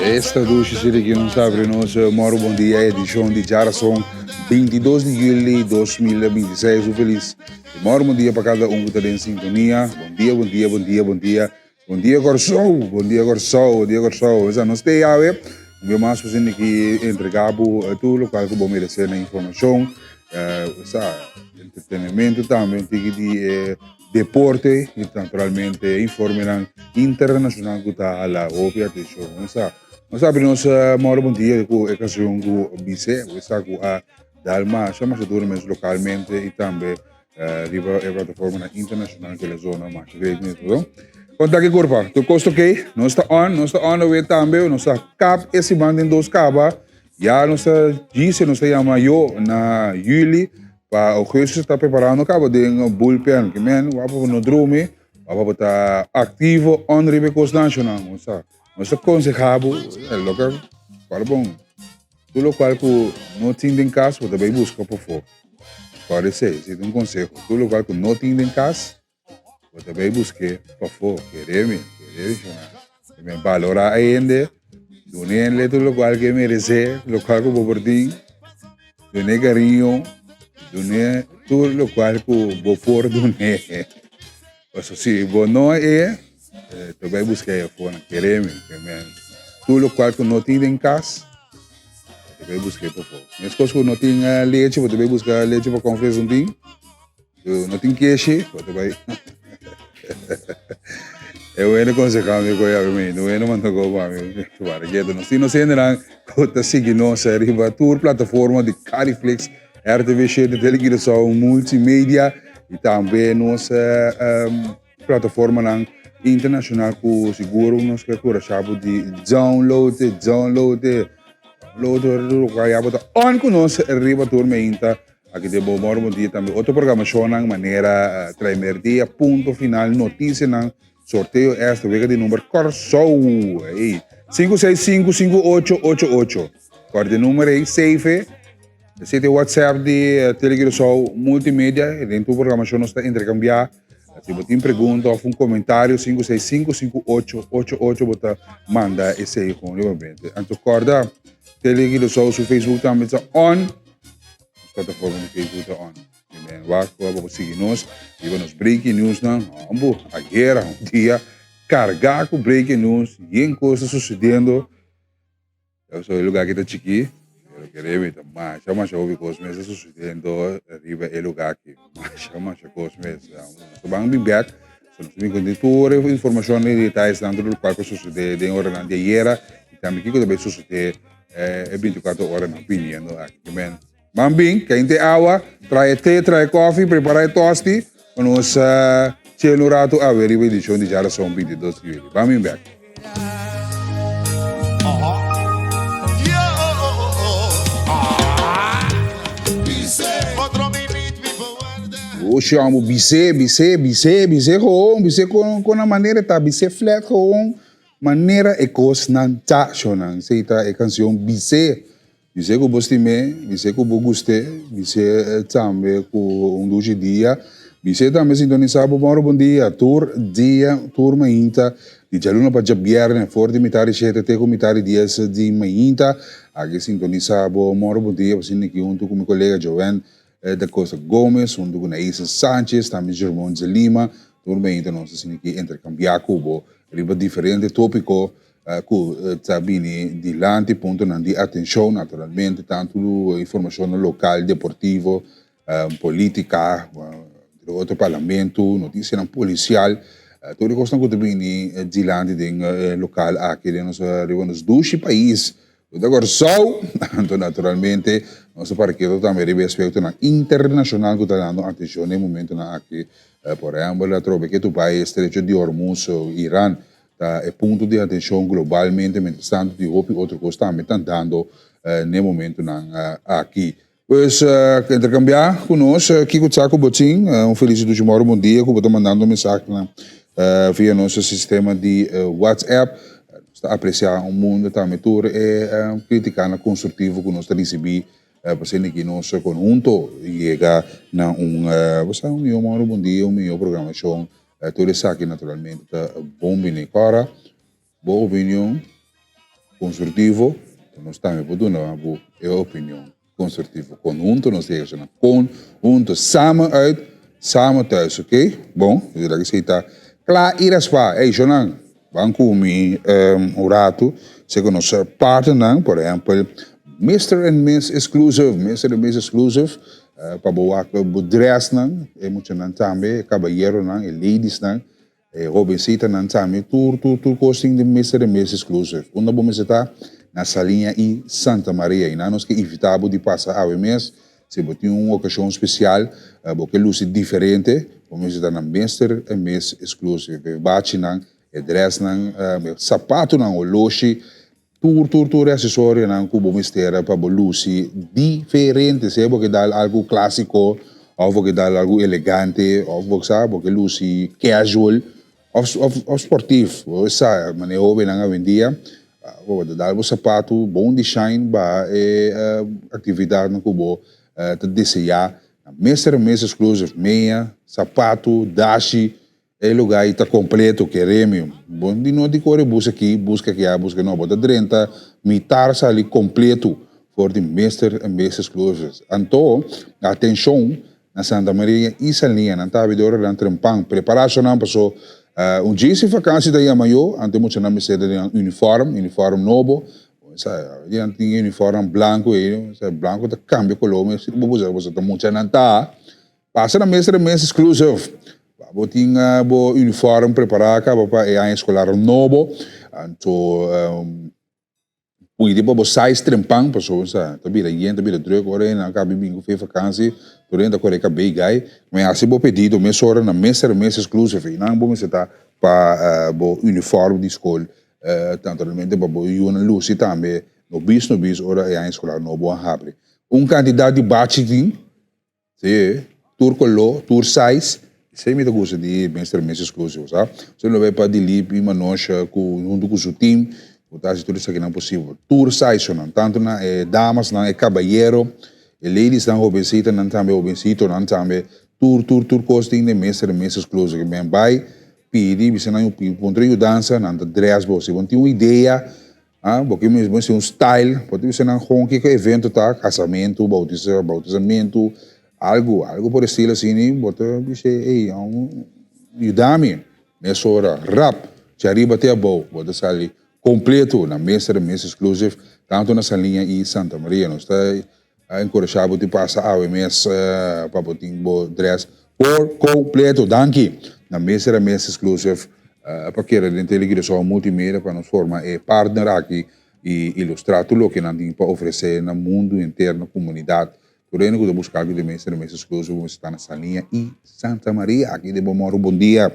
Esta dushi siri ki nos abri nos Moro Bon Dia edishon di djarason 22 di juli 2026. Un felis Moro Bon Dia pa kada un ku ta den sintonia. Bon dia, bon dia, bon dia, bon dia. Bon dia Kòrsou, bon dia Kòrsou, bon dia Kòrsou. Esa nos te awe. Un bia mas ku ki entrega bo tur lokual ku bo meresé na informashon. Esa entretenimento tambe, un tiki di Deporte y naturalmente informenan internacional cu ta hala hopi atencion. Nos sa, nos abri nos moro bon dia cu e cancion cu Bise, we sa cu a dal masha masha duro mes localmente y tambe riba e plataformanan internacional cu el a zona masha great mes, no? Con ta ki curpa? Tur cos ta ok? Nos ta on, nos ta on awe tambe, nos a kap e siman den dos caba, ya nos ta djise, nos ta yama yo na juli. Pa augustus ta preparando caba den bullpen ki men wapa bo no drumi wapa bo ta activo on riba e cos nacional nos ta nos ta conseha bo loke cual bon tur locual cu no tin den cas bo ta bay busca pafo corda esey esey ta un conseho tur locual cu no tin den cas Bo ta bay busk'é pafó, kere mi, kere mi shona. Mi men balorá a hende, duna hende tur lokual ku e meresé, lokual ku bo por tin, dun'é kariño, dun'é tur lokual ku bo por dun'é. Pasobra si bo no e, ta bay busk'é afó nan, kere mi, ke men tur lokual ku no tin den kas, bo ta bay busk'é pafó. Meskos ku no tin lechi, bo ta bay buska lechi pa kònfleks no tin. No tin keshi, bo ta bai. E wene konsehá mi ku yabi mi, no wene manda go pa mi. Para ketu. Nos tin nos hendenan ku ta sigui nos riba tur plataforma di Cariflix, RTV 7, Tele Curaçao, Multimedia i tambe nos plataformanan internashonal ku sigur nos ke kurashá bo di download, download, download, ya bo ta on ku nos riba tur meinta. Aki den Bo Moro Bon Dia tambe otro programashonnan manera Traimerdia, Punto Final, Notisianan, Sorteo Extra, Wega di Number Kòrsou. Ey, 5655888. Kòrda e number ey, save e. Esei ta e WhatsApp di Tele Curaçao Multimedia. Den tur programashon nos ta interkambiá. Si bo tin pregunta òf un komentario, 5655888 bo ta manda esei gewoon. Anto kòrda Tele Curaçao su Facebook tambe ta on. Nos plataforma di Facebook ta on. I men wak ku bo sigui nos riba nos breaking news nan. Ambu, ayera un dia kargá ku breaking news, yen kos ta susediendo. Ya so e lugá aki ta chikí, pero kere mi ta masha masha hopi kos mes ta susediendo riba e lugá aki. Masha masha kos mes. Nos ta ban bin bèk, so nos ta bin konta tur e informashon i detayesnan tur lokual ku a susedé den oranan di ayera i tambe kiko ta bai susedé E 24 oranan biniendo aki. Ke men, ban bin, kente awa, trae te, trae koffie, prepara e tosti, pa nos uh, chel un rato awe riba edishon di Jarason 22 di juli. Ban bin bek. O chamo bisé, bisé, bisé, bisé gewoon, bisé con, con la manera ta, bisé flat gewoon. Manera e kosnan ta, shonnan. Esei ta e kansion Bis'é. Bis'é ku bo stim'é, bis'é ku bo gust'é, bis'é tambe ku un dushi dia. Bis'é tambe sintonisá bo Moro Bon Dia tur dia, tur mainta, di djaluna pa djabièrnè, for di mitar di shete te ku mitar di dies di mainta. Aki sintonisá bo Moro Bon Dia, pasinta aki huntu ku mi kolega Joanne Da Costa Gomez, huntu ku Naisa Sanchez, tambe Germon Zelima. Tur mainta nos ta sinti ki interkambiá ku bo riba diferente tópiko ku ta bini dilanti, puntonan di atenshon naturalmente, tantu informashonnan lokal, deportivo, polítika, entre otro parlamento, notisianan polisial, tur e kosnan ku ta bini dilanti den e lokal aki den nos riba nos dushi pais Bo ta Kòrsou, anto naturalmente nos ta para keto tambe riba e aspektonan internashonal ku ta dando atenshon den momentonan aki. Por ehèmpel, atrobe ke Dubai, Estrecho di Hormuz, Iran ta e punto di atenshon globalmente, mientrastanto tin hopi otro kos tambe ta andando den momentonan aki. Pues, interkambiá ku nos kiko ta ku bo tin. Un felis dushi mòru bon dia ku bo ta mandando mensahenan via nos sistema di WhatsApp. Nos ta apresiá un mundu tambe tur e kritikanan konstruktivo ku nos ta risibí pa asina ki nos konhunto yega na un bo sa un mihó mòru bon dia, un mihó programashon. Tur esaki naturalmente ta bon bini. Kòrda bo opinion. konstruktivo, nos tambe por duna bo e opinion konstruktivo. Kon huntu nos yega esnan. Kon huntu. Samen uit, samen thuis, oké? Bon, dus laga esei ta kla i raspá. Ey, shownan, ban ku mi un ratu. Esei ku nos partnernan, por ehèmpel, Mister and Miss Exclusive, Mister and Miss Exclusive, pa bo wak bo drèsnan, e muchanan tambe, e kabayeronan, e ladiesnan. E hobencitanan tambe tur tur tur cos tin den mester den mes exclusive. Unda bo mester ta? Na Saliña y Santa Maria. Y nan nos ke invita bo di pasa awe mes. Si bo tin un ocasion special, bo ke luci diferente, bo mester ta na mester en mes exclusive. E bachinan, e dressnan, e sapatonan, oloshi, Tur tur tur e asesorionan ku bo mester pa bo lusi diferente, sea bo ke dal algu klasiko òf bo ke dal algu elegante òf bo sa bo ke lusi casual òf òf sportief. Bo sa manera hóbennan awendia bo ta dal bo sapatu bon di shine baha e aktividatnan ku bo ta deseá. Mester mes exclusive, meña, sapatu, dashi. E lugar ei ta completo, kere mi. Bo di no di core buska aki, buska kia, buska no. Bo ta drenta mitar sali completo for di Mister and Missus Closures. Anto, atencion, na Santa Maria y Saliña nan ta habidor nan trempan. Prepara so nan paso un dje si vakantie ta yama yo, anto e muchanan mester ta den nan uniform, uniform nobo. Sa, di nan tin uniformnan blanco ei, sa blanco ta cambia color, mi bo busa, boso ta muchanan ta. Pasa na Mister and Miss Exclusive. Bo tin bo uniform prepará kaba pa e aña eskolar nobo. Anto pidi pa bo size trempan pasobra sa ta bira yen, ta bira druk ora e nan kabi bin ku fe vakansi tur hende ta kore kabei gai. Ma hasi bo pedido mesora na Mister and Miss Exclusive. Einan bo mester ta pa bo uniform di skol naturalmente pa bo yunan lusi tambe nobis nobis ora e aña eskolar nobo a habri. Un kantidat di bachi tin. Sí, tur color, tur size. Esei mi ta gusta di Mister and Missus Exclusive, sa. So lo bay pa Dilip y Manosha cu hunto cu su team cu ta haci tur esakinan posibel. Tur sizenan, tanto na e damasnan, e cabayero, e ladiesnan, hobencitanan tambe, hobencitonan tambe. Tur, tur, tur cos tin den Mister and Missus Exclusive. Men bay pidi, bisa nan puntra yudansa, nan ta dress bo. Si bo no tin un idea, Ah, bo ke mes mester un style, bo ta bisa nan gewoon kiko evento ta, kasamentu, bautisa, bautisamentu, algu, algu por estilo asini, bo ta bisa ey, yuda mi. Mesora, rap, dje ariba te abou, bo ta sali kompleto na Mister and Miss Exclusive, tantu na Saliña i Santa Maria. Nos ta enkurashá bo di pasa awe mes pa bo tin bo dress por kompleto. Danki na Mister and Miss Exclusive pa keda den Tele Curaçao Multimedia pa nos forma e partner aki i ilustrá tur loke nan tin pa ofresé na mundu henter, na komunidat. Tur hende ku ta buska algu di Mister and Miss Exclusive bo mester ta na Saliña i Santa Maria. Aki den Bo Mòru Bon Dia.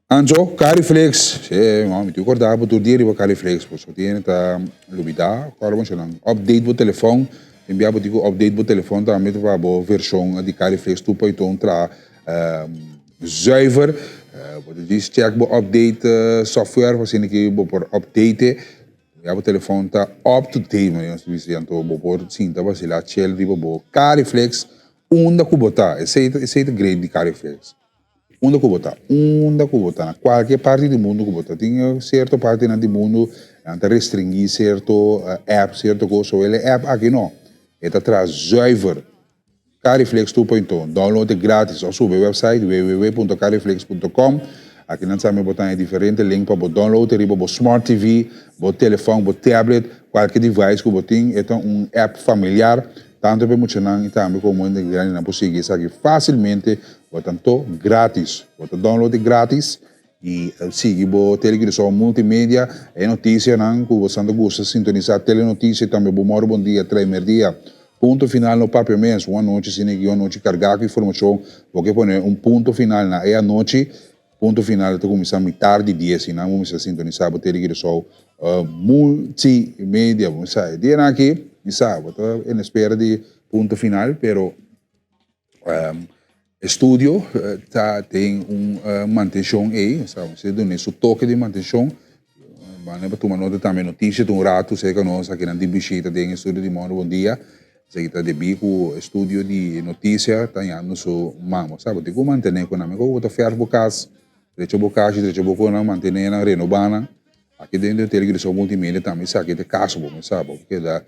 Anto, Cariflex, sí, no, mi tin corda bo tur dia riba Cariflex, pasobra tin hende ta lubida, ora bo nan update bo telefon, tin bia bo tin ku update bo telefon tambe pa bo version di Cariflex tur pa un traha zuiver, bo ta djis check bo update software pa asina ki bo por update, ya bo telefon ta up to date, manera nos ta bisa, anto bo por sinta basila chill riba bo Cariflex unda ku bo ta, esei ta esei ta great di Cariflex. Unda ku bo ta? Unda ku bo ta? Na kualke parti di mundu ku bo ta. Tin sierto partinan di mundu nan ta restringí sierto app, sierto kos. So el e app aki no. E ta traha zuiver. Cariflex 2.0. Download e gratis òf subi e website www.cariflex.com. Aki nan tambe bo ta haña diferente link pa bo download e riba bo smart TV, bo telefòn, bo tablet, kualke device ku bo tin. E ta un app familiar. Tanto pa e muchanan i tambe komo hende grandinan por sigui esaki fásilmente. Bo ta anto gratis. Bo ta download e gratis i sigui bo Tele Curaçao Multimedia. E notisianan ku bo ta gusta sintonisá Telenotisia i tambe Bo Mòru Bon Dia Trei Merdia. Punto final no papia mes. Un anochi asina aki un anochi kargá ku informashon. Bo ke pone un punto final na e anochi. Punto final ta kuminsá mitar di dies i nan bo mester sintonisá bo Tele Curaçao Multimedia. Bo sa e dianan aki mi sa bo ta en espera di punto final pero E studio ta den un mantenshon ei, o sea, mester duna su toke di mantenshon. Banda pa tuma nota tambe notisia ta un ratu serka nos akinan tin bishita den e studio di Mondo Bon Dia. Esaki ta debí ku e studio di notisia ta yando su man. Bo sa, bo tin ku mantené ku nan. Mihó ku bo ta fèrf bo kas, drecha bo kashi, drecha bo konan, mantené nan, renobá nan. Aki den den Telegrason Multimedia tambe esaki ta e kaso bo mester sa bo keda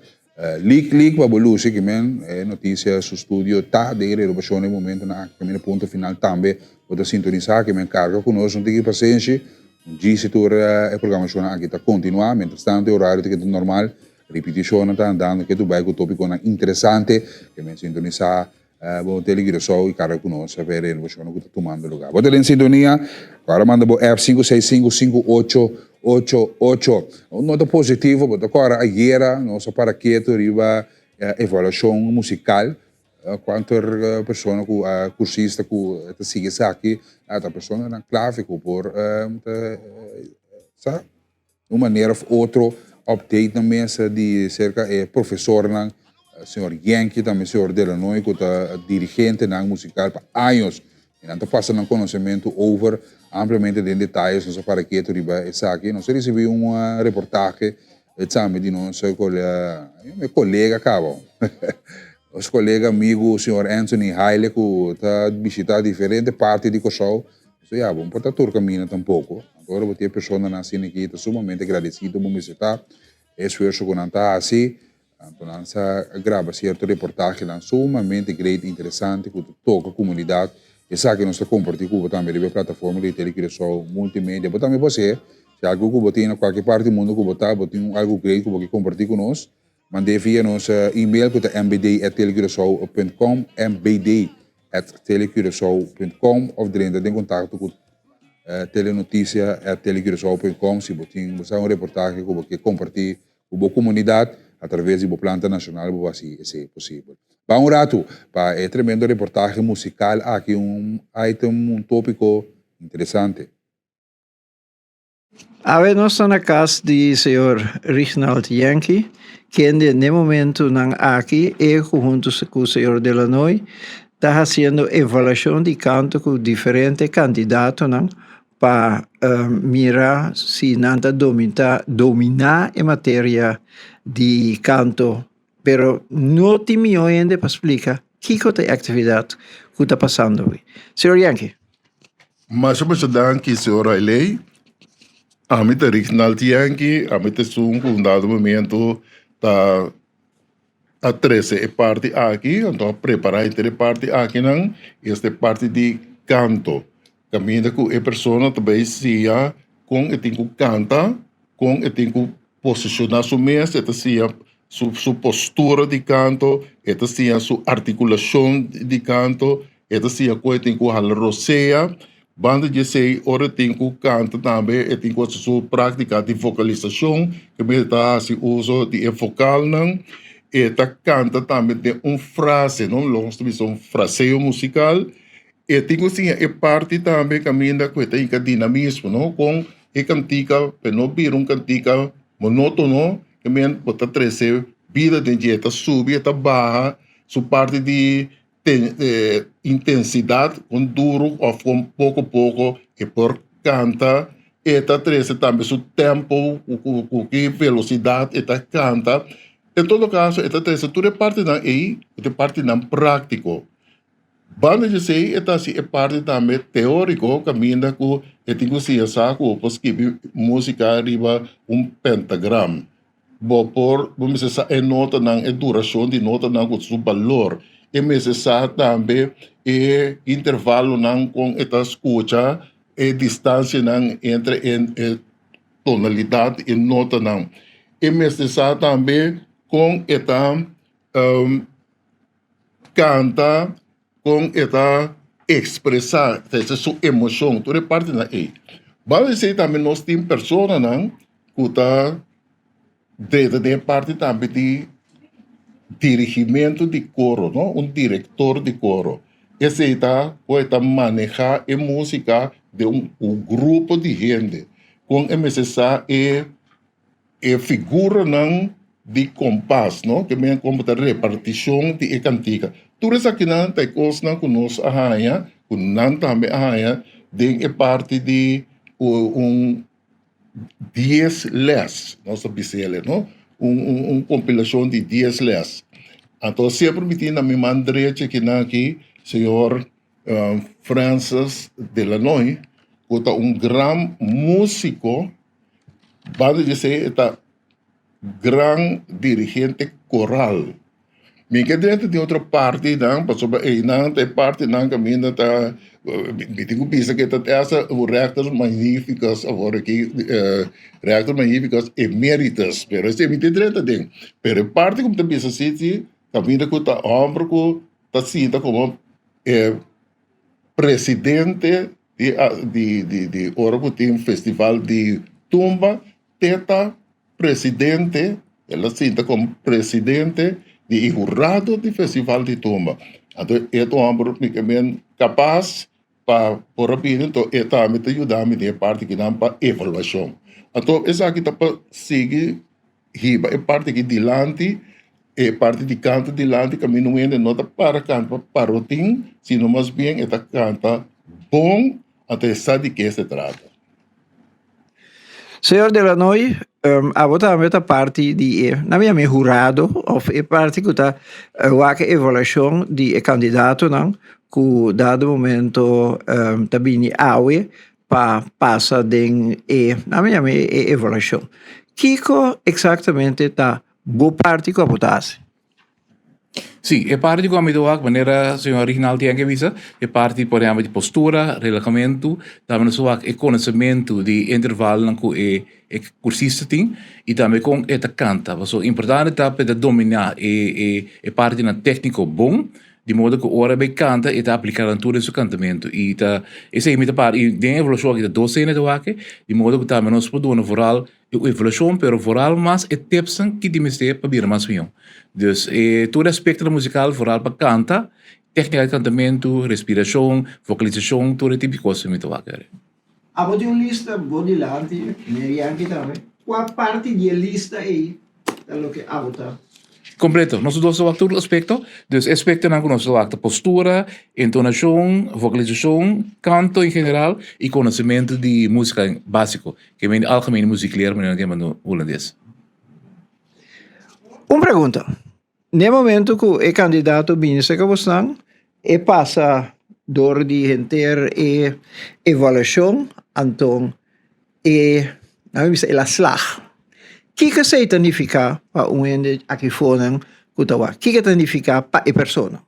lik lik pa bo lusi ki men e notisia su studio ta den renobashon den momentonan aki kaminda punto final tambe bo ta sintonisa ki men karga ku nos un tiki pasenshi un djisi tur e programashonnan aki ta kontinua mientras tanto e orario ta keda normal ripitishonnan ta andando ke tur bai ku topikonan interesante ke men sintonisa Bo tele Curaçao y carga cu nos pa e renovacionnan cu ta tumando lugar. Bo ta den sintonia, cu ahora manda bo app 5655888. Un nota positivo, bo ta cora ayera nos a para keto riba evaluacion musical. Cuanto persona cu a cursista cu ta sigui esaki, ta personanan clave cu por ta sa. Un manera of otro update na mesa di cerca e profesornan, señor Yankee tambe señor Delanoy cu ta dirigentenan musical pa años y nan ta pasa nan conocemento over ampliamente den detayes nos a para keto riba esaki. Nos a ricibi un reportahe tambe di nos colega caba nos colega amigo señor Anthony Haile cu ta bishita diferente parti di Corsou. So ya, bo no por ta tur camina tampoco. Anto ora bo tin e personanan asina aki ta sumamente agradecido bo mester ta e esfuerso cu nan ta haci. Anto nan sa graba cierto reportahenan sumamente great, interesante cu ta toca comunidad. Esaki nos ta comparti cu bo tambe riba e plataforma di Tele Curaçao Multimedia. Bo tambe por hacer, si algo cu bo tin na cualkier parti di mundo cu bo ta, bo tin algo great cu bo ke comparti cu nos, Mand'é via nos email ku ta mbd@telecuraçao.com, mbd@telecuraçao.com, òf drenta den kontakto ku telenotisia@telecuraçao.com si bo tin bo sa un reportahe ku bo ke kompartí ku bo komunidat atraves di bo planta nashonal bo hasi esei posibel. Ban un ratu pa e tremendo reportahe musikal aki un item un tópiko interesante. Awe nos ta na kas di señor Rignald Yankee, kende n'e momentunan aki e ku huntu ku señor Delanoy ta hasiendo evaluashon di kanto ku diferente kandidatonan pa mira si nan ta dominá e materia di kanto. Pero no tin mihó hende pa splika kiko ta e aktividat ku ta pasando awe. Señor Yankee. Masha masha danki señor Railey. Ami ta Rignald Yankee, ami ta esun ku un dado momento ta a trese e parti aki, anto a prepara henter e parti akinan, esta e parti di kanto. Kaminda ku e persona ta bai siña kon e tin ku kanta, kon e tin ku posishoná su mes, e ta siña su su postura di kanto, e ta siña su artikulashon di kanto, e ta siña kon e tin ku hala rosea. Banda di esei ora e tin ku kanta tambe e tin ku hasi su práktika di vokalisashon, kaminda e ta hasi uso di e vokalnan. E ta kanta tambe den un frase, no, loke nos ta bisa un fraseo musikal. E tin ku siña e parti tambe kaminda ku e ta hinka dinamismo, no? Kon e kantika pa e no bira un kantika monótono, ke men bo ta trese bida den dje, e ta subi, e ta baha, su parti di intensidat kon duru òf kon poko poko e por kanta, e ta trese tambe su tempo ku ki velosidat e ta kanta. En todo kaso e ta trese tur e partinan ei, ku ta e partinan práktiko. Banda di esei e ta hasi e parti tambe teóriko kaminda ku e tin ku siña sa ku bo por skibi músika riba un pentagram. Bo por bo mester sa e notanan, e durashon di notanan ku su balor. E mester sa tambe e intervalonan kon e ta skucha e distansianan entre e tonalidat di e notanan. E mester sa tambe kon e ta Kanta kon e ta ekspresá su emoshon, tur e partinan ei. Banda di esei tambe nos tin personanan ku ta drenta den e parti tambe di dirigimentu di koro, no, un direktor di koro. Esei ta ku e ta manehá e músika den un grupo di hende, kon e mester sa e. E figuranan di kompas, no, ke men komo ta repartishon di e kantika. Tur esakinan ta e kosnan ku nos a haña, ku nan tambe a haña den e parti di un dies lès, nos ta bisa el, no, un un kompilashon di dies lès. Anto semper mi tin na mi man drechi akinan aki señor Francis Delanoy ku ta un gran músiko. Banda di esei e ta gran dirigente koral. Mi ke drenta den otro partinan pasobra einan ta e partinan kaminda ta mi tin ku bisa ke ta hasta un rector magnificus awor aki rector magnificus emeritus pero esei mi tin drenta den pero e parti ku mi ta bisa si si kaminda ku ta homber ku ta sinta komo e presidente di di di ora ku tin festival di tumba te ta presidente, el a sinta komo presidente di e hurado di Festival di Tumba. Anto e ta un hòmber men kapas pa por a bini, anto e tambe ta yuda mi den e parti kinan pa evaluashon. Anto esaki ta pa sigui hiba e parti aki dilanti, e parti di kanta dilanti kaminda un hende no ta para kanta pa parotin, sino mas bien e ta kanta bon, anto e sa di ke se trata. Señor Delanoy, abo tambe ta parti di e, nan mi yama e hurado of e parti ku ta wak e evaluashon di e kandidatonan ku dado momento ta bini awe pa pasa den e, nan mi yama e evaluashon. Kiko eksaktamente ta bo parti ku abo ta hasi? Sí, e parti ku ami ta wak manera señor Rignald tiene ke bisa, e parti por ehempel di postura, relahamentu, tambe nos ta wak e konosementu di intervalnan ku e e kursista tin i tambe kon e ta kanta. Pasobra importante ta pa e ta dominá e e e partinan tékniko bon, di modo ku ora e bai kanta e ta apliká nan tur den su kantamentu i ta esei mi ta para i den e evaluashon aki ta dos hende ta wak di modo ku tambe nos por duna vooral E evaluashon pero vooral mas e tipsnan ki di mester pa bira mas mihó. Dus e tur aspektonan musikal vooral pa kanta, teknika di kantamentu, respirashon, vokalisashon, tur e tipo di kos mi ta wak ari. Abo tin un lista bo dilanti, meneer Yankee tambe. Kua parti di e lista ei ta loke abo ta? Kompleto. Nos dos ta wak tur aspekto. Dus e aspektonan ku nos ta wak ta postura, entonashon, vokalisashon, kanto en general i konosementu di musika básiko. Ke men algemene muziekleer manera nan ta yama na hulandes. Un pregunta. N'e momento ku e kandidato bini serka bosnan, e pasa dor di henter e evaluashon, anton e, nan a bisa el a slag. Kiko esei ta nifiká pa un hende aki fonan ku ta wak? Kiko ta nifiká pa e persona?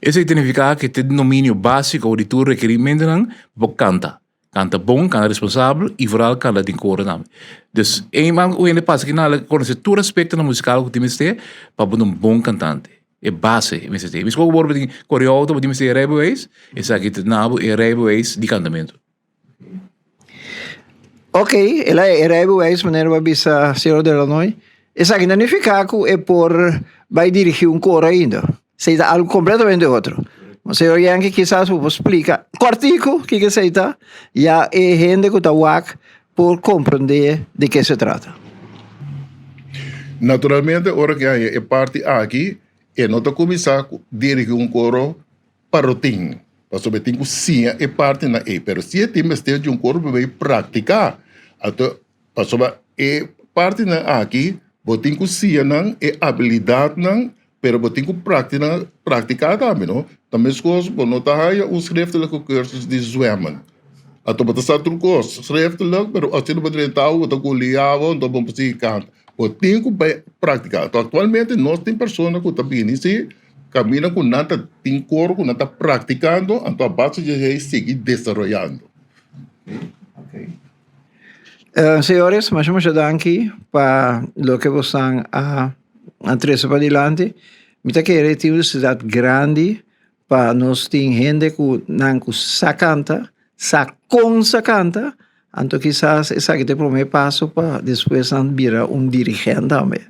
Esei ta nifiká ku e tin dominio básiko di tur rekerimentonan pa por kanta. Kanta bon, kanta responsabel y vooral kanta den koro tambe. Dus eenmaal ku hende pasa kina al konosé tur aspektonan musikal ku tin mester pa bo ta un bon kantante. E base mester tin. Miskon ku bo tin kore outo bo tin mester e rijbewijs, esaki ta duna bo e rijbewijs di kantamentu. Ok, el a e rijbewijs manera bo a bisa señor Delanoy. Esaki no nifiká ku e por bai dirigí un koro ainda. Esei ta algo completamente otro. Señor Yankee kisas bo por splica cortico kiko esei ta, ya e hende ku ta wak por comprende di ke se trata. Naturalmente ora ke haña e parti aki e no ta kuminsá ku dirigí un koro pa rutin, pasobra e tin ku siña e partinan ei, pero si e tin mester di un koro pa bai praktiká, anto Pasobra e partinan aki bo tin ku siña nan e abilidatnan, pero bo tin ku praktiká tambe, no? Ta meskos bo no ta haya un schriftelijke cursus di zwemmen. Anto bo ta sa tur kos schriftelijk, pero asina bo drenta awa bo ta guli awa, anto bo por sigui kanta. Bo tin ku bai praktiká. Anto aktualmente nos tin persona ku ta bini si kaminda ku nan ta tin koro ku nan ta praktikando, anto a base di esei sigui desaroyando. Señores, masha masha danki pa loke bosan a trese padilanti. Mi ta kere tin un necesidad grandi pa nos tin hende ku nan ku sa kanta, sa kon sa kanta, anto kisas esaki ta e prome paso pa despues nan bira un dirigente tambe.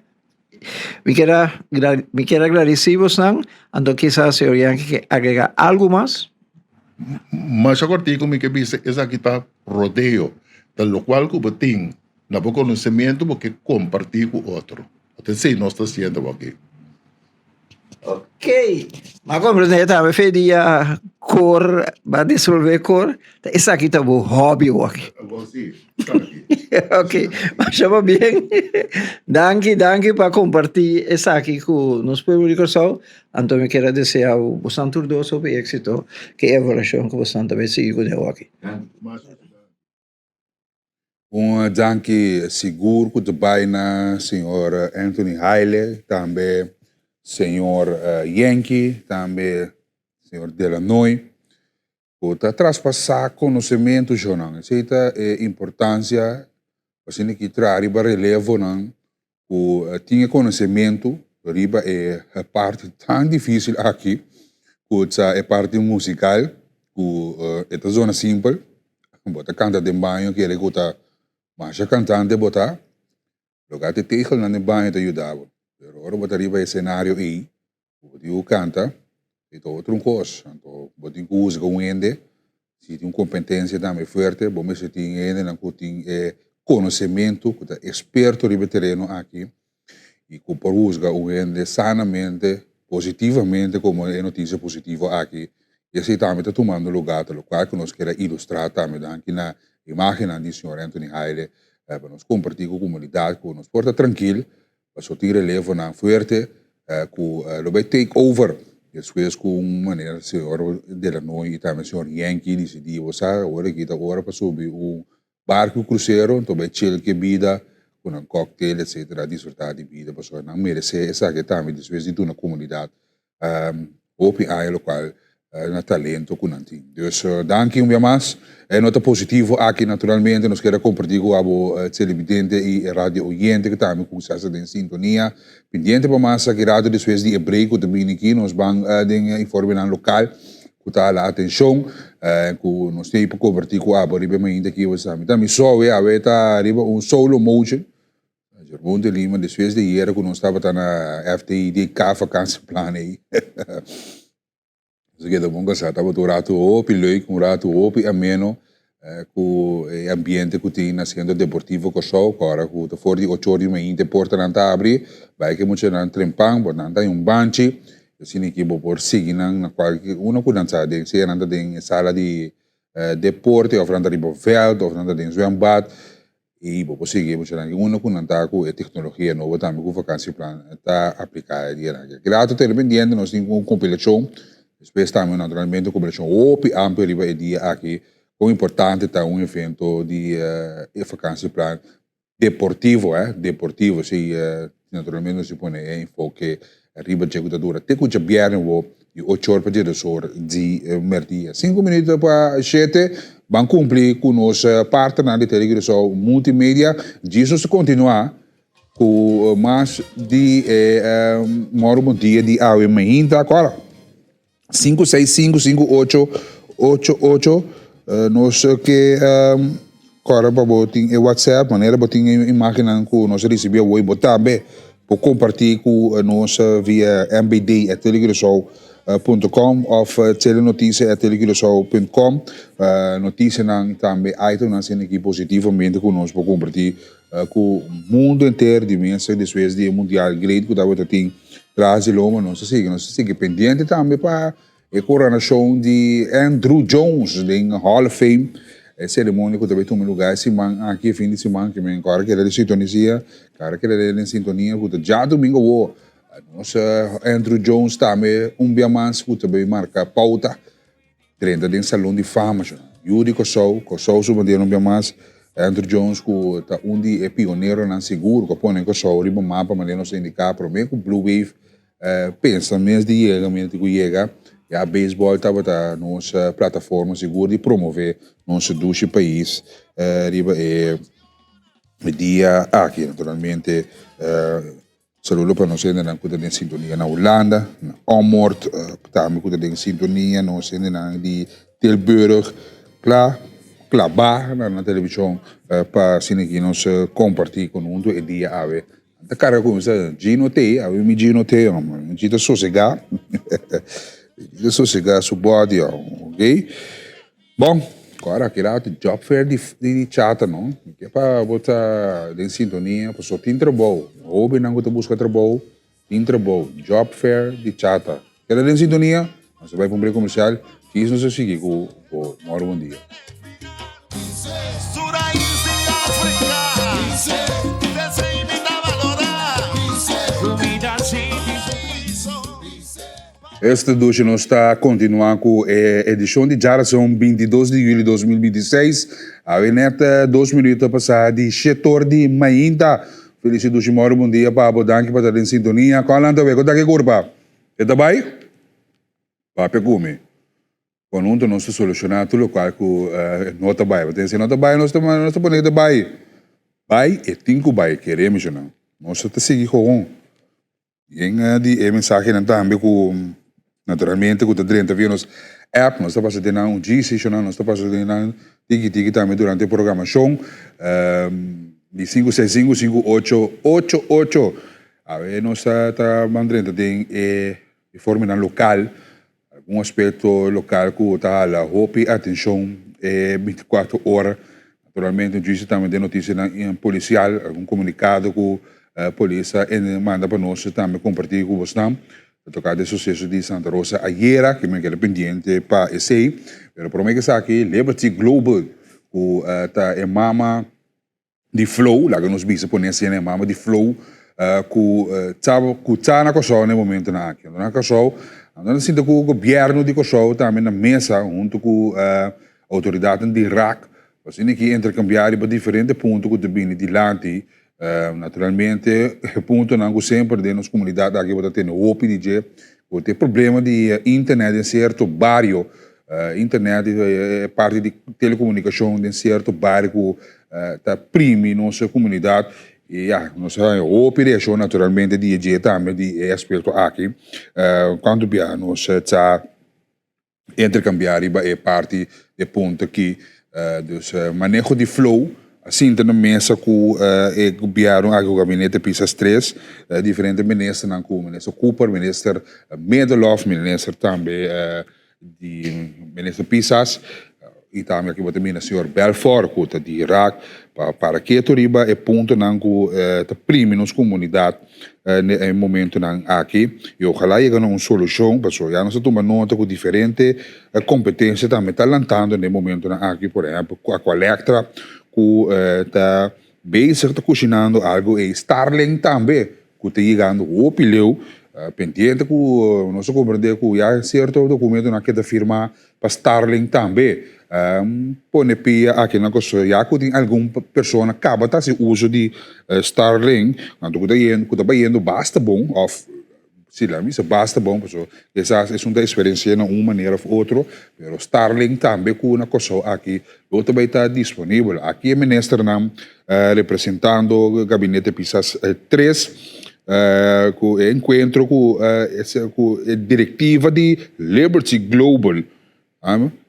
Mi kier a mi kier a gradeci bosnan, anto kisas señor Yankee ke agrega algo mas. Masha kortiku mi ke bisa esaki ta rodeo, ta lokual ku bo tin na bo konosementu bo ke kompartí ku otro. Esei nos ta hasiendo aki. Ok, m'a comprende tambe fe dia kor, ba desolve kor, ta esaki ta bo hobby wak. Bo si, esaki. Ok, masha pabien. Danki, danki pa comparti esaki ku nos pueblo di Kòrsou. Anto mi kier a desea bo bosan tur dos hopi éxito ku e evaluashon ku bosan ta bay sigui kuné wak. Masha. Un danki sigur ku ta bai na señor Anthony Haile, tambe señor Yankee, tambe señor Delanoy, ku ta traspasá konosementu shownan. Esei ta e importansia asina ki traha riba relevonan ku tin e konosementu riba e parti tan difísil aki ku ta e parti musikal ku e ta zona simpel. Bo ta kanta den baño kere ku ta masha kantante bo ta, loke te tegelnan den baño ta yuda bo. Pero ora bo ta riba e senario ei, ku bo tin ku kanta, e ta otro un kos. Anto bo tin ku husga un hende, si tin un kompetensia tambe fuerte, bo mester tin hendenan ku tin e konosementu, ku ta eksperto riba e tereno aki i ku por husga un hende sanamente, positivamente komo e notisia positivo aki. I esei tambe ta tumando lugá, ta lokual ku nos kier a ilustrá tambe danki na imágennan di señor Anthony Haile pa nos kompartí ku komunidat ku nos por ta trankil Pasobra tin relevonan fuerte ku lo bai take over despues ku un manera señor Delanoy i tambe señor Yankee disidí bo sa awor aki ta ora pa subi un barku krusero anto bai chill ke bida ku nan cocktail etcetera disfruta di bida pasobra nan meresé esaki tambe despues di duna komunidat Hopi aña lokual na talento ku nan tin. Dus danki un bia mas. E nota positivo aki naturalmente nos kere kompartí ku abo telebidente i radio oyente ku tambe ku sa den sintonia. Pendiente pa mas aki rato despues di e break ku ta bini aki nos ban den informenan lokal ku ta hala atenshon ku nos tin pa kompartí ku abo riba e mainta aki. Mi ta mi sowe awe ta riba un solo motion. Jerboon de Lima, despues di ayera ku nos tabata na FTIDK vakansieplan ei. Nos a keda bon kasá. Tabata un ratu hopi leuk, un ratu hopi ameno ku e ambiente ku tin na Sentro Deportivo Kòrsou. Ku ora ku ta for di ocho or di mainta e portanan ta abri, bai ku e muchanan trempan, bo nan ta den un banchi. Asina ki bo por sigui nan na kualke unda ku nan sa den, sea nan ta den e sala di deporte òf nan ta riba vèlt òf nan ta den zwembad. I bo por sigui muchanan ki unda ku nan ta ku e teknologia nobo tambe ku Vakansieplan ta apliká e dianan aki. Kila ta tene pendiente nos tin un kompilashon, despues tambe naturalmente un kompilashon hopi amplio riba e dia aki kon importante ta un evento di e Vakansieplan deportivo, deportivo si naturalmente nos tin pone e enfoke Riba dje ku ta dura te ku djabièrnè wou di ocho or pa djedos or di mèrdia. Sinku minuto pa shete, ban kumpli ku nos partnernan di Tele Curaçao Multimedia. Djis nos ta kontinuá ku mas di e Mòru Bon Dia di awe mainta. Kòrda, 5655888 nos ke kòrda pa bo tin e whatsapp manera bo tin e imagennan ku nos a risibí awor i bo tambe por kompartí ku nos via mbd at telecuraçao punto com òf telenotisia at telecuraçao punt com notisianan tambe itemnan asina aki positivamente ku nos por kompartí ku mundu henter di mesa despues di e mundial great ku tabata tin tras di loma nos ta sigui nos ta sigui pendiente tambe pa e koronashon di Andruw Jones den Hall of Fame e seremonia ku ta bai tuma luga e siman aki e fin di siman ki men kòrda keda den sintonisia kòrda keda den sintonia ku ta djadumingu awor nos Andruw Jones tambe un bia mas ku ta bai marka pouta. Drenta den Salon di Fama shon. Yu di Kòrsou, Kòrsou su bandera un bia mas. Andrew Jones ku ta un di e pioneronan sigur ku a pone Kòrsou riba mapa manera nos a indiká promé ku Blue Wave pensa mes di yega manera ku yega ya beisbòl tabata nos plataforma sigur di promové nos dushi pais riba e dia aki. Naturalmente. Saludo pa nos hendenan ku ta den sintonia na Hulanda, na Ommoord, tambe ku ta den sintonia, nos hendenan di Tilburg, kla klabá na nan televishon pa asina ki nos kompartí ku huntu e dia awe. Ta karga kuminsá Gino te, awe mi Gino te, mi Gino ta sosegá, mi Gino ta sosegá su bòdi, ok. Bon, ku ora aki rato job fair di di chata no, mi ke pa bo ta den sintonia pasobra tin trabou, hobennan ku ta buska trabou tin trabou, job fair di chata. Keda den sintonia, nos ta bai pa un break komersial, djis nos ta sigui ku bo Mòru Bon Dia. Esta dushi nos ta kontinuá ku e edishon di djarason 22 di yüli 2026. Awe nèt 2 minuto pasá di shetor di mainta. Felici dushi mòru bon dia pa bo. Danki pa ta den sintonia. Kon lanta awe? Kon ta ki kurpa? E ta bai? Papia ku mi. Kon huntu nos ta solushoná tur lokual ku no ta bai. Pasobra si no ta bai nos ta nos ta pone ta bai. Bai e tin ku bai, kere mi shonnan. Nos ta sigui gewoon. Yen di e mensahenan tambe ku naturalmente ku ta drenta via nos app, nos ta pasa den nan un djisi shonnan, nos ta pasa den nan tiki tiki tambe durante e programashon di sinku seis sinku sinku ocho ocho ocho. Awe nos ta ta ban drenta den e informenan lokal, algun aspekto lokal ku ta hala hopi atenshon e 24 ora. Naturalmente un djisi tambe den notisianan polisial, algun komunikado ku polis a manda pa nos tambe kompartí ku bosnan. Ta toka di e suseso di Santa Rosa ayera, ke mi a keda pendiente pa esei. Pero promé ke esaki Liberty Global ku ta e mama di Flow, laga nos bisa pone asina e mama di Flow ku ta ku ta na Kòrsou na e momentunan aki. Anto na Kòrsou, anto nan sinta ku gobièrnu di Kòrsou tambe na mesa huntu ku outoridatnan di rak pa asina ki interkambiá riba diferente punto ku ta bini dilanti. Naturalmente e puntonan ku semper den nos komunidat aki bo ta tene hopi di dje ku ta e problema di internet den sierto bario. Internet e parti di telekomunikashon den sierto bario ku ta primi nos komunidat i ya nos a haña hopi reakshon naturalmente di e dje tambe di e aspekto aki kuantu bia nos ta interkambiá riba e parti di e punto aki. Dus maneho di flow a sinta na mesa ku e gobièrnu aki ku gabinete Pisas tres diferente ministernan ku minister Cooper, minister Middelhof, minister tambe di minister Pisas y tambe aki bo ta mira señor Belfort cu ta di Irak pa para keto riba e puntonan cu ta primi nos comunidad na e momentonan aki y ojalá yega na un solucion pasobra ya nos ta tuma nota cu diferente competencia tambe ta lantando na e momentonan aki por ehempel Aqualectra cu ta bezig ta cushinando algo ey Starlink tambe cu ta yegando hopi leu, pendiente cu nos a comprende cu ya cierto documentonan a keda firma pa Starlink tambe pone pia aki na Kòrsou ya cu tin algun persona caba ta haci uso di Starlink anto cu ta yendo cu ta bayendo basta bon of si laga mi bisa basta bon pasobra kisas esun ta experiencia na un manera of otro pero Starlink tambe cu na Kòrsou aki lo ta bay ta disponibel aki e ministernan representando gabinete Pisas 3 cu e encuentro cu cu e directiva di Liberty Global.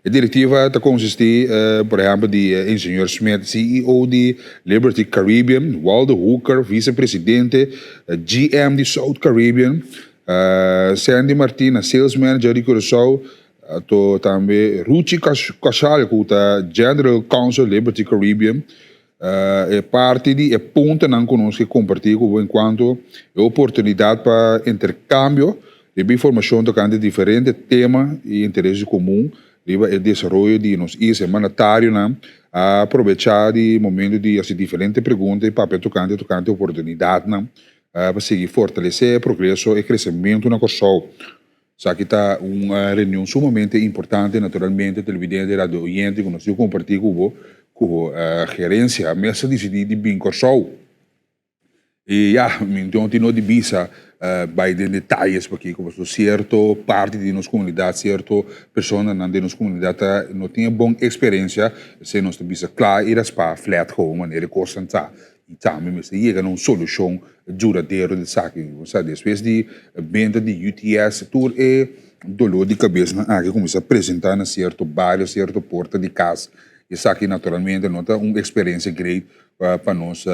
E directiva ta consisti por ehempel di Ingenieur Smit, CEO di Liberty Caribbean, Waldo Hooker, vicepresidente, GM di South Caribbean, Sandy Martina, sales manager di Curaçao, Anto tambe Ruchi Cashal cu ta General Counsel Liberty Caribbean e parti di e puntonan cu nos ke comparti cu bo encuanto e oportunidad pa intercambio riba informacion tocante diferente tema y interes comun riba e desaroyo di nos isla. E mandatarionan a aprobecha di momento di haci diferente pregunta y papia tocante tocante oportunidadnan pa sigui fortalece e progreso y crecemento na Corsou. Esaki ta un reunion sumamente importante, naturalmente televidente y radio oyente cu nos tin comparti cu bo cu gerencia mes a dicidi di bin Corsou. Y ya, mi no tin no di bisa bay den detayes pakico, pasobra cierto parti di nos comunidad, cierto personanan den nos comunidad ta no tin e bon experiencia, esey nos ta bisa cla y raspa flat gewoon manera e cosnan ta. I tambe mester yega na un solushon duradero di esaki. Bo sa despues di benta di UTS tur e dolor di kabesnan aki kuminsá presentá na sierto bario, sierto porta di kas. Esaki naturalmente no ta un eksperensia great pa nos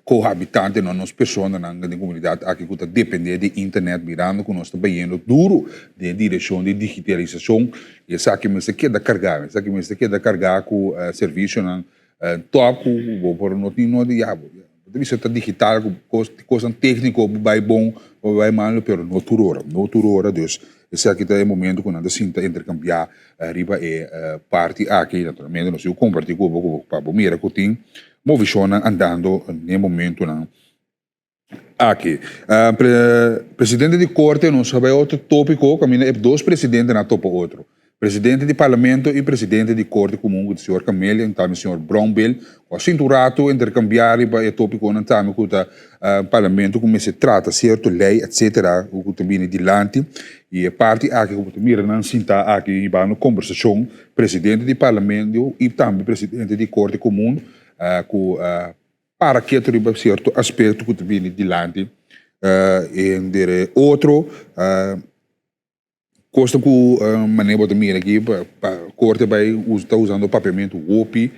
kohabitantenan, nos personanan den komunidat aki ku ta dependé di internet mirando ku nos ta bayendo duru den direkshon di digitalisashon. Esaki mester keda kargá, esaki mester keda kargá ku servisionan Top ku bo por no tin no di ya bo ta bisa ta digital ku kos kosnan tekniko bo bai bon bo bai malo pero no tur ora no tur ora dus esaki ta e momento ku nan ta sinta interkambiá riba e parti aki naturalmente nos tin ku kompartí ku bo pa bo mira ku tin movishonnan andando n'e momentonan. aki. Presidente di Korte, nos a bai otro tópiko kaminda e dos presidentenan a topa otro. Presidente di Parlamento i presidente di Korte Komun ku ta señor Camelia i tambe señor Brownbill ku a sinti un ratu interkambiá riba e tópikonan tambe ku ta Parlamento ku mester trata sierto lei etcetera ku ta bini dilanti i e parti aki ku bo ta mira nan sintá aki hibando kombersashon presidente di Parlamento i tambe presidente di Korte Komun ku para ketu riba sierto aspekto ku ta bini dilanti entre otro. Kosnan ku manera bo ta mira aki pa korte bai ta usando papiamentu hopi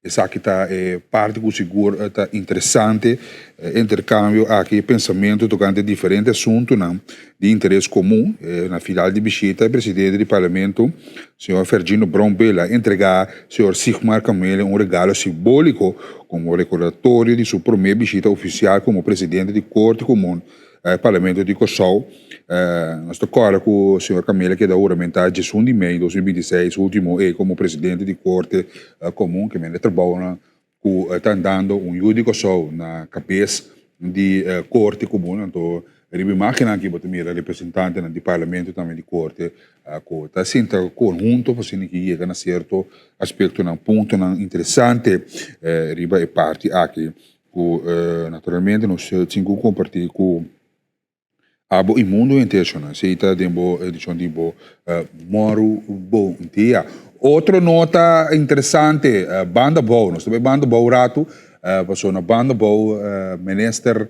esaki ta e parti ku sigur ta interesante e interkambio aki e pensamentu tokante diferente asuntunan di interes komun na final di bishita e presidente di parlamento señor Fergino Brownbill a entrega señor Sigmar Camelia un regalo simboliko komo rekordatorio di su prome bishita ofisial komo presidente di korte komun Parlamento di Kòrsou. Nos ta kòrda ku señor Camila keda huramentá djesun di mei 2026 último e komo presidente di Korte Komun ke mende trabounan ku ta andando un yu di Kòrsou na kabes di Korte Komun. Anto riba imágennan aki bo ta mira representantenan di Parlamento tambe di Korte ku ta sinta konhunto pa asina ki yega na sierto aspektonan, puntonan interesante riba e parti aki. Ku naturalmente nos tin ku kompartí ku abo i mundu henter shona. Esei ta den bo edishon di bo Mòru Bon Dia. Otro nota interesante, Banda Bou. Nos ta bai Banda Bou ratu, pasobra na Banda Bou Minister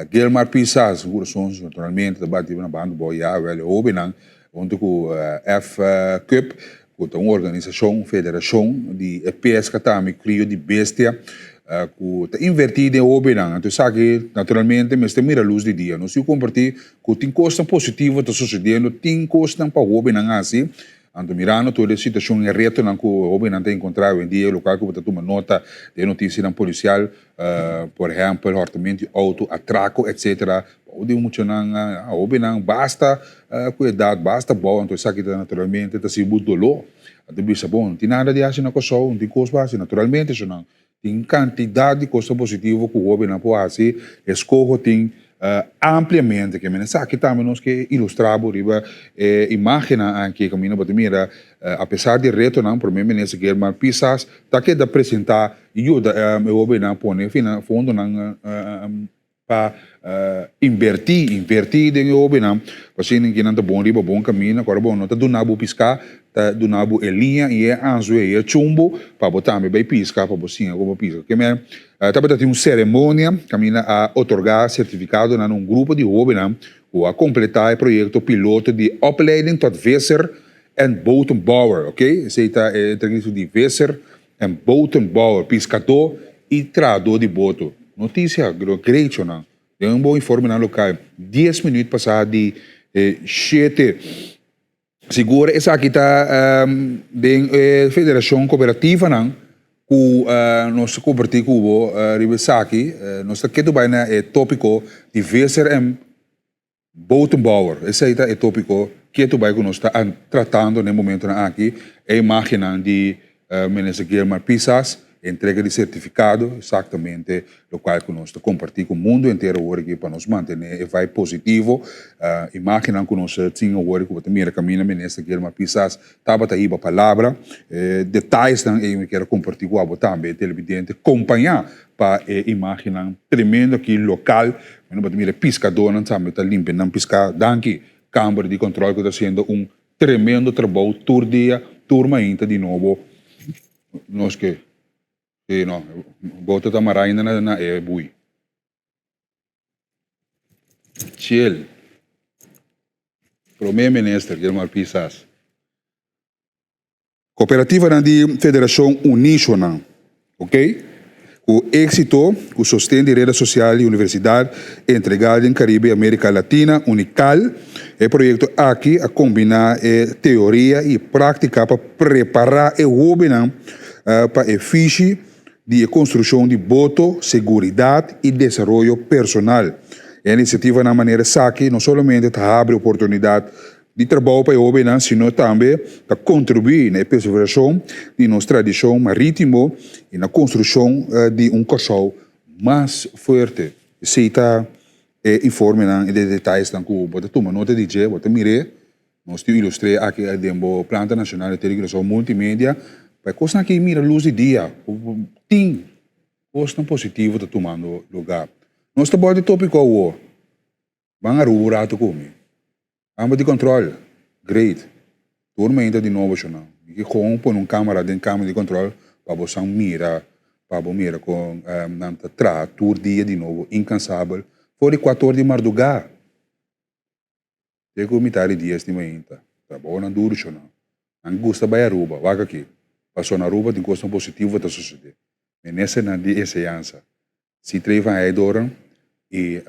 Gilmar Pisas, su kurason naturalmente ta bati na Banda Bou ya, wèl e hóbennan huntu ku F-Cup ku ta un organisashon, un federashon di e peska tambe krio di bestia ku ta invertí den hóbennan. Anto esaki naturalmente mester mira lus di dia. Nos tin ku kompartí ku tin kosnan positivo ta sosediendo, tin kosnan pa hóbennan hasi. Anto mirando tur e situashon i retonan ku hóbennan ta enkontrá awendia, lokal ku bo ta tuma nota den notisianan polisial, por ehèmpel hòrtamentu di outo, atrako etsetera, Bou di muchanan, hóbennan, basta ku edat, basta bou, anto esaki ta naturalmente ta sibi bo doló. Anto bisa, bon, no tin nada di hasi na Kòrsou, no tin kos pa hasi. Naturalmente esnan tin kantidat di kosnan positivo ku hóbennan por hasi, eskoho tin ampliamente. Ke men esaki tambe nos ke ilustrá bo riba e imágennan aki kaminda bo ta mira apesar di retonan Prome Minister Gilmar Pisas ta keda presentá i yuda e hóbennan pone fondonan pa invertí, invertí den e hóbennan, pa asina ki nan ta bon riba bon kaminda, ku ora bo no ta duna bo piská, ta duna bo e liña i e anzue i e chumbo pa bo tambe bai piska, pa bo siña kon bo piska. Ke men tabata tin un seremonia kaminda a otorgá sertifikadonan na un grupo di hóbennan ku a kompletá e proyekto piloto di Opleiding tot Visser en Botenbouwer, oke, esei ta e entrevista di Visser En botenbouwer, piskadó i trahadó di boto. Notisia grechonan den un bo informenan lokal dies minuut pasá di shete. Sigur esaki ta den e federashon kooperativanan ku nos ta kompartí ku bo riba esaki. Nos ta ketu bai na e tópiko di visser en Botenbouwer, esei ta e tópiko ketu bai ku nos ta tratando na e momentonan aki. E imágennan di Minister Gilmar Pisas, entrega di sertifikado, eksaktamente lokual ku nos ta kompartí ku mundu entero awor aki pa nos mantené e vibe positivo. Imágennan ku nos tin awor ku bo ta mira kaminda Minister Gilmar Pisas tabata hiba palabra. E detayesnan ei mi kier a kompartí ku abo tambe, televidente, kompañá pa e imágennan tremendo aki lokal. Bueno, bo ta mira e piskadónan tambe ta limpia nan piská. Danki Kamber di Kòntròl ku ta hasiendo un tremendo trabou tur dia, tur mainta di nobo. Nos ke, sí, no, boto ta mará ainda na e bui. Chiel. Promé Minister Gilmar Pisas. Kooperativanan di Federashon Unishonan, ok, ku éksito ku sosten di reda sosial di Universidat Entregal den Karibe i Amerika Latina, Unikal. E proyekto aki a kombiná e teoria i práktika pa prepará e hóbennan pa e fishi di e konstrukshon di boto, seguridat i desaroyo personal. E inisiativanan manera esaki no solamente ta habri oportunidat di trabou pa e hóbennan, sino tambe ta kontribuí na e preservashon di nos tradishon marítimo i na konstrukshon di un Kòrsou mas fuerte. Esei ta e informenan i e detayesnan ku bo ta tuma nota di dje, bo ta mir'é. Nos tin ilustr'é aki den bo Planta Nashonal di Telegrason Multimedia pa e kosnan aki mira lus di dia ku tin kosnan positivo ta tumando lugá. Nos ta bòlta e tópiko awor. Ban Aruba un rato ku mi. Kamber di kòntròl, great. Tur meinta di nobo shonnan. Mi ke kon pone un kamera den kamber di kòntròl pa bo san mira, pa bo mira kon nan ta traha tur dia di nobo inkansabel for di kuator di mardugá te ku mitar di dies di mainta. Trabounan duru shonnan. Nan gusta bai Aruba, wak aki. Pasobra na Aruba tin kosnan positivo ta sosodé. Ministernan di enseñansa, Citrey van Heydoorn i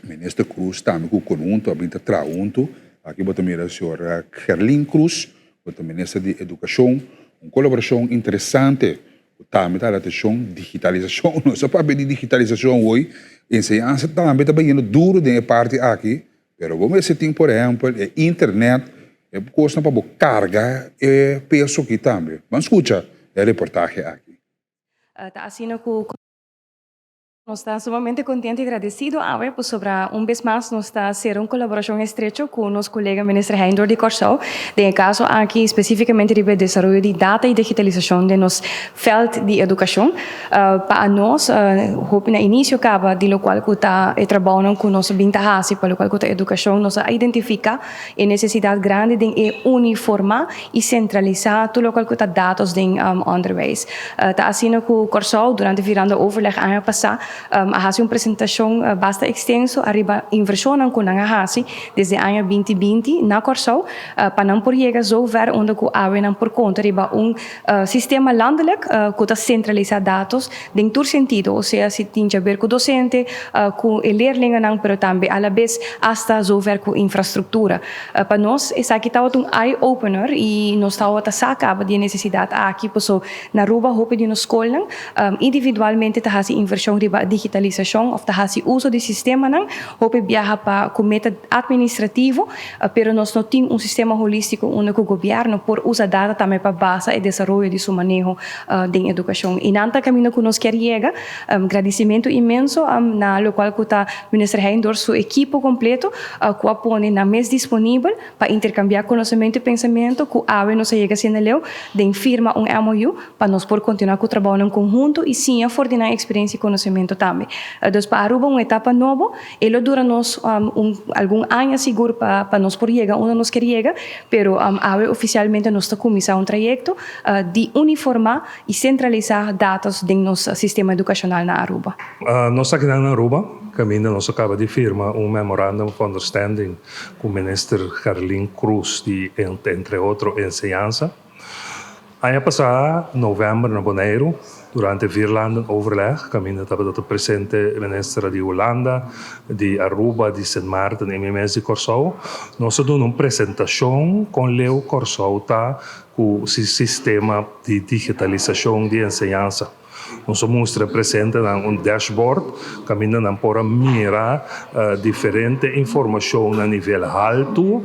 Minister Cruz tambe ku konhunto a bin ta traha huntu. Aki bo ta mira señor Gerlin Cruz ku ta Minister di Edukashon. Un kolaborashon interesante ku tambe ta hala atenshon, digitalisashon. Nos a papia di digitalisashon hoy. Enseñansa tambe ta bayendo duru den e parti aki, pero bo mester tin por ehèmpel e internet, e kosnan pa bo karga e peso aki tambe. Ban skucha e reportahe aki. Ta asina ku nos ta sumamente kontento i gradesido awe pasobra un bes mas nos ta sera un kolaborashon estrecho ku nos kolega Minister Heindor di Kòrsou den e kaso aki spesífikamente riba e desaroyo di data i digitalisashon den nos vèlt di edukashon. Pa anos hopi na inisio kaba di lokual ku ta e trabounan ku nos a bin ta hasi pa lokual ku ta edukashon nos a identifiká E nesesidat grandi den e uniformá i sentralisá tur lokual ku ta datos den onderwijs. Ta asina ku Kòrsou durante Virando Overleg aña pasá a hasi un presentashon basta ekstenso ariba invershonnan ku nan a hasi desde aña binti binti na Kòrsou pa nan por yega zover unda ku awe nan por konta riba un sistema landelijk ku ta sentralisá datos den tur sentido, osea si tin djaber ku dosente, ku e leerlingennan, pero tambe alabes asta zover ku infrastruktura. Pa nos esaki tabata un eye opener i nos tabata sa kaba di e nesesidat aki, paso na Aruba hopi di nos skolnan individualmente ta hasi invershon riba digitalisashon òf ta hasi uso di sistemanan, hopi biaha pa ku meta administrativo, pero nos no tin un sistema holístiko unda ku gobièrnu por usa data tambe pa basa e desaroyo di su maneho den edukashon. I nan ta kaminda ku nos kier yega. Gradisimentu inmenso na lokual ku ta Minister Heindorf su ekipo kompleto ku a pone nan mes disponibel pa interkambiá konosementu i pensamentu ku awe nos a yega asina leu den firma un MOU pa nos por kontinuá ku trabounan konhunto i siña for di nan eksperensia i konosementu tambe. Dus pa Aruba un etapa nobo. E lo dura nos un algun aña sigur pa pa nos por yega unda nos kier yega, pero awe ofisialmente nos ta kuminsá un trayekto di uniformá i sentralisá datos den nos sistema edukashonal na Aruba. Nos ta akinan na Aruba, kaminda nos a kaba di firma un Memorandum of Understanding ku Minister Gerlin Croes di entre otro Enseñansa. Aña pasá, novèmber na Boneiru, durante Vierlandenoverleg, kaminda tabata ta presente minister di Hulanda, di Aruba, di Sint Maarten i mi mes di Kòrsou, nos a duna un presentashon kon leu Kòrsou ta ku si sistema di digitalisashon di enseñansa. Nos a mustra e presentenan un dashboard kaminda nan por a mira diferente informashon na nivel haltu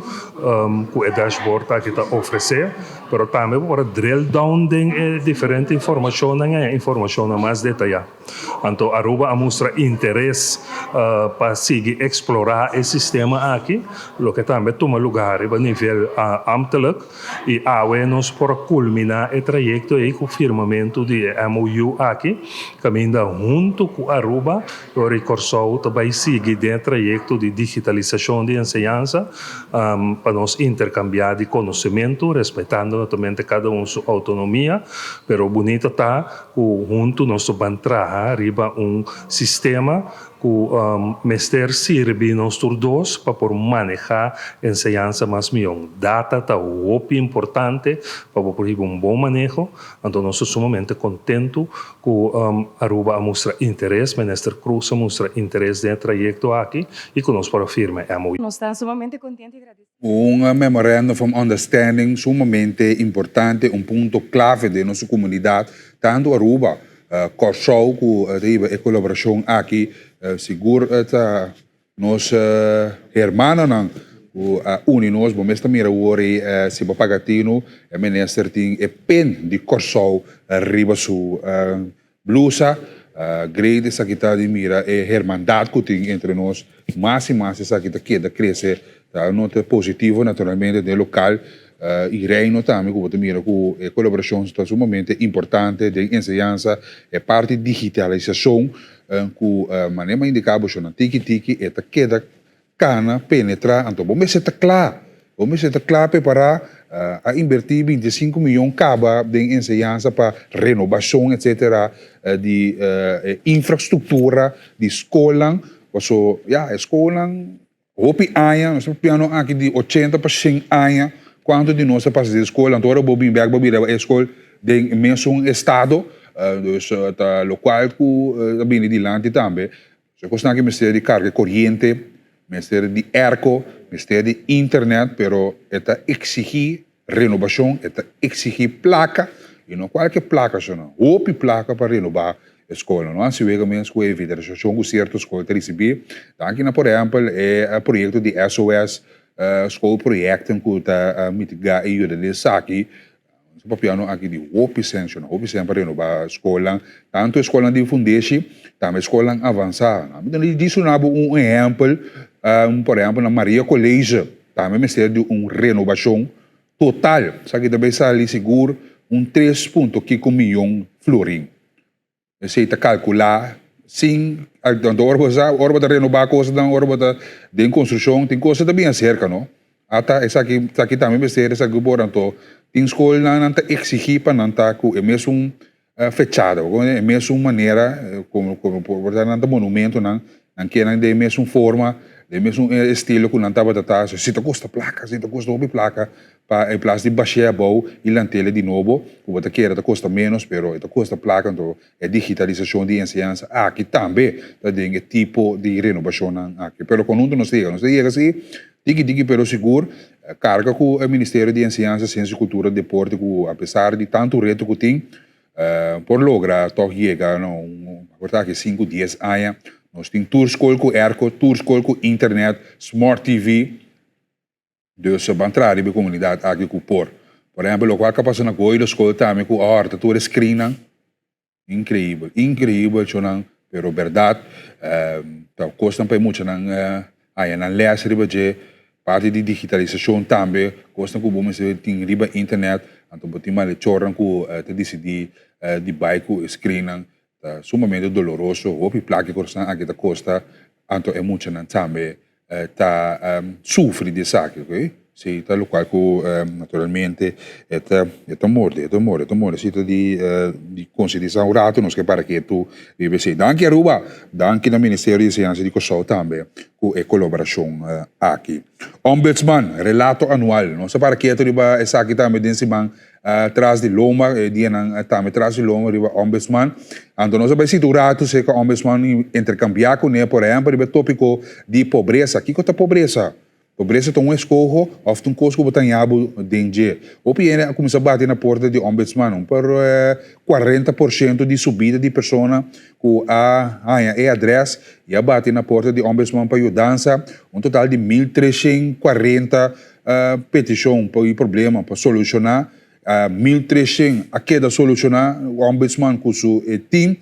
ku e dashboard aki ta ofresé, pero tambe bo por a drill down den e diferente informashonnan i haña informashonnan mas detayá. Anto Aruba a mustra interes pa sigui eksplorá e sistema aki, loke tambe tuma lugá riba nivel ámtelik. I awe nos por a kulminá e trayekto ei ku firmamentu di e MOU aki, kaminda huntu ku Aruba dor i Kòrsou ta bai sigui den e trayekto di digitalisashon di enseñansa pa nos interkambiá di konosementu, respetando naturalmente kada un su outonomia, pero bunita ta ku huntu nos ta ban traha riba un sistema ku mester sirbi nos tur dos pa por manehá enseñansa mas mihó. Data ta hopi importante pa bo por hiba un bon maneho, anto nos ta sumamente kontentu ku Aruba a mustra interes, Minister Croes a mustra interes den e trayekto aki i ku nos por a firma e MOU. Nos ta sumamente kontentu i gradesido. Un Memorandum of Understanding sumamente importante, un punto clave den nos comunidad, tanto Aruba, Kòrsou ku ta hiba e kolaborashon aki, sigur ta nos hermanonan ku a uni nos. Bo mes ta mira awor ei si bo paga tinu, e minister tin e pen di Kòrsou riba su blusa. Great esaki ta di mira e hermandad cu tin entre nos, mas y mas esaki ta keda crece, ta nota positivo naturalmente den local y Reino tambe cu bo ta mira cu e colaboracion ta sumamente importante den enseñansa, e parti digitalisacion cu manera mi a indica bo shownan tiki tiki e ta keda Kana penetrá, anto bo mester ta kla, bo mester ta kla prepará, a inbertí 25 miyon kaba den enseñansa pa renobashon etsetera di e infrastruktura di skolnan, paso ya e skolnan hopi aña, nos ta papiando aki di 80 pa 100 aña kuantu di nos a pasa den skol, anto ora bo bin bèk bo bira e skol den e mesun estado, dus ta lokual ku ta bini dilanti tambe. So kosnan aki mester di karga koriente, mester di airco, mester di internet, pero e ta exigi renobacion, e ta exigi placa, y no cualke placa so no, hopi placa pa renoba e scolnan. No haci wega mes cu e vitalisacion cu cierto scol ta ricibi. Danki na por ehempel e proyecto di SOS schoolprojecten cu ta mitiga y yuda den esaki. Nos ta papiando aki di hopi sèn, shona, hopi sèn pa renobá skolnan, tantu e skolnan di fundeshi, tambe e skolnan avansá. Mi ta di suna bo un ehèmpel, por ehèmpel na Maria College tambe mester di un renobashon total. Esaki ta bai sali sigur un tres punto kiko miyon florin. Esei ta kalkulá sin, anto ora bo sa, ora bo ta renobá kosnan, ora bo ta den konstrukshon, tin kos ta bin aserka no. Ata esaki, esaki tambe mester, esaki por, anto tin skolnan nan ta eksigí pa nan ta ku e mesun fechada, bo komprende, e mesun manera, komo komo por ta nan ta monumentonan, nan ke nan den e mesun forma, den e mesun estilo ku nan tabata ta, si ta kosta plaka, si ta kosta hopi plaka Pa en plas di bash'é abou i lant'ele di nobo, ku bo ta kere ta kosta ménos, pero e ta kosta plaka, anto e digitalisashon di enseñansa aki tambe ta den e tipo di renobashonnan aki. Pero konhunto nos ta yega? Nos ta yega si, tiki tiki pero sigur, karga ku e Ministerio di Enseñansa, Siensia, Kultura, Deporte ku apesar di tantu reto ku tin, por logra tòg yega na un, por ta aki sinku, dies aña, nos tin tur skol ku airco, tur skol ku internet, smart TV, Dus ban traha riba e komunidat aki ku por. Por ehèmpel lokual ka pasa na Goido skol tambe ku a hòrta tur e skrinnan. Inkreibel, inkreibel chonan, pero bèrdat ta kosnan pa e muchanan haña nan lès riba dje. Parti di digitalisashon tambe, kosnan ku bo mester tin riba internet, anto bo tin malechornan ku ta disidí di bai ku e skrinnan. Ta sumamente doloroso, hopi plaka e kosnan aki ta kosta, anto e muchanan tambe ta sufri di esaki, ok. Si ta lokual ku naturalmente e ta e ta morde, e ta morde, e ta morde, si ta di di konsientisá un ratu nos ke para ketu riba esei. Danki Aruba, danki na Ministerio di Enseñansa di Kòrsou tambe ku e kolaborashon aki. Ombudsman, relato anual, nos a para ketu riba esaki tambe den siman Tras di lomba, e dianan tambe tras di lomba riba Ombudsman. Anto nos a bai sinti un ratu serka Ombudsman i interkambiá kuné, por ehèmpel riba e tópiko di pobresa. Kiko ta pobresa? Pobresa ta un eskoho òf ta un kos ku bo ta haña bo den dje? Hopi hende a kuminsá bati na porta di Ombudsman. Un por 40% di subida di persona ku a haña e adrès i a bati na porta di Ombudsman pa yudansa, un total di 1340 petishon pa i problema pa solushoná, 1300 a keda solushoná, Ombudsman ku su team,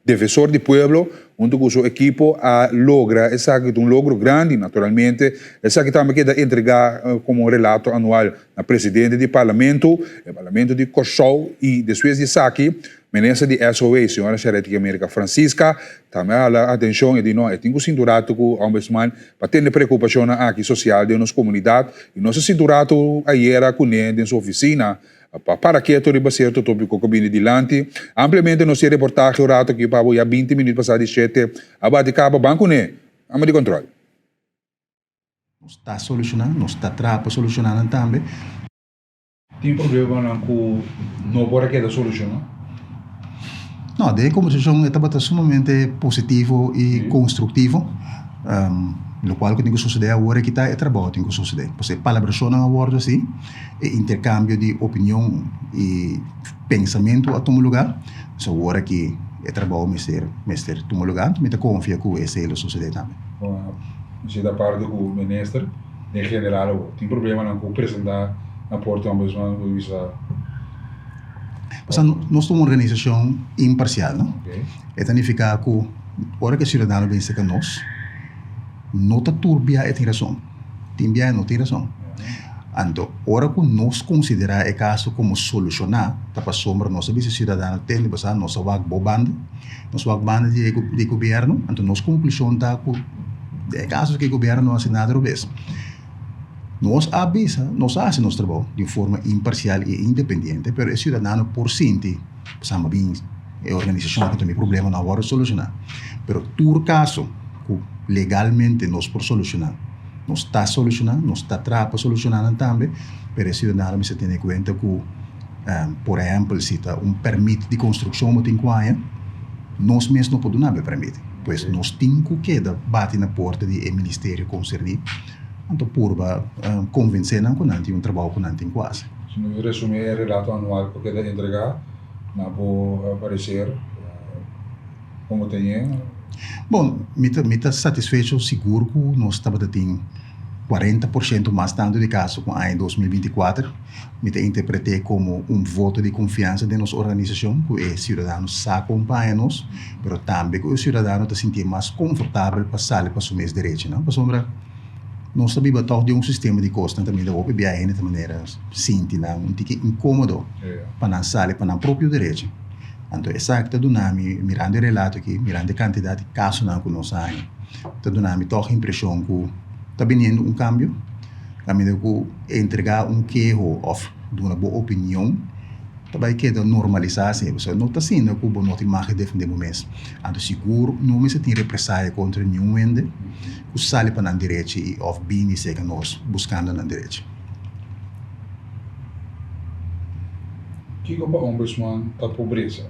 Defensor di Pueblo huntu ku su ekipo a logra esaki, ta un logro grandi, naturalmente esaki tambe keda entregá komo un relato anual na presidente di Parlamento, e Parlamento di Kòrsou i despues di esaki Minister di SOA, señora Sharetica America Francisca, tambe a hala atencion y di no, e tin cu sinti un rato cu Ombudsman pa tende preocupacionnan aki social den nos comunidad y nos a sinti un rato ayera cune den su oficina pa para keto riba cierto topico cu a bini dilanti. Ampliamente nos tin reportahe un rato aki pa bo ya 20 minuut pasa di shete a bati caba ban cune, ama di control. Nos ta soluciona, nos ta traha pa soluciona nan tambe. Tin problemanan ku no por a keda solushoná? No, den e kombersashon e tabata sumamente positivo i konstruktivo. Lokual ku tin ku sosodé awor aki ta e trabou tin ku sosodé. Pasobra e palabrashonnan a wòrdu hasi, e interkambio di opinion i pensamentu a tuma lugá. So awor aki e trabou mester mester tuma lugá. Mi ta konfia ku esei lo sosodé tambe. Bo ta parti ku minister? Den general awor tin problemanan ku presenta na porta ombudsman ku bisa. Pasobra nos ta un organisashon imparsial, no? E ta nifiká ku ora ku e siudadano bin serka nos, no ta tur bia e tin rason. Tin bia e no tin rason. Anto, ora ku nos konsiderá e kaso komo solushoná, ta pasobra nos a bisa e siudadano, Tende, bo sa, nos a wak bo banda, nos wak banda di e gobièrnu, anto nos konklushon ta ku den e kaso ku e gobièrnu no hasi nada robes. Nos a bisa, nos a hasi nos trabou di un forma imparsial i independiente, pero e siudadano por sinti, pasobra bin e organisashon ku ta mi problema no a wòrdu solushoná. Pero tur kaso ku legalmente nos por solushoná, nos ta solushoná, nos ta traha pa solushoná nan tambe, pero e siudadano mester tene kuenta ku, por ehèmpel, si ta un pèrmit di konstrukshon bo tin ku haña, nos mes no por duna bo e pèrmit. Pues nos tin ku keda bati na porta di e ministerio konserní, anto purba konvensé nan ku nan tin un trabou ku nan tin ku hasi. Si nos resumí e relato anual ku keda entregá, na bo parecer como ta yen? Bon, mi ta mi ta satisfecho sigur ku nos tabata tin 40% mas tantu di kaso ku aña 2024. Mi ta interpret'é komo un voto di konfiansa den nos organisashon ku e siudadano sa kompaña nos, pero tambe ku e siudadano ta sintié mas konfortabel pa sali pa su mes derechonan. Pasobra nos ta biba tòg den un sistema di kosnan kaminda hopi biaha hende ta manera sinti nan un tiki inkómodo pa nan sali pa nan propio derecho. Anto esaki ta duna mi, mirando e relato aki, mirando e kantidat di kasonan ku nos a haña, ta duna mi tòg impreshon ku ta biniendo un kambio. Kaminda ku entregá un keho òf duna bo opinion ta bai keda normalisá asina, pasobra no ta asina ku bo no tin mag di defendé bo mes. Anto sigur no mester tin represaya kontra niun hende ku sali pa nan derechi i òf bini serka nos buskando nan derechi. Kiko pa Ombudsman ta pobresa?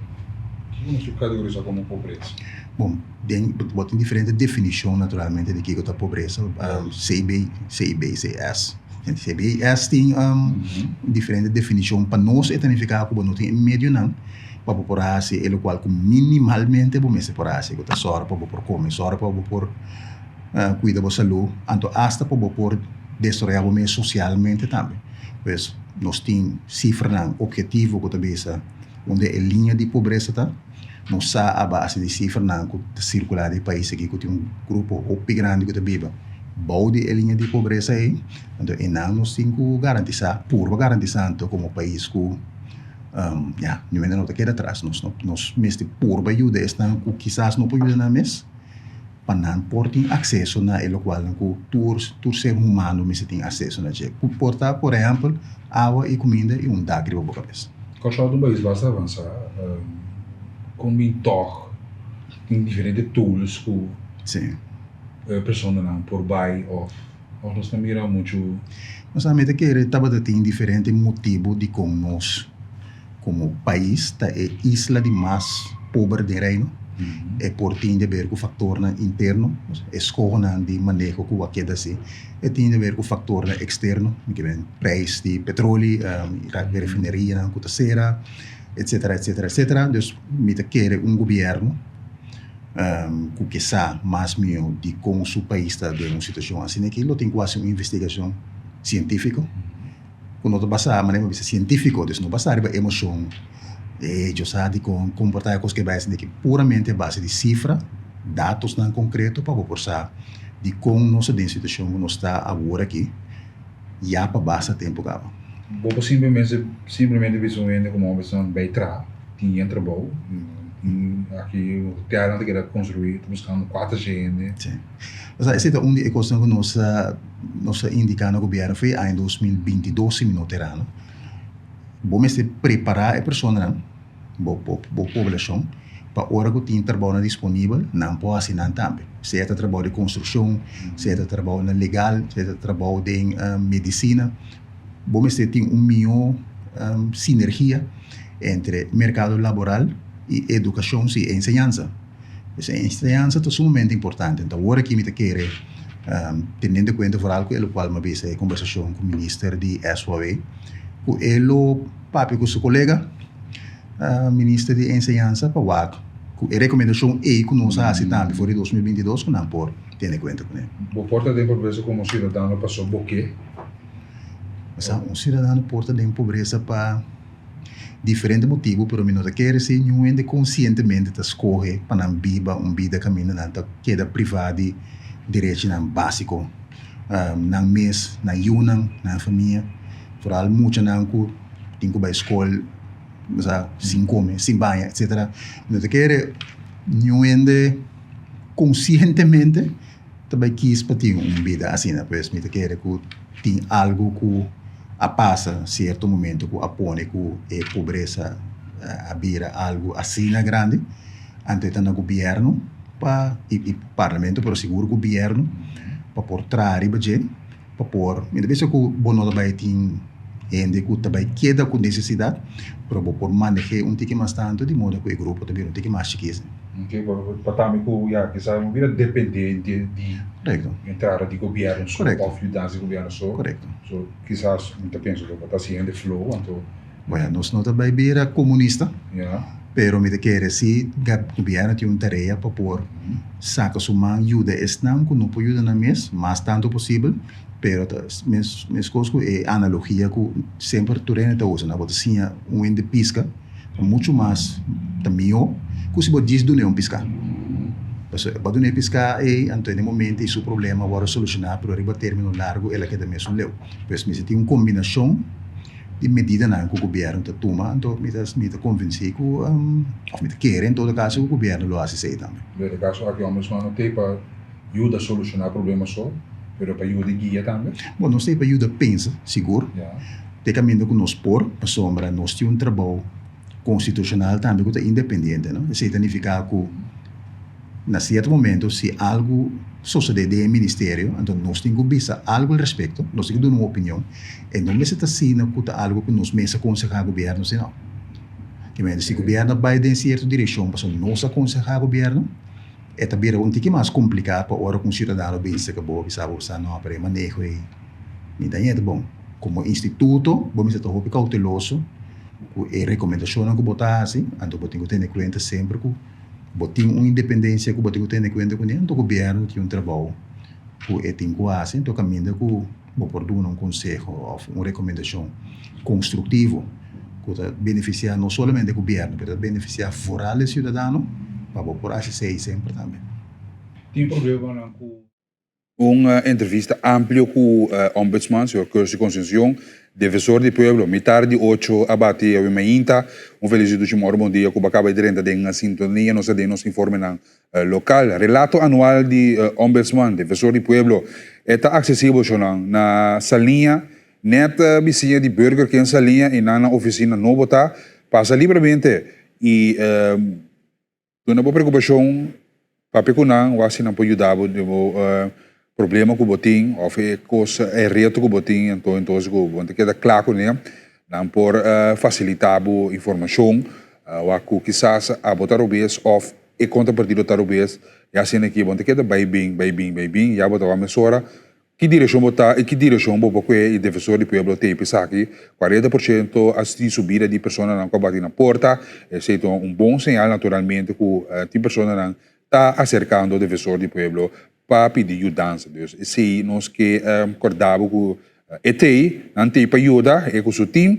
Kiko nos por kategorisá komo pobresa? Bon, den bo tin diferente definishon naturalmente di kiko ta pobresa. CB, CIBCS. CBS tin diferente definishon. Pa nos e ta nifiká ku bo no tin e medionan pa bo por hasi e lokual ku minimalmente bo mester por hasi, ku ta sòru pa bo por kome, sòru pa bo por kuida bo salú, anto asta pa bo por desaroyá bo mes sosialmente tambe. Pues nos tin sifranan ophetivo ku ta bisa unda e liña di pobresa ta. Nos sa a base di sifranan ku ta sirkulá den e pais aki ku tin un grupo hopi grandi ku ta biba bou di e liña di pobresa ei. Anto einan nos tin ku garantisá, purba garantisá anto komo pais ku ya, niun hende no ta keda atras. Nos nos mester purba yuda esnan ku kisas no por yuda nan mes pa nan por tin akseso na e lokualnan ku tur tur ser humano mester tin akseso na dje, ku por ta por ehèmpel awa i kuminda i un dak riba bo kabes. Kòrsou ta un pais basta avansá, kon bin tòg tin diferente tools ku personanan por bai òf òf nos ta mira muchu. Nos a meta kere tabata tin diferente motibu dikon nos Komo pais ta e isla di mas pober den Reino. E por tin di ber ku faktornan interno, eskohonan di maneho ku a keda si. E tin di ber ku faktornan eksterno, mi ke men preis di petroli, refinerianan ku ta sera, etsetera, etsetera, etsetera. Dus mi ta kere un gobièrnu ku ke sa mas mihó dikon su pais ta den un situashon asina aki lo tin ku hasi un investigashon sientífiko. Ku no ta basá, manera mi a bisa, sientífiko, dus no basá riba emoshon, e hecho sa dikon komportá e kos ke bai esaki, puramente a base di sifra, datosnan konkreto pa bo por sa dikon nos ta den situashon ku nos ta awor aki ya pa basta tempu kaba. Bo por simplemente simplemente bisa un hende komo hombernan bai traha, tin yen trabou, tin aki hotelnan ta keda konstruí, ta buskando kuater hende. Sí. Osea, esei ta un di e kosnan ku nos a nos a indiká na gobièrnu for e aña 2022 si mi no ta erando. Bo mester prepará e personanan, bo bo bo poblashon, pa ora ku tin trabounan disponibel, nan por hasi nan tambe. Sea ta trabou di konstrukshon, sea ta trabounan legal, sea ta trabou den medisina. Bo mester tin un mihó sinergia entre merkado laboral i edukashon, si, e enseñansa. Pues e enseñansa ta sumamente importante. Anto awor aki mi ta kere, teniendo en cuenta vooral cu e locual mi a bisa e conversacion cu minister di SOAW, cu e lo papia cu su colega, minister di enseñansa, pa wak cu e recomendacion ey cu nos a haci tambe for di 2022 cu nan por tene cuenta cune. Bo por ta den pobresa como ciudadano paso bo ke? Sa, un ciudadano por ta den pobresa pa. diferente motibu, pero mi no ta kere si niun hende konsientemente ta skohe pa nan biba un bida kaminda nan ta keda privá di derechinan básiko, nan mes, nan yunan, nan famia, foral muchanan ku tin ku bai skol osea sin kome, sin baña, etsetera. Mi no ta kere niun hende konsientemente ta bai kis pa tin un bida asina. Pues mi ta kere ku tin algu ku a pasa sierto momento ku a pone ku e pobresa a bira algu asina grandi. Anto e ta na gobièrnu pa i parlamento pero sigur gobièrnu pa por traha riba dje pa por mi ta bisa ku bo no ta bai tin hende ku ta bai keda ku nesesidat pero bo por maneh'é un tiki mas tantu di moda ku e grupo ta bira un tiki mas chikis. Oke, pa tambe ku ya kisas no bira dependiente di entrada di gobièrnu so òf yudansa di gobièrnu so. Korekto. So kisas mi ta pensa ku bo ta hasi hende flow anto. Bueno, nos no ta bai bira komunista, pero mi ta kere si gobièrnu tin un tarea pa por saka su man yuda esnan ku no por yuda nan mes mas tantu posibel, pero ta meskos ku e analogia ku semper tur hende ta usa, bo ta siña un hende piska ta muchu mas ta mihó ku si bo djis dun'é un piská. Pasobra bo a dun'é piská ei anto den e momento ei su problema a wòrdu solushoná pero riba término largu el a keda mesun leu. Pues mester tin un kombinashon di medidanan ku gobièrnu ta tuma, anto mi ta mi ta konvensí ku òf mi ta kere en todo kaso ku gobièrnu lo hasi esei tambe. Den e kaso aki Ombudsman no t'ei pa yuda solushoná problema so, pero pa yuda i guia tambe? Bon, nos t'ei pa yuda pensa, sigur, te kaminda ku nos por, pasobra nos tin un trabou konstitushonal tambe ku ta independiente, no? Esei ta nifiká ku Na sierto momento si algu sosode den e ministerio, anto nos tin ku bisa algu al respekto, nos tin ku duna un opinion, e no mester ta asina ku ta algu ku nos mes a konsehá gobièrnu si no. Kimente si gobièrnu a bai den sierto direkshon pasobra nos a konsehá gobièrnu, e ta bira un tiki mas kompliká pa ora ku un siudadano bin serka bo bisa bo sa no pero e maneho ei mi ta ñeta bon. Komo instituto bo mester ta hopi kouteloso ku e rekomendashonnan ku bo ta hasi, anto bo tin ku tene kuenta semper ku. Bo tin un independencia cu bo tin cu tene cuenta cune, anto gobierno tin un trabou cu e tin cu haci, anto caminda cu bo por duna un conseho of un recomendacion constructivo cu ta beneficia no solamente gobierno pero ta beneficia vooral e ciudadano pa bo por haci esey semper tambe. Tin problemanan cu. Un entrevista amplio ku Ombudsman, señor Cursi Concencion, Defensor di Pueblo. Mitar di ocho a bati awe mainta. Un felis dushi moro bon dia ku bo a kaba di drenta den sintonia. Nos ta den nos informenan lokal. Relato anual di Ombudsman, Defensor di Pueblo, e ta aksesibel shonnan na Saliña, nèt bisiña di Burger King Saliña i nan na ofisina nobo ta. Pasa libremente i. Duna bo preokupashon, papia ku nan, wak si nan por yuda bo den bo problema ku bo tin òf e kos, e reto ku bo tin, anto entonces ku bo ta keda kla kuné, nan por fasilitá bo informashon, wak ku kisas abo ta robes òf e kontrapartido ta robes, i asina aki bo no ta keda bai bin, bai bin, bai bin, ya bo ta wak mesora. Ki direccion bo ta y ki direccion bo por cue y Defensor di Pueblo ta esaki? 40% a sinti subida di personanan cu a bati na porta. Esey ta un bon señal naturalmente cu tin personanan ta acercando Defensor di Pueblo pa pidi yudansa. Dus esey nos ke corda bo cu e t'ey, nan t'ey pa yuda, e cu su team.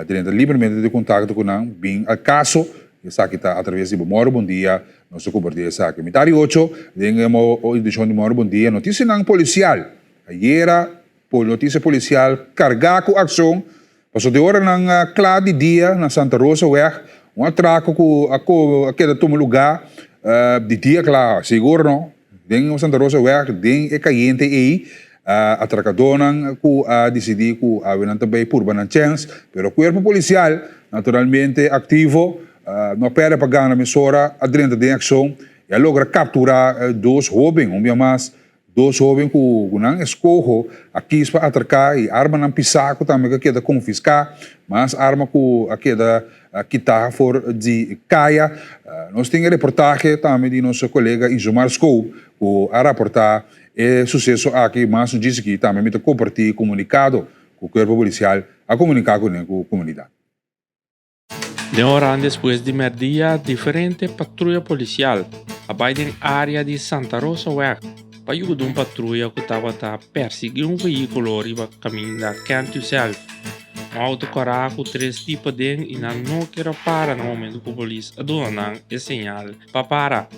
Drenta libremente den contacto cu nan, bin al caso. Esaki ta atraves di bo Moro Bon Dia. Nos ta comparti esaki. Mitar di ocho den e edicion di Moro Bon Dia, noticianan policial. Ayera por noticia policial carga cu accion pasobra di oranan cla di dia na Santa Rosa weg un atraco cu a keda tuma lugar di dia cla, sigur no. Den Santa Rosa weg den e cayente ey atracadornan cu a dicidi cu awe nan ta bay purba nan chens, pero cuerpo policial naturalmente activo no a perde pa gana mesora a drenta den accion y a logra captura dos hoben, un bia mas dos hoben cu nan escoho a kis pa atraca y armanan pisa cu tambe a keda confisca, mas arma cu a keda kita for di kaya. Nos tin e reportahe tambe di nos kolega Inzumar Scoop ku a raportá e suseso aki. Mas un djis aki tambe mi ta kompartí komunikado ku Kuerpo Polisial a komuniká kuné ku komunidat. Den oran despues di mèrdia diferente patruya polisial a bai den área di Santa Rosaweg pa yuda un patruya ku tabata persiguí un vehíkulo riba kaminda Kent Yourself. Un auto kòrá ku tres tipo aden i nan no kier a para na momentu ku polis a duna nan e señal pa para.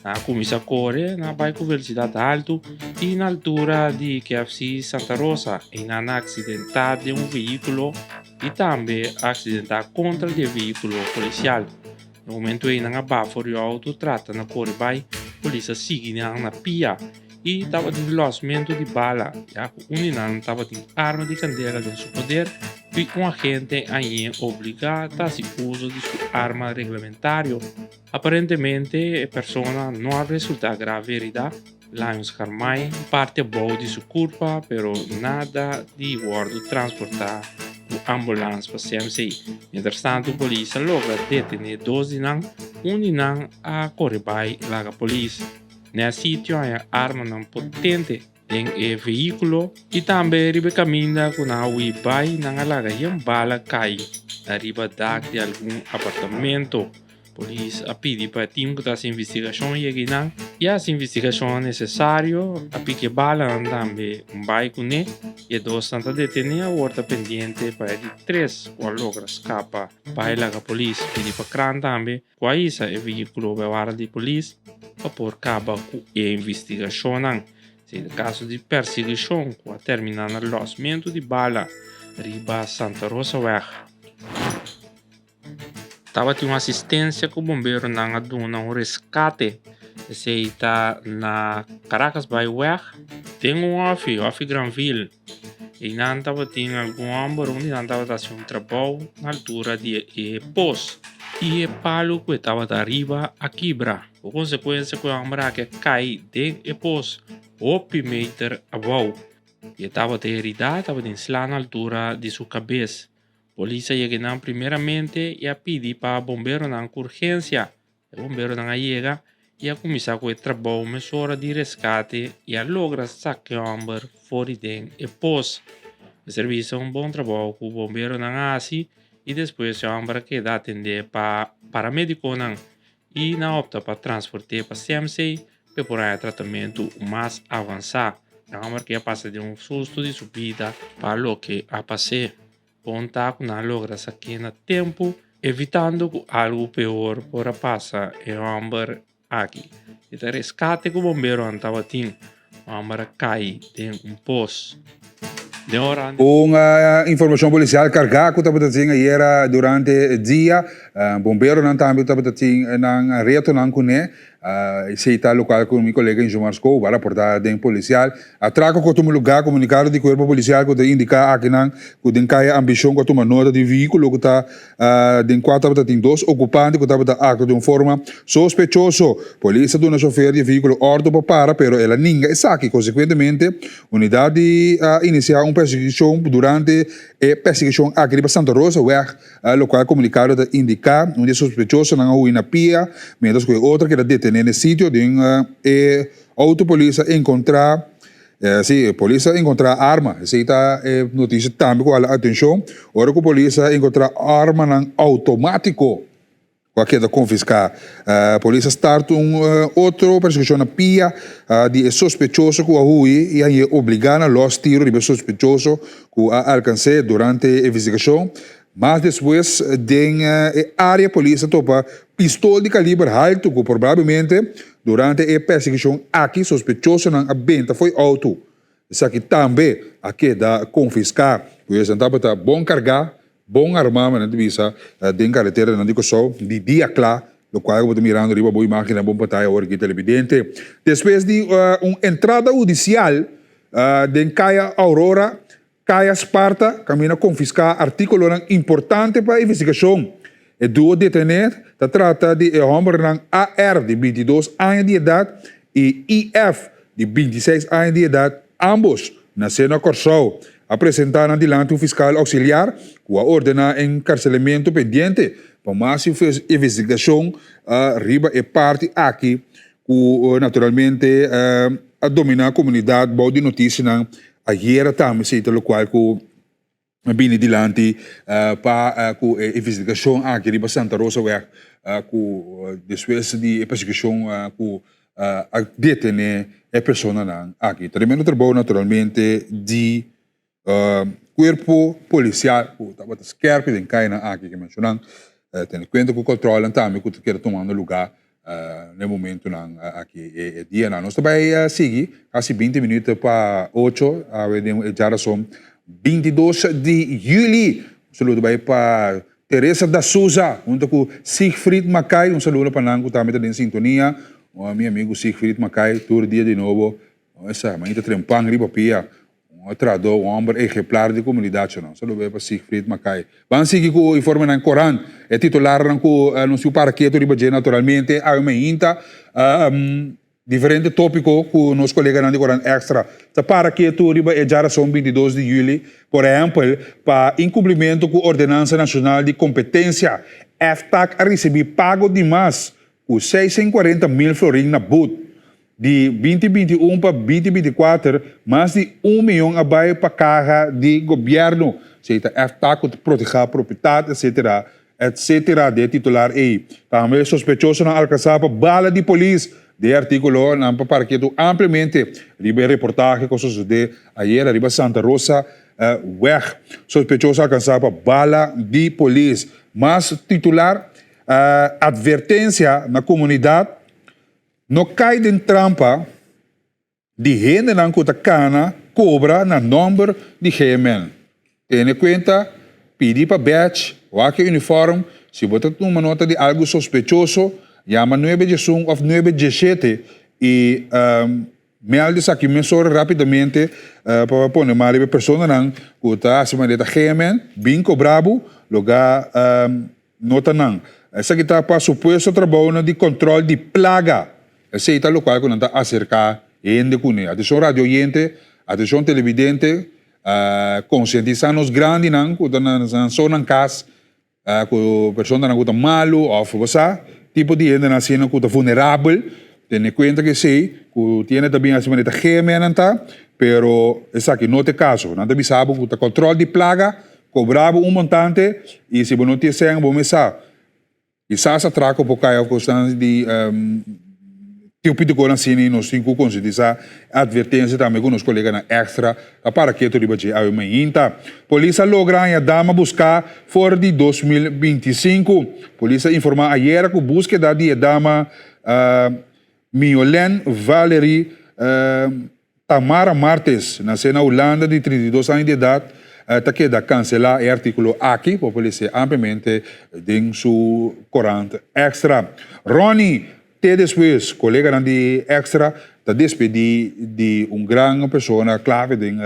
Nan a kuminsá kore, nan a bai ku velosidat haltu i na altura di KFC Santa Rosa i nan a aksidentá den un vehíkulo i tambe a aksidentá kontra di e vehíkulo polisial. Na momentu ei nan a baha for di outo trata na kore bai, polis a sigui nan na pia i tabatin lòsmentu di bala ya ku un di nan tabatin arma di kandela den su poder i un agente a ñe obligá ta hasi uso di su arma reglamentario. Aparentemente e persona no a resultá grave heridá, Lions Carmay parti abou di su kurpa pero nada di wòrdu transportá ku ambulans pa CMC. Mientrastantu polis a logra detené dos di nan, un di nan a kore bai laga polis. Na e sitio haña armanan potente den e vehíkulo i tambe riba e kaminda ku nan a hui bai nan a laga yen bala kai riba dak di algun apartamento. Polis a pidi pa e tim ku ta hasi investigashon yega einan i a hasi investigashonnan nesesario. A piki e balanan tambe un bai kuné i e dosnan ta detené. Awor ta pendiente pa e di tres ku a logra skapa bai laga polis. Pidi pa kran tambe ku a hisa e vehíkulo bai warda di polis pa por kaba ku e investigashonnan. Si e kaso di persiguishon ku a terminá na lòsmentu di bala riba Santa Rosaweg. Tabatin un asistencia cu bomberonan a duna un rescate. Esey ta na Caracas Byweg den un ofi, ofi Granville. Eynan tabatin algun homber, un di nan tabata haci un trabou na altura di e pos y e palo cu e tabata ariba a kibra. Cu consecuencia cu e homber aki a cay den e pos hopi meter abou y e tabata herida, tabatin sla na altura di su cabes. Polis a yega einan primeramente i a pidi pa bomberonan ku urgensia. E bomberonan a yega i a kuminsá ku e trabou mesora di reskate i a logra saka e hòmber for di den e pos. Mester bisa un bon trabou ku bomberonan a hasi i despues e hòmber a keda atendé pa paramedikonan i nan a opta pa transport'é pa CMC pa e por haña tratamentu mas avansá. E hòmber ke a pasa den un sustu di su bida pa loke a pas'é. Bon ta ku nan a logra sak'é na tempu, evitando ku algu peor por a pasa e hòmber aki. E ta reskate ku bomberonan tabatin. Hòmber a kai den un pos. Den ora. Un informashon polisial kargá ku tabata tin ayera durante dia. Bomberonan tambe tabata tin nan retonan kuné. Esei ta lokual ku mi kolega Injomar Skou a raportá den polisial. Atrako ku a tuma lugá, komunikado di kuerpo polisial ku ta indiká akinan ku den kaya Ambishon ku a tuma nota di vehíkulo ku ta den kua tabata tin dos okupante ku tabata aktua di un forma sospechoso. Polis a duna shofer di e vehíkulo òrdu pa para, pero el a ninga esaki. Konsekuentemente, unidat di a inisiá un persiguishon. Durante e persiguishon aki riba Santa Rosa weg, lokual komunikado ta indiká, un di e sospechosonan a hui na pia, miéntras ku e otro a keda detené na e sitio. Den e outo polis a enkontrá. Sí, polis a encontra arma. Esey ta e noticia tambe cu hala atencion. Ora cu polis a encontra armanan automatico cu a keda confisca. Polis a start un otro persecucion na pia di e sospechoso cu a hui y a heye obliga na los tiro riba e sospechoso cu a alcance durante e investigacion. Mas despues den e área polis a topa pistol di kaliber haltu ku probablemente durante e persiguishon aki sospechosonan a benta fo'i outo. Esaki tambe a keda konfiská. Pues nan tabata bon kargá, bon armá, men nan ta bisa den kareteranan di Kòrsou di dia kla, lokual ku bo ta mirando riba bo imágennan bo pantaya awor aki televidente. Despues di un entrada hudisial den Kaya Aurora, Kaya Sparta kaminda konfiská artíkulonan importante pa investigashon. E duo detené ta trata di e hòmbernan AR di 22 aña di edat i IF di 26 aña di edat, ámbos nasé na Kòrsou. A presentá nan dilanti un fiskal ouksiliar ku a ordená enkarselamentu pendiente pa mas investigashon riba e parti aki ku naturalmente a dominá komunidat bou di notisianan Ayera tambe si ta locual cu a bini dilanti pa cu e investigacion aki riba Santa Rosa weg cu despues di e persecucion cu a detene e personanan aki. Tremendo trabou naturalmente di. Cuerpo Policial cu tabata skerpi den cayanan aki ke mencionan, tene cuenta cu controlnan tambe cu ta keda tumando lugar na e momentonan aki e dianan. Nos ta bay sigui casi binti minuut pa ocho awe den e djarason 22 di juli. Un saludo bay pa Teresa da Souza hunto cu Siegfried Mackay. Un saludo pa nan cu tambe ta den sintonia. Mi amigo Siegfried Mackay tur dia di nobo esa mainta trempan riba pia. Un trahadó, un hòmber ehemplar di komunidat su nan. Saludo pa Siegfried Mackay. Ban sigui ku informenan korant. E titularnan ku nos yu para ketu riba dje naturalmente awe mainta. Diferente tópiko ku nos koleganan di korant Extra ta para ketu riba e djarason 22 di yüli. Por ehèmpel, pa inkumplimentu ku Ordenansa Nashonal di Kompetensia, FTAC a risibí pago di mas ku 640 mil florin na but. Di 2021 pa 2024, mas di un miyon a bai pa kaha di gobièrnu, esei ta FTAC ku ta protehá propietat, etcetera, etcetera, di e titular ei. Tambe sospechosonan alkansá pa bala di polis. Den e artíkulo nan pa para ketu ampliamente riba e reportahe ku a sosodé ayera riba Santa Rosa Weg. Sospechoso alkansá pa bala di polis. Mas titular, Atvertensia na komunidat. No kai den trampa di hendenan ku ta kana kobra na nòmber di GMN. Tene kuenta, pidi pa badge, wak e uniform, si bo ta tuma nota di algu sospechoso, yama nuebe diesun òf nuebe diesshete i mèld esaki mesora rápidamente pa pone man riba e personanan ku ta hasi manera ta GMN bin kobra bo, logá Nota nan. Esaki ta pa supuesto trabounan di control di plaga. Esey ta locual cu nan ta acerca hende cune. Atencion radio oyente, atencion televidente, concientisa nos grandinan cu ta nan so nan cas, cu personanan cu ta malo of bo sa, tipo di hendenan asina cu ta vulnerabel. Tene cuenta cu esey, cu tiene ta bin haci manera ta geme nan ta, pero esaki no ta e caso. Nan ta bisa bo cu ta control di plaga. Cobra bo un montante y si bo no tin cen bo mes sa. Kisas atraco por cay of cosnan di tipo di cosnan asina y nos tin cu concientisa advertencia tambe cu nos coleganan extra ta para keto riba dje awe mainta. Polis a logra haña dama busca for di 2025. Polis a informa ayera cu buskeda di e dama Miolen Valerie Tamara Martes, nasé na Hulanda di 32 aña di edat, ta keda kanselá e artíkulo aki pa por lese ampliamente den su korant Extra. Ronnie, te despues, koleganan di Extra ta despedí di un gran persona klave den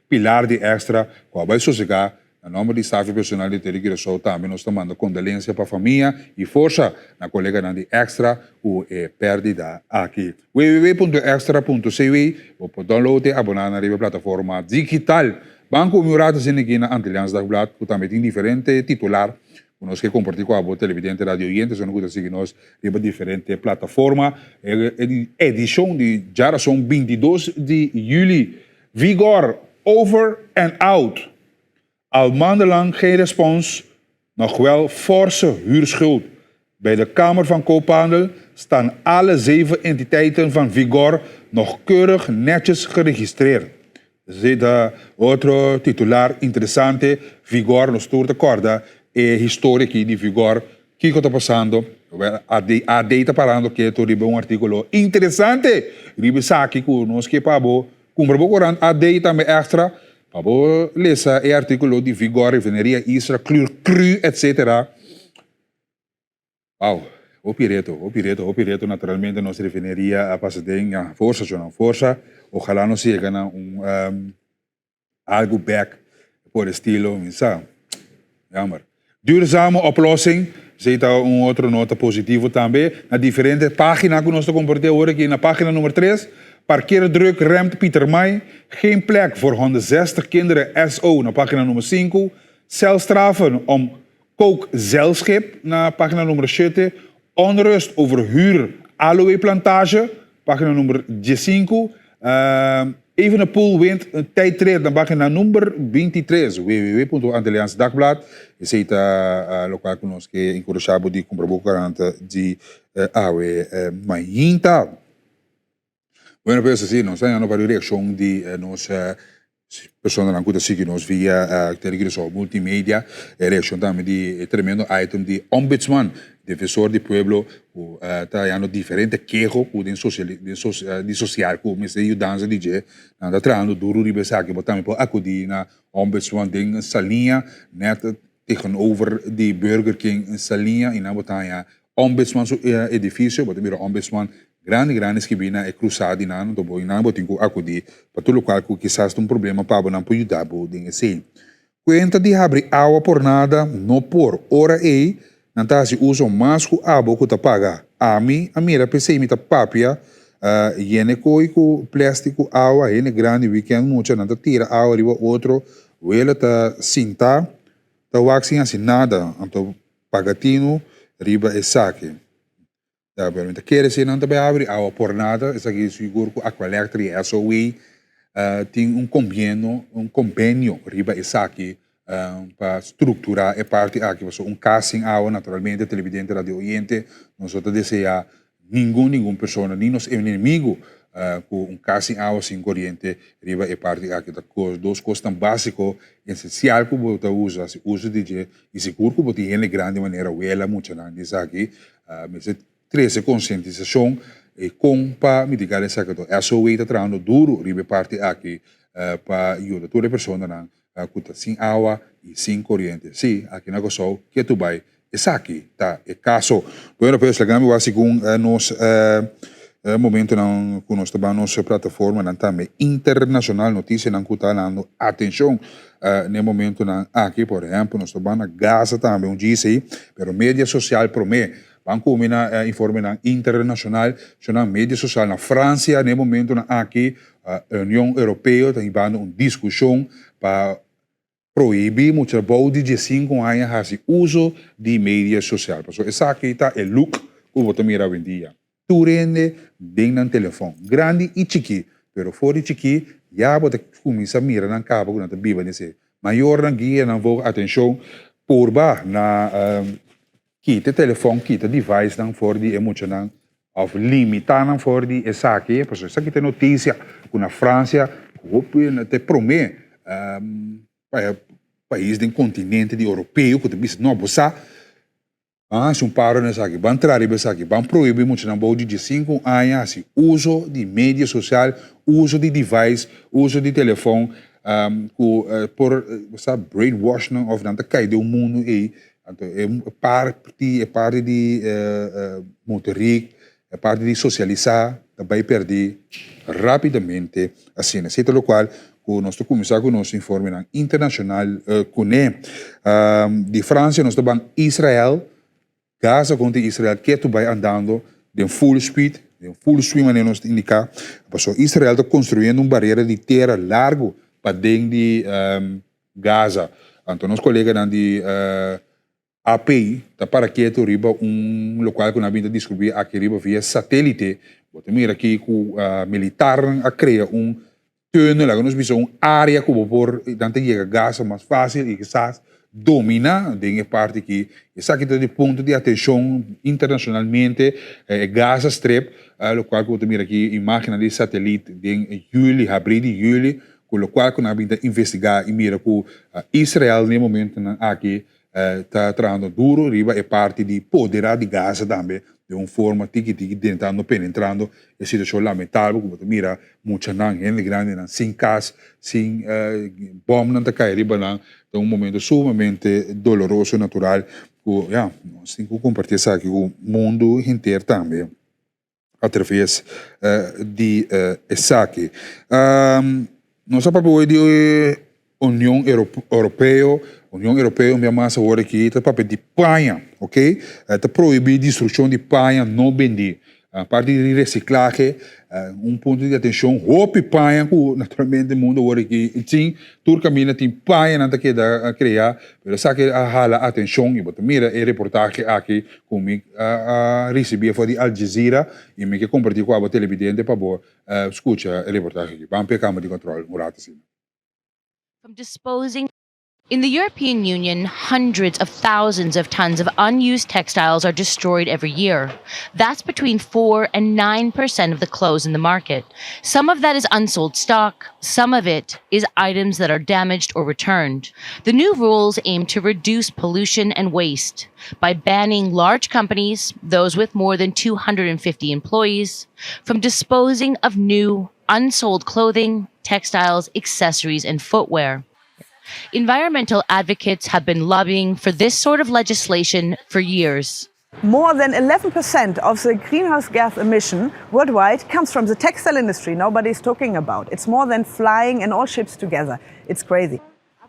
pilar di Extra ku a bai sosegá. Na nomber di staf i personal di Tele Curaçao tambe nos ta manda kondolensia pa famia i forsa na koleganan di Extra ku e pèrdida aki. www.extra.cw Bo por download i aboná na riba e plataforma digital. Ban ku mi un rato asina aki na Antilliaans Dagblad ku tambe tin diferente titular ku nos ke kompartí ku abo televidente radio oyente esnan ku ta sigui nos riba diferente plataforma. E edishon di djarason 22 di yüli. Vigor over and out. Al maandenlang geen respons, nog wel forse huurschuld. Bij de Kamer van Koophandel staan alle zeven entiteiten van Vigor nog keurig netjes geregistreerd. Esei ta otro titular interesante, Vigor, nos tur ta corda e historia aki di Vigor, Kiko ta pasando? Wel, AD, AD ta parando keto riba un artíkulo interesante riba esaki ku nos ke pa bo kumpra bo korant AD tambe extra pa bo lesa e artíkulo di Vigor, Refineria Isla, Klur Cru, etcetera. Wow, hopi reto, hopi reto, hopi reto. Naturalmente nos refineria a pasa den, ya, forsa, shonnan, forsa. Ojalá nos yega na un Algu bek por estilo, mi sa. Jammer. Duurzame oplossing, esei ta un otro nota positivo tambe. Na diferente pagina ku nos ta kompartí awor aki, na pagina number tres, Parkeerdruk remt Pietermaai, geen plek voor 160 kinderen SO na pagina number sinku, Celstraffen om kookzeilschip na pagina number shete, Onrust over huur aloe plantage, pagina number diesinku, Evenepoel wint een tijdrit na pagina number 23, www.antilliaansdagblad. Esei ta lokual ku nos ke enkurashá bo di kumpra bo korant di awe mainta. Bueno pues así, nos ta yendo pa e reakshon di nos. Personanan ku ta sigui nos via Televisor Multimedia, e reakshon tambe di e tremendo item di Ombudsman, Defensor di Pueblo, ku ta hayando diferente keho ku den di sosial ku mester yudansa di dje. Nan ta trahando duru riba esaki. Bo tambe por akudí na Ombudsman den Saliña, nèt tegenover di Burger King Saliña, i nan bo ta haña Ombudsman su edifisio, bo ta mira Ombudsman grandi grandi skibí na e krusá di nan, anto bo nan bo tin ku akudí pa tur lokual ku kisas ta un problema pa bo, nan por yuda bo den esei. Kuenta di habri awa por nada no por, ora ei nan ta hasi uso mas ku abo ku ta paga. Ami a mira p'esei mi ta papia yene koi ku plèstik ku awa, hende grandi wikènt mucha nan ta tira awa riba otro, wela ta sintá ta wak sin hasi nada, anto Paga tinu riba esaki. Ta, pero mi ta kere si nan ta bai habri awa por nada, esaki sigur ku Aqualectra i SOE tin un kombieno, un kombenio riba esaki pa strukturá e parti aki, pasobra un kas sin awa naturalmente televidente, radio oyente, nos no ta deseá Ningun ningun persona, ni nos enemigo cu un cas sin awa, sin coriente riba e parti aki. Ta dos cosnan basico, esencial cu bo ta usa, haci uso di dje y sigur cu bo tin hende grandi manera wela, muchanan di esaki, mester trece concientisacion e con pa mitiga esaki. Enton SOA ta trahando duro riba e parti aki pa yuda tur e personanan cu ta sin awa y sin coriente. Si, aki na Curaçao ketu bay esaki ta e caso. Bueno pues, laga mi wak segun nos momentonan cu nos ta ban nos plataformanan tambe internacional, noticianan cu ta dando atencion n'e momentonan aki. Por ehempel, nos ta ban na Gaza tambe un djis ey, pero media social prome. Ban cumi na informenan internacional, shonnan media social na Francia n'e momentonan aki Union Europeo ta hibando un diskushon pa prohibí mucha bou di diesinku aña hasi uso di media sosial. Pasobra esaki ta e look ku bo ta mira awendia. Tur hende den nan telefòn, grandi i chikí. Pero for di chikí ya bo ta kuminsá mira nan kaba ku nan ta biba den esei. Mayornan guia nan vou atenshon purba na kita e telefòn, kita devicenan for di e muchanan Of limitá nan for di esaki, pasobra esaki ta e notisia ku na Fransia hopi ta e promé pais den kontinente di oropeo ku ta bisa no bo sa ban hasi un paro na esaki, ban traha riba esaki, ban prohibí muchanan bou di diesinku aña hasi uso di media sosial, uso di device, uso di telefòn ku por bo sa brainwash nan òf nan ta kai den un mundu ei. Anto e parti e parti di motoriek, e parti di sosialisá ta bai pèrdí rápidamente asina. Esei ta lokual ku nos ta kuminsá ku nos informenan internashonal kuné. Di Fransia nos ta ban Israel, Gaza kontra Israel ketu bai andando den full speed, den full swing manera nos ta indiká, pasobra Israel ta konstruyendo un barera di tera largu paden di Gaza. Anto nos koleganan di AP ta para ketu riba un lokual ku nan a bin ta diskubrí aki riba via satélite. Bo ta mira aki ku militarnan a krea un tùnel, laga nos bisa un área ku bo por nan ta yega Gaza mas fásil i kisas dominá den e parti aki. Esaki ta di punto di atenshon internashonalmente, e Gaza Strip, lokual ku bo ta mira aki imágennan di satelit den yüli, habrí di yüli, Ku lokual ku nan a bin ta investigá i mira ku Israel na e momentunan aki ta trahando duru riba e parti di poderá di Gaza tambe den un forma tiki tiki drentando penetrando e situashon lamentabel ku bo ta mira muchanan, hende grandinan sin kas, sin bòmnan ta kai riba nan. Ta un momento sumamente doloroso natural ku ya nos tin ku kompartí esaki ku mundu henter tambe. Atraves di esaki. Nos a papia hoy di Union Europeo, Union Europeo un bia mas awor aki ta papia di paña, ok? Ta prohibi destrukshon di paña no bendi. Aparte di resiklahe, un punto di atenshon, hopi paña ku naturalmente mundu awor aki tin, tur kaminda tin pañanan ta keda krea, pero esaki a hala atenshon i bo ta mira e reportahe aki Ku mi a risibí for di Al Jazeera i mi ke kompartí ku abo televidente pa bo skucha e reportahe aki. Ban p'e kama di kòntròl un ratu asina. From disposing. In the European Union, hundreds of thousands of tons of unused textiles are destroyed every year. That's between 4 and 9% of the clothes in the market. Some of that is unsold stock, some of it is items that are damaged or returned. The new rules aim to reduce pollution and waste by banning large companies, those with more than 250 employees, from disposing of new, unsold clothing, textiles, accessories, and footwear. Environmental advocates have been lobbying for this sort of legislation for years. More than 11% of the greenhouse gas emission worldwide comes from the textile industry. Nobody's talking about. It's more than flying and all ships together. It's crazy.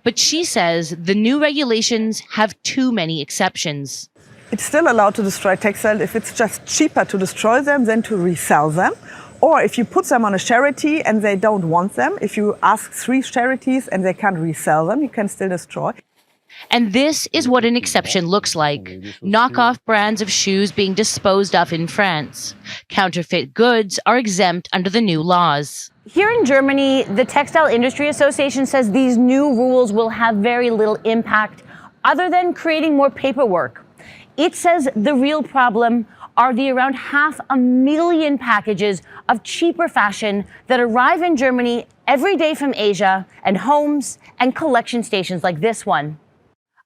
But she says the new regulations have too many exceptions. It's still allowed to destroy textiles if it's just cheaper to destroy them than to resell them. Or if you put them on a charity and they don't want them, if you ask three charities and they can't resell them, you can still destroy. And this is what an exception looks like knockoff brands of shoes being disposed of in France. Counterfeit goods are exempt under the new laws. Here in Germany, the Textile Industry Association says these new rules will have very little impact other than creating more paperwork. It says the real problem are the around half a million packages of cheaper fashion that arrive in Germany every day from Asia and homes and collection stations like this one.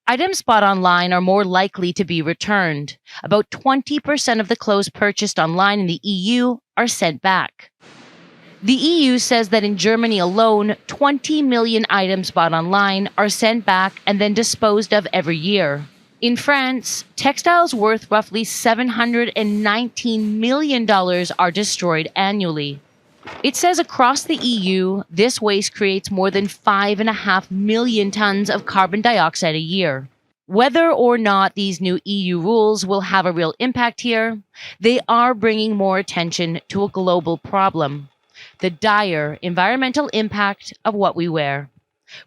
Items bought online are more likely to be returned. About 20% of the clothes purchased online in the EU are sent back. The EU says that in Germany alone, 20 million items bought online are sent back and then disposed of every year. In France, textiles worth roughly $719 million are destroyed annually. It says across the EU, this waste creates more than 5.5 million tons of carbon dioxide a year. Whether or not these new EU rules will have a real impact here, they are bringing more attention to a global problem the dire environmental impact of what we wear.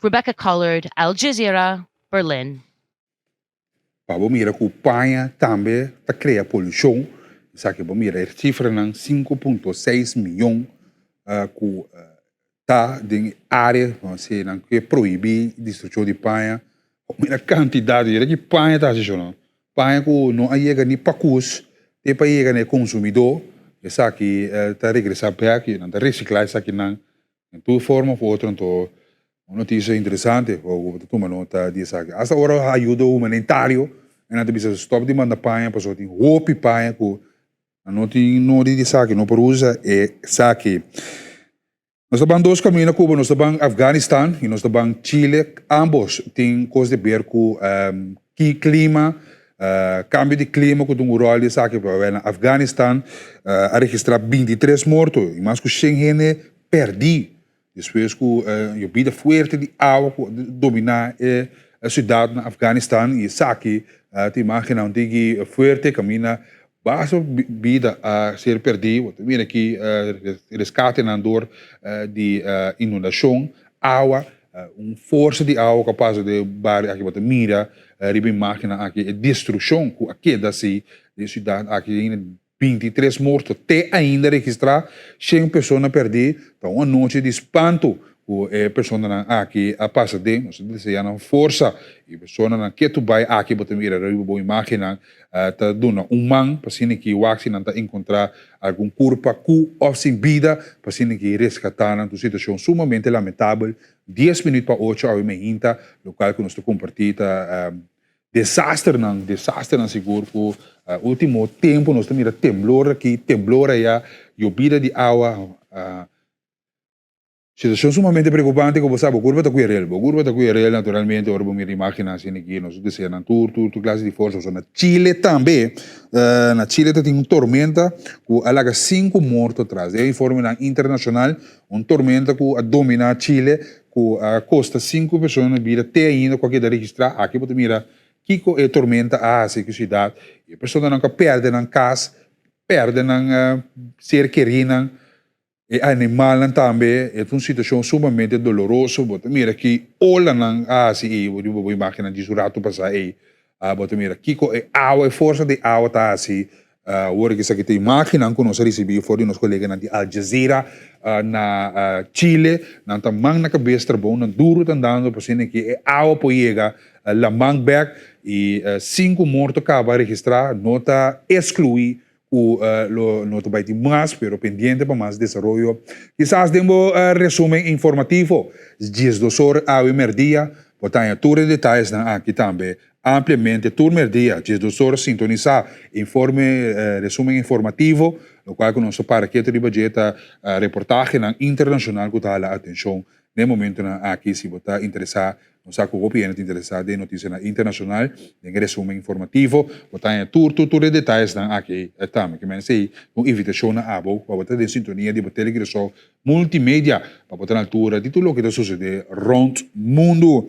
Rebecca Collard, Al Jazeera, Berlin. Pa bo mira ku paña tambe ta krea polushon, esaki bo mira e sifranan 5.6 miyon ku ta den e área, si nan ke prohibí destrukshon di paña, bo mira kantidat, yera ki paña ta hasi shon no, paña ku no a yega ni pakus te pa yega na e konsumidó, esaki ta regresá bèk i nan ta resiklá esakinan Den tur forma of otro anto un noticia interesante cu bo ta tuma nota di esaki. Hasta ora ayudo humanitario e nan ta bisa stop di manda paña pasobra tin hopi paña cu nan no tin nodi di esaki, no por usa esaki. Nos ta ban dos camino Cuba, nos ta ban Afganistan y nos ta ban Chile, ambos tin cos di ber cu clima, Cambio di clima cu ta un rol di esaki pa na Afganistan a registra 23 morto y mas cu 100 hende perdi despues cu yobida fuerte di awa cu a domina e ciudad na Afganistan y esaki ta imagennan un tiki fuerte caminda basta bida a ser perdi. Bo ta mira aki rescatenan door di inundacion, awa. Un forsa di awa ku a pasa den e bario aki bo ta mira riba e imágennan aki e destrukshon ku a keda si den e siudat aki ainda 23 morto te ainda registrá shen persona pèrdí ta un anochi di spantu ku e personanan aki a pasa den nos ta desea nan forsa i personanan ketu bai aki bo ta mira riba bo imágennan ta duna un man pa asina ki wak si nan ta enkontrá algun kurpa ku òf sin bida pa asina ki reskatá nan. Ta un situashon sumamente lamentabel. Dies minüt pa ocho awe meinta, lokal ku nos ta kompartí ta desasternan, desasternan sigur ku último tempu nos ta mira temblor aki, temblor aya, yobida di awa. Situacion sumamente preocupante cu bo sa bo curpa ta cuya rel. Bo curpa ta cuya rel naturalmente ora bo mira imagennan asina aki. Nos ta desea nan tur tur tur clase di forsa. Pasobra na Chile tambe, na Chile ta tin un tormenta cu a laga cinco morto atras. Den informenan internacional un tormenta cu a domina Chile cu a costa cinco persona bida te ainda cu a keda registra. Aki bo ta mira kico e tormenta a haci cu ciudad. E personanan cu a perde nan cas, perde nan ser kerinan. E animalnan tambe, e ta un situacion sumamente doloroso, bo ta mira ki olanan a haci ei, bo riba bo imagennan djis un rato pasa ei, bo ta mira kico e awa, e forsa di awa ta haci. Awor aki esaki ta imagennan ku nos a risibí for di nos koleganan di Al Jazeera na Chile. Nan ta man na kabes trabounan duru ta andando pa asina ki e awa por yega laman bek i sinku morto kaba registrá. No ta eskluí ku lo no ta bai tin mas, pero pendiente pa mas desaroyo. Kisas den bo resumen informativo diesdos or awe mèrdia bo ta haña tur e detayesnan aki tambe Ampliamente tur merdia, 12 or sintonisá informe resumen informativo, lokual ku nos ta para ketu riba dje ta reportahenan internashonal ku ta hala atenshon den momentunan aki. Si bo ta interesá, nos sa ku hopi hende ta interesá den notisianan internashonal, den e resumen informativo bo ta haña tur tur tur e detayesnan aki tambe. Ke men esei un invitashon na abo pa bo ta den sintonia di bo Telecuraçao Multimedia pa bo ta na altura di tur loke ta sucede rond mundo.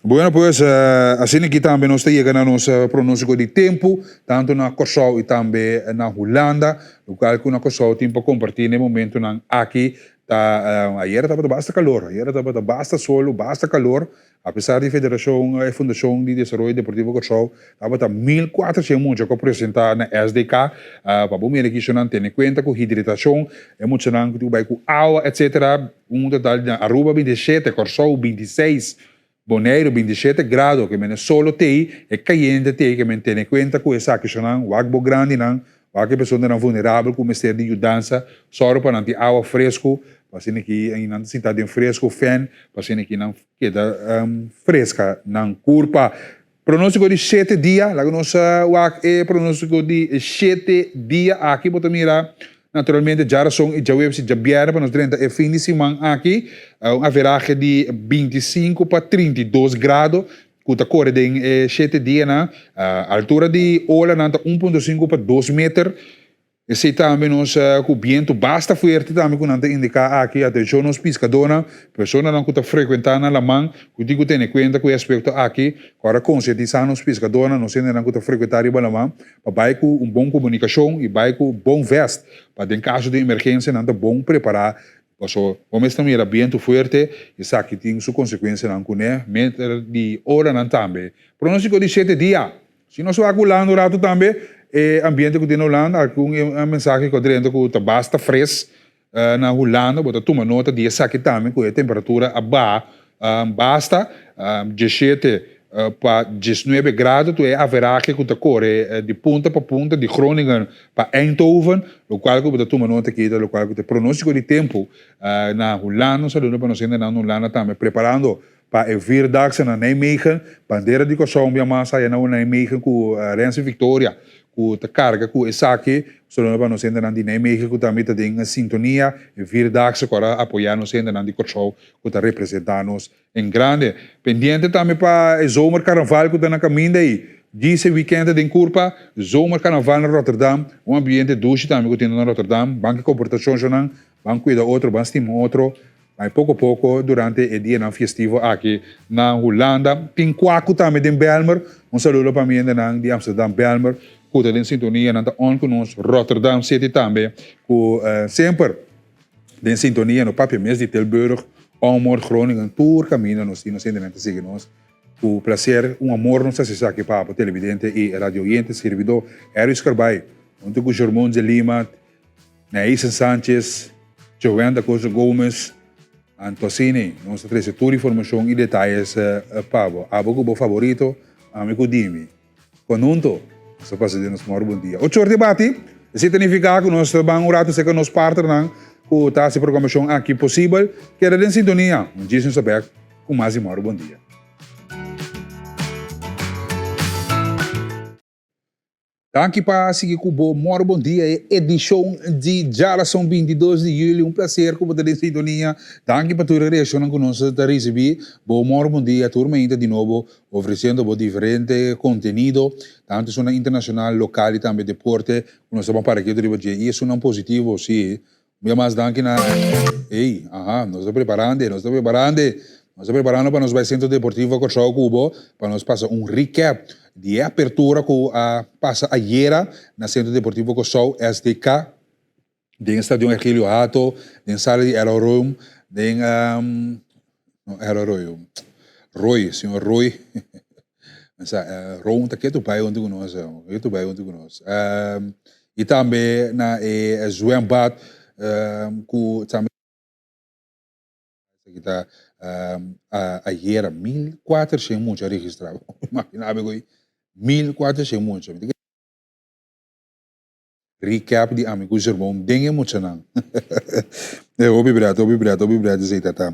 Bueno pues, asina aki tambe nos ta yega na nos pronostico di tempo, tanto na Corsou y tambe na Hulanda. Locual cu na Corsou tin pa comparti na e momentonan aki ta, ayera tabata basta calor, ayera tabata basta solo, basta calor. Apesar di federashon, e Fundashon di Desaroyo Deportivo Kòrsou tabata 1400 mucha ku a presentá na SDK. Pa bo mira kishonan tene kuenta ku hidritashon, e muchanan ku tin ku bai ku awa etsetera. Un total di na Aruba 27, Kòrsou 26, Boneiru 27 grado ke men e solo tei, e kayente tei ke men tene kuenta ku esaki shonan wak bo grandinan Wak e personanan vulnerabel ku mester di yudansa, sòru pa nan tin awa fresku, pa asina ki nan ta sinta den fresku, fèn, pa asina ki nan keda freska nan kurpa. Pronóstiko di shete dia, laga nos wak e pronóstiko di shete dia aki, bo ta mira naturalmente djarason i djaweps i djabièrnè pa nos drenta e fin di siman aki, un averahe di 25 pa 32 grado, ku ta kore den e shete dianan. Altura di olanan ta un punto sinku pa dos meter. Esei tambe nos ku bientu basta fuerte tambe ku nan ta indiká aki. Atenshon nos piskadónan, personanan ku ta frekuentá na laman ku tin ku tene kuenta ku e aspekto aki. Ku ora konsientisá nos piskadónan, nos hendenan ku ta frekuentá riba laman pa bai ku un bon komunikashon i bai ku bon vèst pa den kaso di emergensia nan ta bon prepará. Paso bo mes ta mira bientu fuerte, esaki tin su konsekuensianan kuné, meter di oranan tambe. Pronóstiko di shete dia. Si nos wak Hulanda un ratu tambe, e ambiente ku tin na Hulanda, algun mensahe ku a drenta ku ta basta fres na Hulanda, bo ta tuma nota di esaki tambe ku e temperatura a baha basta, dieshete pa diesnuebe grado, tur e averahe ku ta kore di punta pa punta di Groningen pa Eindhoven, lokual ku bo ta tuma nota aki ta lokual ku ta e pronóstiko di tempu na Hulanda. Un saludo pa nos hendenan na Hulanda tambe preparando pa e Vierdaagse na Nijmegen. Bandera di Kòrsou un bia mas aya na Nijmegen ku Renze Victoria ku ta karga ku esaki. Un saludo pa nos hendenan di Nijmegen ku tambe ta den sintonia e Vierdaagse ku a apoyá nos hendenan di Kòrsou ku ta representá nos En grande. Pendiente tambe pa e zomercarnaval cu ta na caminda ey. Djis e weekend ta den curpa, zomercarnaval na Rotterdam. Un ambiente dushi tambe cu tin na Rotterdam. Ban ki comportacion shonan, ban cuida otro, ban stima otro. Bay poco poco durante e dianan fiestivo aki na Hulanda. Tin cuacu tambe den Bijlmer. Un saludo pa mi hendenan di Amsterdam Bijlmer cu ta den sintonia. Nan ta on cu nos. Rotterdam City tambe cu semper. Den sintonia no papia mes di Tilburg, Ommoord, Groningen, tur caminda nos tin nos hendenan ta sigui nos. Cu placer, un amor nos ta haci esaki pa abo televidente y radio oyente. Sirbidor Harry Scarbay, hunto cu Germon de Lima, Naisen Sanchez, Joan da Costa Gomez, anto asina nos ta trece tur informacion y detayes pa bo. Abo cu bo favorito, ami cu dimi. Konhunto, nos ta pasa den nos mòru bon dia. Ocho or di bati, esei ta nifiká ku nos ta ban un ratu serka nos partnernan ku ta hasi programashon aki posibel. Keda den sintonia, un djis nos ta bèk ku mas di mòru bon dia. Danki pa sigui ku bo mòru bon dia e edishon di djarason 22 di yüli. Un plaser ku bo ta den sintonia. Danki pa tur e reakshonnan ku nos ta risibí. Bo mòru bon dia tur mainta di nobo. Ofreciendo bo diferente contenido, tanto esunnan internacional, local y tambe deporte, cu nos ta ban para ketu riba dje. Y esunnan positivo, si. Un bia mas danki na, ey, aha, nos ta preparande, nos ta preparande, nos ta preparando pa nos bay Centro Deportivo Corsou cu bo, pa nos pasa un recap di e apertura cu a pasa ayera na Centro Deportivo Corsou, SDK. Den Stadion Ergilio Hato, den sala di Errol Room, den no Errol Roy, Roy, señor Roy, mesa Room ta ketu bai huntu ku nos, ketu bai huntu ku nos. i tambe na e zwembad ku tambe Esaki ta ayera 1400 mucha registrá. Imagina bo koe 1400 mucha. Recap di ami ku Jermon den e muchanan. E hopi bret, hopi bret, hopi bret esei ta ta.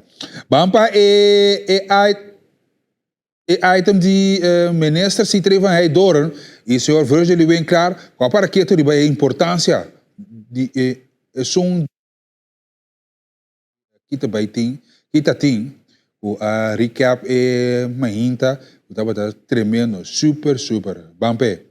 Ban pa e e e item di Minister Sithree van Heydoorn i señor Virgil Winklaar ku a para ketu riba e importansia di e esun Kita bai tin, kita tin ku a recap e mainta ku tabata tremendo, super super. Ban p'e.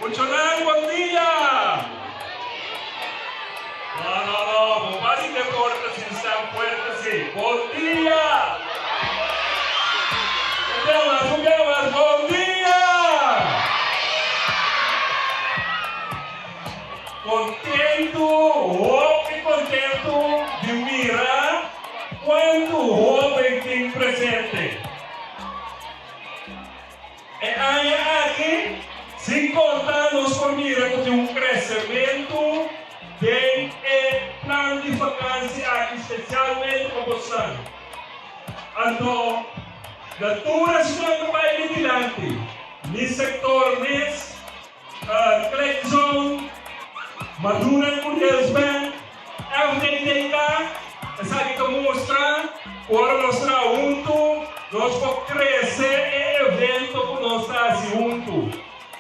Muchonan bon dia! No, no, no, bo basi deporte sin stem fuerte si. Bon dia! Un bia mas, un bia mas, bon dia! Kontentu, hopi kontentu di mira kuantu hoben tin presente. E aña aki, sin konta nos por mira ku tin un kresementu den e plan di fakansi aki spesialmente pa bosnan. Anto, na tur esnan ku bai di dilanti, mi sektor mes, Click Zone, Madura en Curiels Bank, FDTK, esaki ta mustra ku ora nos traha huntu nos por krese e evento ku nos ta hasi huntu.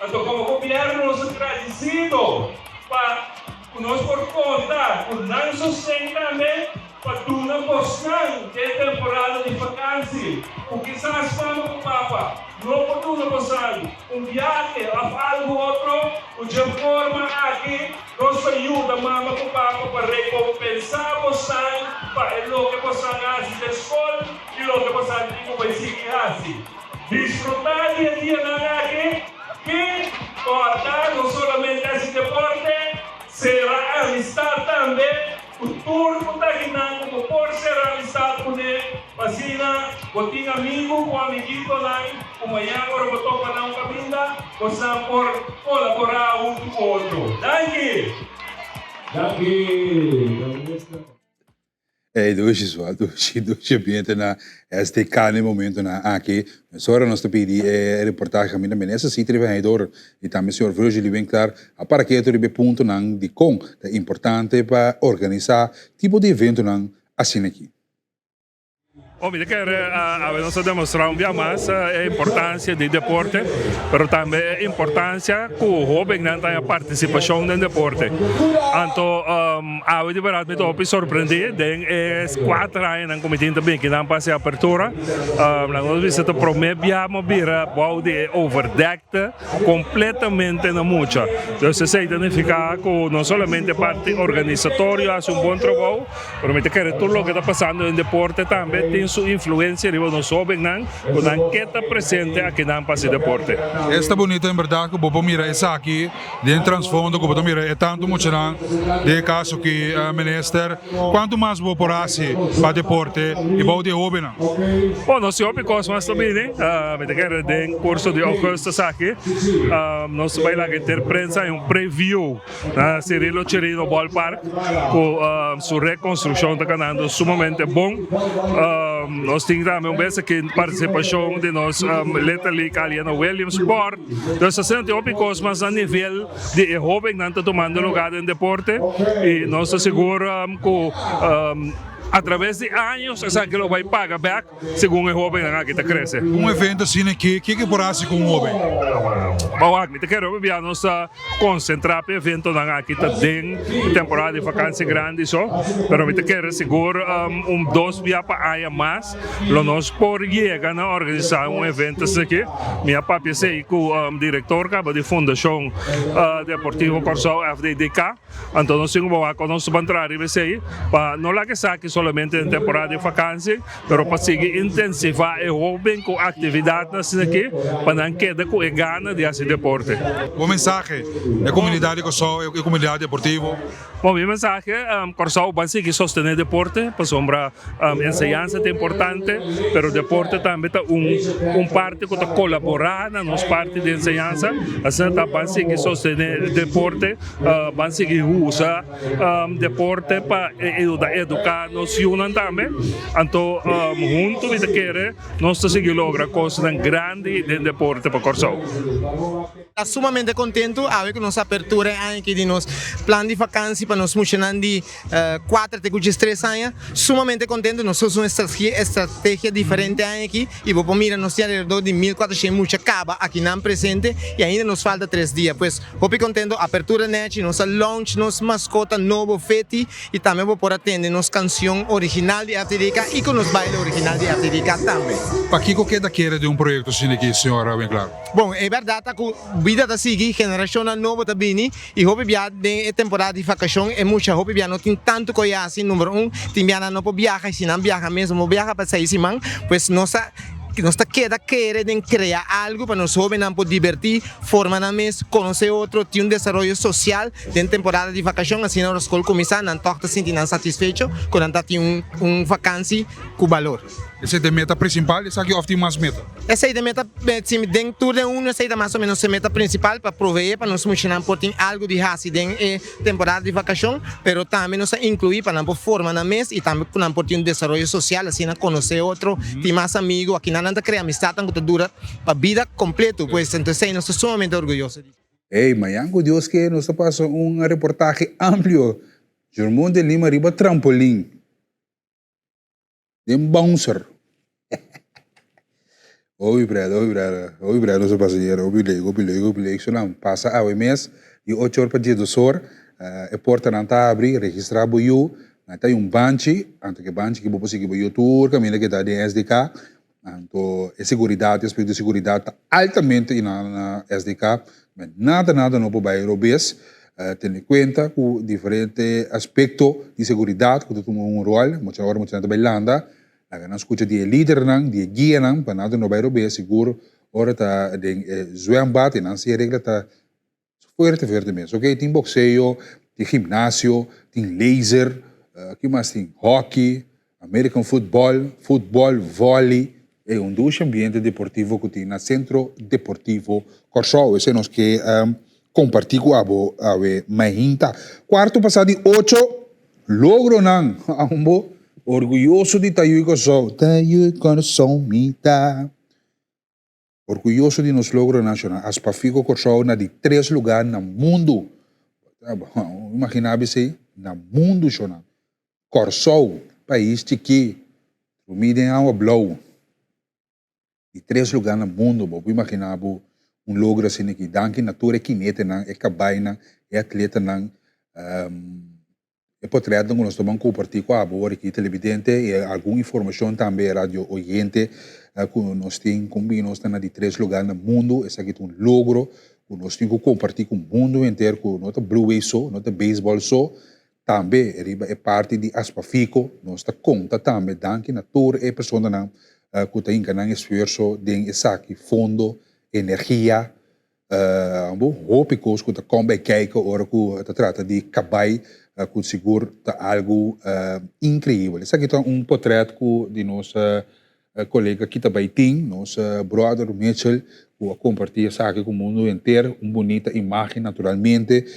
Anto komo gobièrnu nos ta gradisido pa ku nos por konta ku nan sosten tambe pa duna bosnan den temporada di fakansi ku kisas mama ku papa no por duna bosan un biahe òf algu otro. Ku dje forma aki nos ta yuda mama ku papa pa rekompensá bosan pa e loke bosan a hasi den skol i loke bosan tin ku bai sigui hasi. Disfrutá di e dianan aki i kòrda no solamente hasi deporte, sera amistat tambe. Ku tur ku ta kinan ku bo por sera amistat kuné, pa asina bo tin amigu ku amiguitonan ku mañan ora bo topa na un kaminda, bosan por kolaborá huntu ku otro. Danki! Danki, Minister. Ey dushi sua, dushi, dushi ambiente na SDK na e momentonan aki. Mesora nos ta pidi e reportahe kaminda Minister Sitri van Heydoorn i tambe señor Virgily Winklaar a para ketu riba e puntonan dikon ta importante pa organisá tipo di eventonan asina aki. Oh, mi ta kere awe nos a demostrá un bia mas e importansia di deporte, pero tambe e importansia ku hóbennan ta haña partisipashon den deporte. Anto awe di bèrdat mi ta hopi sorprendí den e kuater añanan ku mi tin ta bin akinan pa hasi apertura. Nan nos bisa ta promé bia mo bira bou di e overdekte kompletamente na mucha. Dus esei ta nifiká ku no solamente parti organisatorio a hasi un bon trabou, pero mi ta kere tur loke ta pasando den deporte tambe tin su influensia riba nos hóbennan ku nan ke ta presente akinan pa hasi deporte. Esta bunito en berdad ku bo por mira esaki Den trasfondo ku bo ta mira e tantu muchanan den e kaso ki minister, kuantu mas bo por hasi pa deporte i bou di e hobennan? Bon, nos tin hopi kos mas ta bini. Mi ta kere den kurso di ougùstus aki nos ta bai laga henter prensa un preview na Cirilo Chirino Ballpark ku su rekonstrukshon ta kanando sumamente bon. Nos tin tambe un bes aki partisipashon di nos Little League Aliana Williamsport. Dus asina tin hopi kos mas na nivel di e hobennan ta tumando lugar den deporte y nos ta sigur cu a traves di años esaki lo bay paga bek segun e hobennan aki ta crece. Un evento asina aki, kico por haci cu un hoben? Bo wak, mi ta kere hopi bia nos ta concentra pa e eventonan aki ta den temporada di vakantie grandi so, pero mi ta kere sigur un dos bia pa aña mas lo nos por yega na organisa un evento asina aki. Mi a papia esey cu director caba di Fundacion Deportivo Corsou, FDDK, anto nos tin cu wak con nos ban traha riba esey pa no laga esaki solamente den temporada di vakantie, Pero pa sigui intensivá e hóben ku aktividatnan asina aki pa nan keda ku e gana di hasi deporte. Bo mensahe na e komunidat di Kòrsou, e komunidat deportivo? Bon, mi mensahe, Kòrsou ban sigui sostené deporte pasobra enseñansa ta importante, pero deporte tambe ta un un parti ku ta kolaborá na nos parti di enseñansa. Asina ta ban sigui sostené deporte, ban sigui usa. Deporte pa yuda educa nos yunan tambe. Anto hunto mi ta kere nos ta sigui logra cosnan grandi den deporte pa Corsou. Ta sumamente contento awe cu nos apertura e aña aki di nos plan di vakantie pa nos muchanan di cuater te cu diestres aña. Sumamente contento, nos usa un estrategia diferente aña aki y bo por mira nos tin alrededor di 1400 mucha caba akinan presente y ainda nos falta tres dia. Pues Hopi contento, apertura nechi, nos a launch nos mascota nobo Feti y tambe bo por a tende nos cancion original di FTDK y cu nos baile original di FTDK tambe. Pakico keda kere den un proyecto asina aki, señor Winklaar? Bon, e berdad ta cu bida ta sigui, generacionnan nobo ta bini y hopi bia den e temporada di vacacion e mucha hopi bia no tin tanto cu e haci, number un, tin bia nan no por biaha y si nan biaha mes no por biaha pa seis siman, pues nos a. Nos ta keda kere den krea algu pa nos hóbennan por dibertí, forma nan mes, konosé otro, tin un desaroyo sosial den temporada di vakashon. Asina ora skol kuminsá, nan tòg ta sinti nan satisfecho ku nan ta tin un vakansi ku balor. Esei ta e meta prinsipal esaki òf tin mas meta? Esei ta e meta, den tur den unu esei ta mas o ménos e meta prinsipal pa proveé pa nos muchanan por tin algu di hasi den e temporada di vakashon, pero tambe nos ta inkluí pa nan por forma nan mes i tambe ku nan por tin un desaroyo sosial, asina konosé otro, tin mas amigu, akinan nan ta krea amistatnan ku ta dura pa bida kompleto, pues entonces esei nos ta sumamente orguyoso di. Ey, mañan ku Dios ke nos ta pasa un reportahe amplio Jermon de Lima riba trampolin. Den bouncer. Hopi pret, hopi pret, hopi pret nos a pasa ayer, hopi leuk, hopi leuk, hopi leuk. So nan pasa awe mes di ocho or pa diesdos or, e portanan ta habri, registra bo yu, nan ta hay un banchi, anto ke banchi ke bo por sigui bo yu tur kaminda ke ta den SDK, anto e seguridat, e aspecto di seguridat ta altamente na SDK, nada nada no por bay robes. Tene kuenta ku diferente aspekto di seguridat ku ta tuma un ròl. Mucha ora muchanan ta bai landa, laga nan skucha di e lidernan, di e guianan, pa nan no bai robes. Sigur ora ta den e zwembad i nan si e regla ta fuerte fuerte mes. Oke, tin bokseo, tin gimnasio, tin laser, ki mas tin? Hockey, American football, futbòl, vòli, e un dushi ambiente deportivo ku tin na Sentro Deportivo Kòrsou. Esei nos ke kompartí ku abo awe mainta. Kuarto pasá di ocho, logronan. Abo orguyoso di ta yu Kòrsou. Ta yu Kòrsou mi ta. Orguyoso di nos logro nashonal. Aspafico Kòrsou na di tres lugá na mundu. Imaginá bo esei? Na mundu shonal. Kòrsou, pais chikí, drumí den awa blou. Di tres lugá na mundu. Bo por imaginá bo un logro asina aki. Danki na tur e kinetenan, e kabainan, e atletanan. E potretnan ku nos ta ban kompartí ku abo ora ki telebidente i algun informashon tambe radio oyente ku nos tin kon bin nos ta na di tres lugá na mundu. Esaki ta un logro ku nos tin ku kompartí ku mundu henter ku no ta Blue Wave so, no ta beisbòl so, tambe riba e parti di Aspafiko nos ta konta tambe danki na tur e personanan ku ta hinka nan esfuerso den esaki, fondo, energia, Bo hopi kos ku ta kom bai kijken ora ku ta trata di kabai ku sigur ta algu inkreibel. Esaki ta un potret ku di nos kolega kita bai tin, nos brother Mitchell, ku. ku a kompartí esaki ku mundu henter. Un bunita imágen naturalmente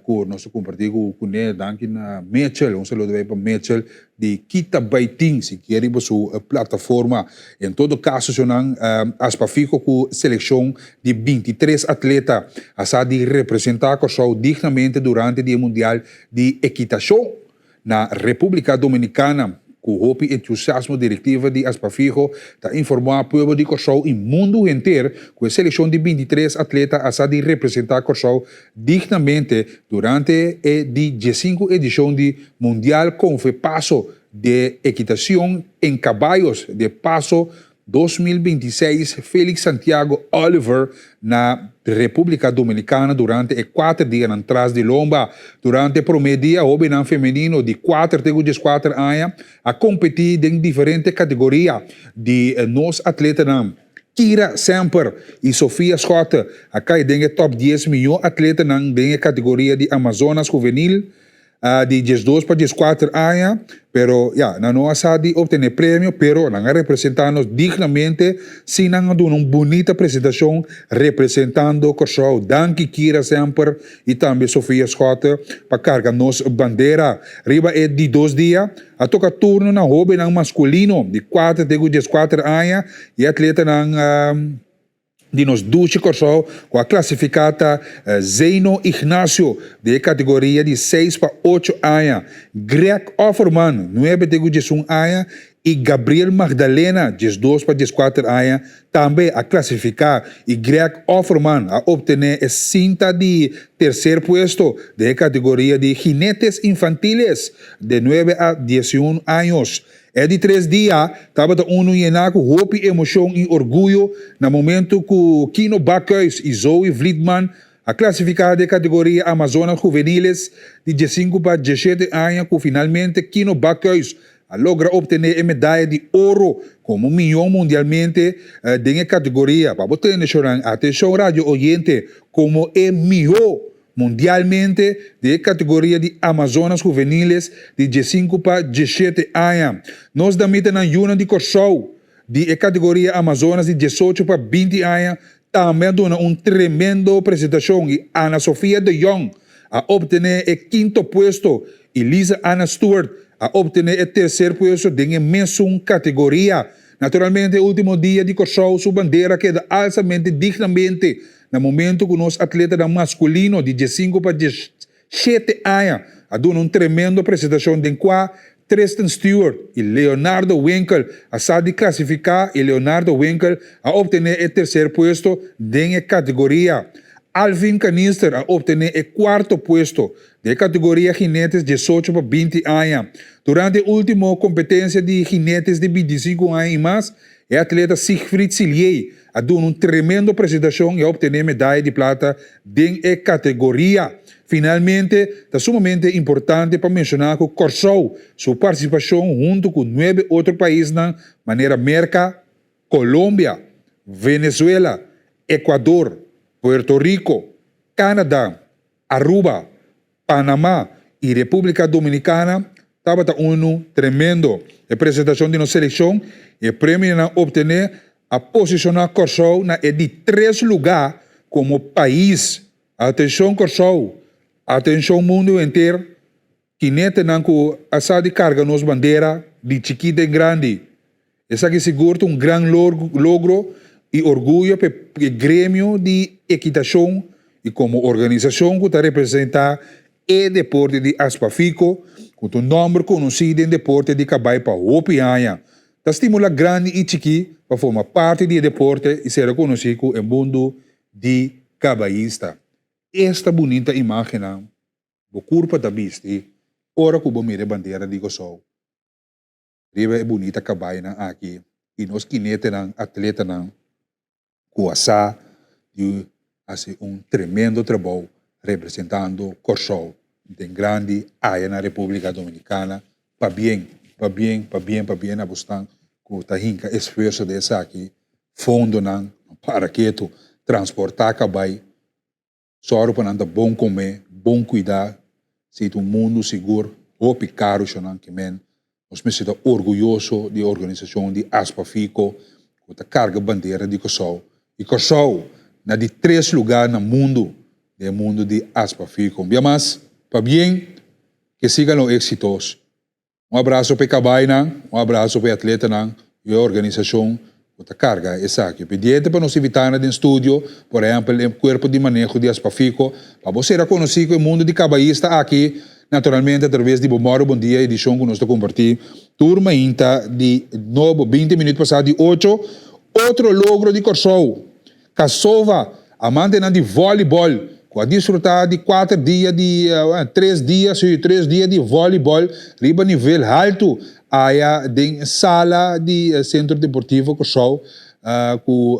ku nos a kompartí ku kuné. Danki na Mitchell, un saludo bai pa Mitchell di Kita Bai Tin, si kier riba su plataforma. En todo kaso shonnan Aspafico ku selekshon di 23 atleta a sa di representá Kòrsou dignamente durante di e Mundial di Ekitashon Na Repúblika Dominikana, ku hopi entusiasmo direktiva di Aspafijo ta informá pueblo di Kòrsou i mundu henter ku e selekshon di 23 atleta a sa di representá Kòrsou dignamente durante e di diesinku edishon di Mundial Konfepaso de Equitación en Caballos de Paso 2026 Felix Santiago Oliver na Repúblika Dominikana durante e kuater dianan tras di lomba. Durante e promé dia hóbennan femenino di kuater te ku dieskuater aña a kompetí den diferente kategoria di nos atletanan. Kira Semper i Sofia Schotte a kai den e tòp dies mihó atletanan den e kategoria di Amazonas Juvenil. Di 12 pa 14 aña, pero ya, nan no a sa di obtene premio, pero nan a representa nos dignamente, si nan a duna un bunita presentacion representando Kòrsou. Danki Kira Semper y tambe Sofia Schotte pa carga nos bandera. Riba e di dos dia, a toca turno na hobennan masculino di kuater te cu 14 aña y atletanan Di nos dushi Kòrsou ku a klasifiká ta Zeno Ignacio den e kategoria di seis pa ocho aña, Greg Offerman, nuebe te ku 11 aña, i Gabriel Magdalena, 12 pa 14 aña, tambe a klasifiká i Greg Offerman a optené e sinta di terser puesto den e kategoria di jinetes infantiles de nuebe a 11 años. E di tres dia tabata unu yená ku hopi emoshon i orguyo na momentu ku Kino Bakhuis i Zoe Vlietman a klasifiká den kategoria Amazonas Juveniles di 15 pa 17 aña ku finalmente Kino Bakhuis a logra optené e medaya di oro komo mihó mundialmente den e kategoria. Pa bo tende shornan, atenshon radio oyente, komo e mihó Mundialmente, den e kategoria di Amazonas Juveniles di 15 pa 17 aña. Nos damitanan yunan di Kòrsou di e kategoria Amazonas di 18 pa 20 aña tambe a duna un tremendo presentashon i Ana Sofia de Jong a optené e kinto puesto i Lisa Anna Stewart a optené e terser puesto den e mesun kategoria. Naturalmente e ultimo dia di Kòrsou su bandera keda alsamente dignamente Na momento ku nos atletanan maskulino di 15 pa 17 aña a duna un tremendo presentashon den kua Tristan Stewart i Leonardo Winkel a sa di klasifiká i Leonardo Winkel a optené e terser puesto den e kategoria. Alvin Kanister a optené e kuarto puesto den e kategoria jinetes 18 pa 20 aña. Durante e último kompetensia di jinetes di 25 aña i mas, E atleta Siegfried Siliey a duna un tremendo presentashon i a optené medaya di plata den e kategoria. Finalmente, ta sumamente importante pa menshoná ku Kòrsou su partisipashon huntu ku nuebe otro paisnan manera Merka, Colombia, Venezuela, Ecuador, Puerto Rico, Canada, Aruba, Panama i Repúblika Dominikana tabata unu tremendo. E presentashon di nos selekshon i e premionan optené a posishoná Kòrsou na e di tres lugá komo pais. Atenshon Kòrsou! Atenshon mundu henter! Kinetenan ku a sa di karga nos bandera di chikí den grandi. Esaki sigur ta un gran logro i orguyo pa e gremio di ekitashon i komo organisashon ku ta representá e deporte di Aspafiko, ku ta un nòmber konosí den deporte di kabai pa hopi aña. Ta stimulá grandi i chikí pa forma parti di e deporte i sera konosí ku e mundu di kabaista. Esta bunita imágennan bo kurpa ta bisti ora ku bo mira e bandera di Kòrsou riba e bunita kabainan aki i nos kinetenan, atletanan ku a sa di hasi un tremendo trabou representando Kòrsou den grandi aya na Repúblika Dominikana. Pabien, pabien, pabien, pabien na bosnan ku ta hinka esfuerso den esaki, fondonan, no para ketu, transportá kabai. Sòru pa nan ta bon komé, bon kuidá, si ta un mundu sigur, hopi karu shonan ke men. Nos mester ta orguyoso di e organisashon di Aspafiko ku ta karga bandera di Kòrsou. I Kòrsou na di tres lugá na mundu den e mundu di Aspafico. Un bia mas, pabien, ke sigan lo éxitos. Un abraso pa e kabainan, un abraso pa e atletanan i e organisashon ku ta karga esaki. Pendiente pa nos invitanan den studio, por ehèmpel e kuerpo di maneho di Aspafico, pa bo sera konosí ku e mundu di kabaista aki, naturalmente atraves di Bo Mòru Bon Dia edishon ku nos ta kompartí tur mainta di nobo, binti minüt pasá di ocho. Otro logro di Kòrsou, Kasova, amantenan di vòlibòl ku a disfrutá di kuater dia di, tres dia, sí, tres dia di vòlibòl riba nivel haltu aya den sala di Sentro Deportivo Kòrsou ku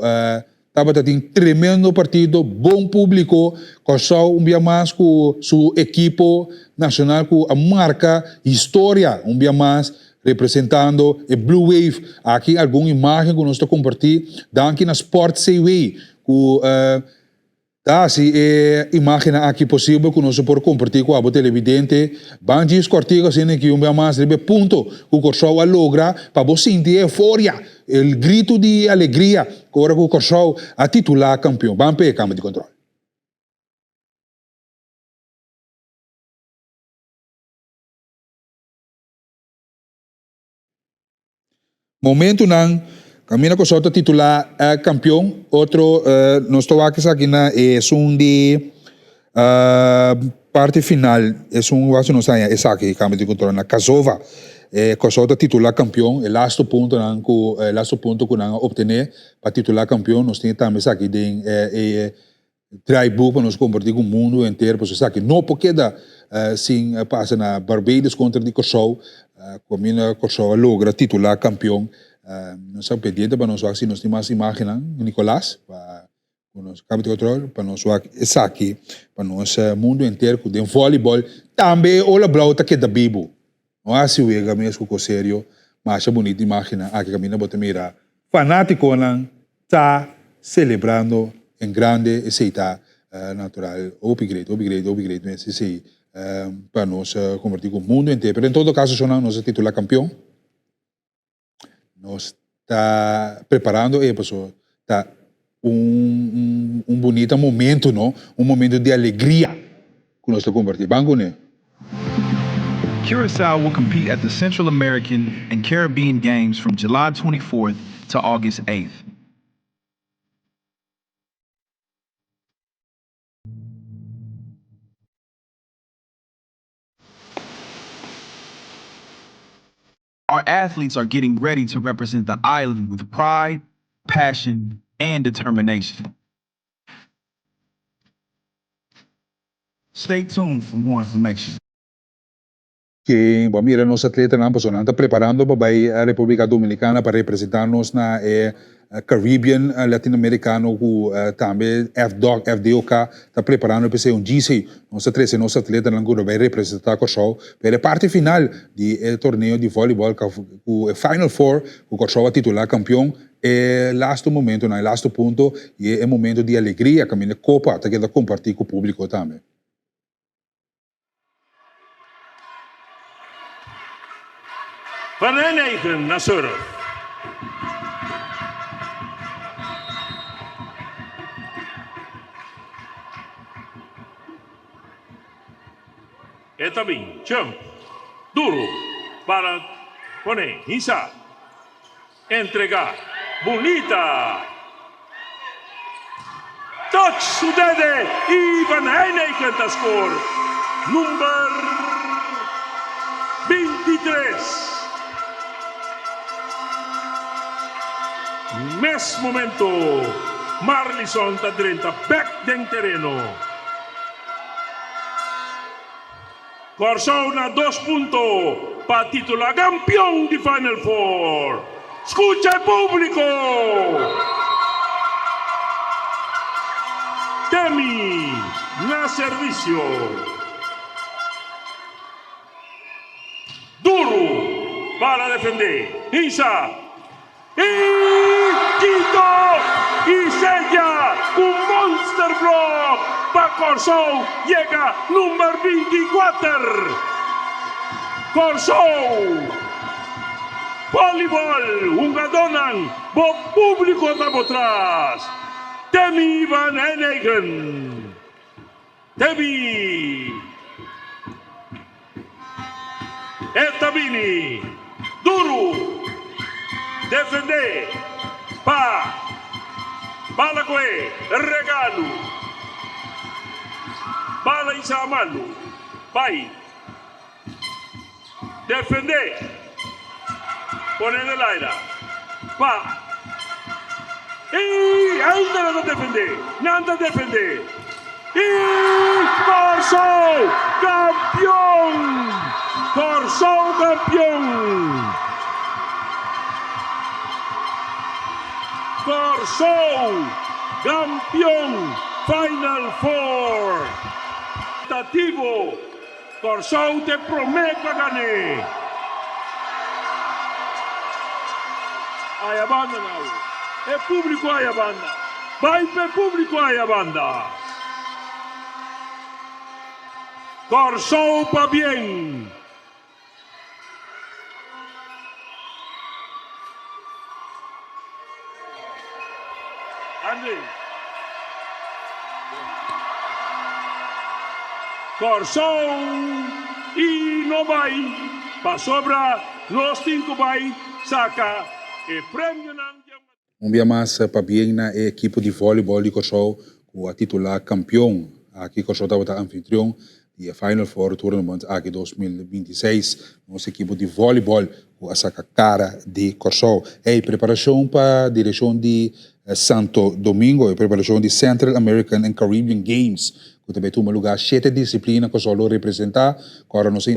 tabata tin tremendo partido, bon públiko. Kòrsou un bia mas ku su ekipo nashonal ku a marka historia un bia mas Representando e Blue Wave. Aki algun imagen ku nos ta kompartí. Danki na Sport CW ku ta hasi e imagennan aki posibel ku nos por kompartí ku abo televidente. Ban djis kòrtiku asina aki un bia mas riba e punto ku Kòrsou a logra pa bo sinti e euforia, e gritu di alegria ora ku Kòrsou a titulá kampion. Ban p'e kama di kòntròl. Momentunan kaminda Kòrsou ta titulá kampion, otro nos ta wak esaki na esun di parti final, esun wak si nos haña esaki kambio di kontrol na Kazova. Kòrsou ta titulá kampion, e lastu puntonan ku e lastu punto ku nan a optené pa titulá kampion, nos tin tambe esaki den e Draaiboek pa nos kompartí ku mundu henter pasobra esaki no por keda sin pasa na Barbados kontra di Kòrsou ku kaminda Kòrsou a logra titulá kampion. Nos ta pendiente pa nos wak si nos tin mas imágennan Nicolas pa ku nos kaba di kontrol pa nos wak esaki pa nos mundu henter ku den vòlibòl tambe e ola blou ta keda bibu. No hasi wega mes ku kos serio masha bunita imágennan aki kaminda bo ta mira fanátikonan ta celebrando en grande esey ta natural hopi great hopi great hopi great mes esey pa nos comparti cu mundo entero pero en todo caso shownan nos a titula campeon nos ta preparando e paso ta un un bunita momento no un momento di alegria cu nos ta comparti ban cune. Curaçao will compete at the Central American and Caribbean Games from July 24th to August 8th. Our athletes are getting ready to represent the island with pride, passion, and determination. Stay tuned for more information. Ke bo a mira nos atletanan pasobra nan ta preparando pa bai Republica Dominicana pa representa nos na e Caribbean Latinoamericano ku tambe FDOK, FDOK, ta preparando p'esei un GC. Nos ta trese nos atletanan ku lo bai representa Kòrsou pero e parti final di e torneo di volleyball ku e Final Four ku Kòrsou a titula kampion E lastu momentonan, e lastu punto i e momento di alegria kaminda kopa ta keda kompartí ku públiko tambe. Van Nijmegen na surf. E ta bin jump duru para pone hisa. Entrega bunita. Touch su dede y Van Heineken ta score number 23. Mes momento Marlison ta drenta bek den tereno. Kòrsou na dos punto pa titula kampion di Final Four. Skucha e públiko! Temi na servisio. Duru para defendé. Hinsa. I Quito i Sevilla ku monster blok pa Kòrsou yega number 24. Kòrsou Volleyball hungadónan bo públiko ta bo tras. Demi van Hennegen. Demi. E ta bini duru defendé pa bala ku e regalu. Bala isa malu bai defendé pone den laira pa i ainda nan ta defendé nan ta defendé. I Kòrsou kampion! Kòrsou kampion! Kòrsou kampion Final Four! Tativo, Kòrsou ta e promé ku a gan'é. Aya banda nau. E públiko aya banda. Bai pa e públiko aya banda. Kòrsou pabien. Andy. Kòrsou i no bai pasobra nos tin ku bai saka e premionan di. Un bia mas pabien na e ekipo di volleyball di Kòrsou ku a titulá kampion. Aki Kòrsou tabata anfitrion di e Final Four Tournament aki 2026. Nos ekipo di volleyball ku a saka kara di Kòrsou. Ey, preparashon pa direkshon di Santo Domingo, e preparashon di Central American and Caribbean Games ku ta bai tuma lugá shete disiplina Kòrsou lo representá. Ku ora nos.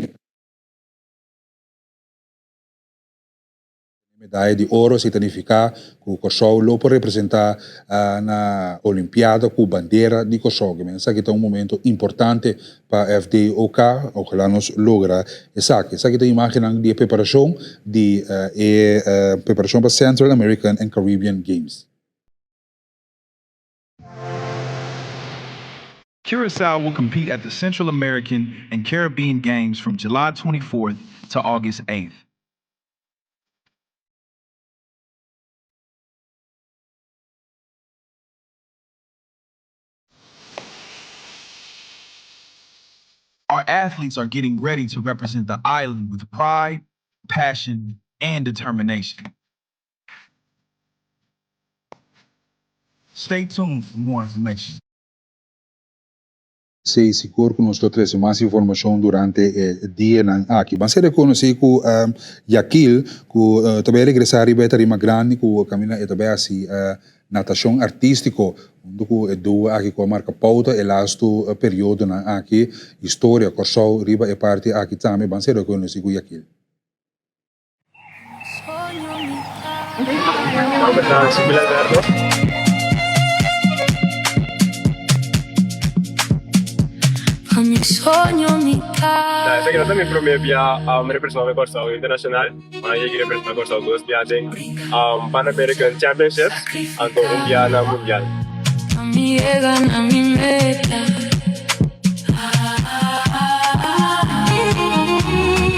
Medaya di oro si ta nifiká ku Kòrsou lo por representá na Olimpiada ku bandera di Kòrsou. Ke men esaki ta un momento importante pa FDOK, ojalá nos logra esaki. Esaki ta imágennan di e preparashon di e preparashon pa Central American and Caribbean Games. Curaçao will compete at the Central American and Caribbean Games from July 24th to August 8th. Our athletes are getting ready to represent the island with pride, passion, and determination. Stay tuned for more information. Sí, sigur ku nos lo trese mas informashon durante e dianan aki. Ban ser rekonosí ku Yakil ku ta bai regresá riba e tarima grandi ku kaminda e ta bai hasi natashon artístiko huntu ku e duo aki ku a marka pouta e lastu periodonan aki. Historia Kòrsou riba e parti aki tambe ban ser rekonosí ku Yakil. Esaki no ta mi prome bia representando Kòrsou internashonal. Mi a yega representa Kòrsou dos bia den Pan American Championships anto un bia na Mundial.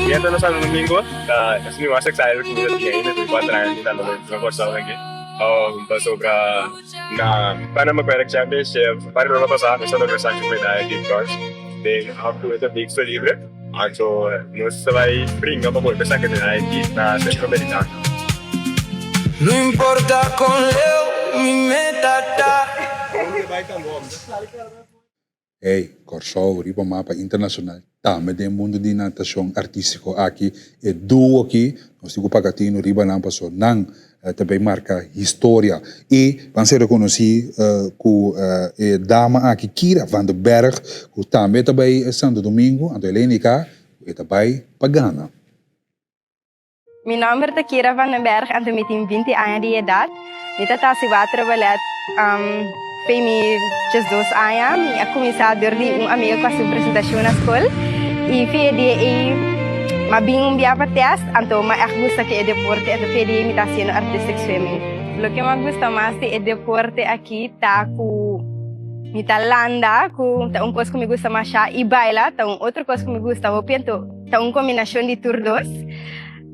Yendo na Santo Domingo ta es mi mas excited ku mi ta tin ainda ku kuater aña mi ta na Kòrsou aki pasobra na Pan American Championship par luna pasá mi a logra saka un medaya di brons den haptoeta mixto libre anto nos ta bai bringa pa bolbe saka e medaya aki na Centro Americano. No importa con leu mi meta ta. Hey, Kòrsou riba mapa internashonal tambe den mundu di natashon artístiko aki. E duo aki nos tin ku paga tinu riba nan paso nan ta bay marka historia. I ban ser rekonosí ku e dama aki Kira van der Berg ku tambe ta bay Santo Domingo anto el a indiká ku e ta bay pa gana. Mi nomber ta Kira van den Berg anto mi tin 20 aña di edad. Mi ta ta hasi waterballet p'e mi 12 aña. Mi a cuminsa dor di un amiga cu hasi un presentacion na scol y fi e dia ey m'a bin un bia pa test anto m'a echt gusta cu e deporte anto fi e dia ey mi ta haciendo artistic swimming. Loke m'a gusta mas di e deporte aki ta cu mi ta landa cu ta un cos cu mi gusta masha y baila ta un otro cos cu mi gusta hopi anto Ta un kombinashon di tur dos.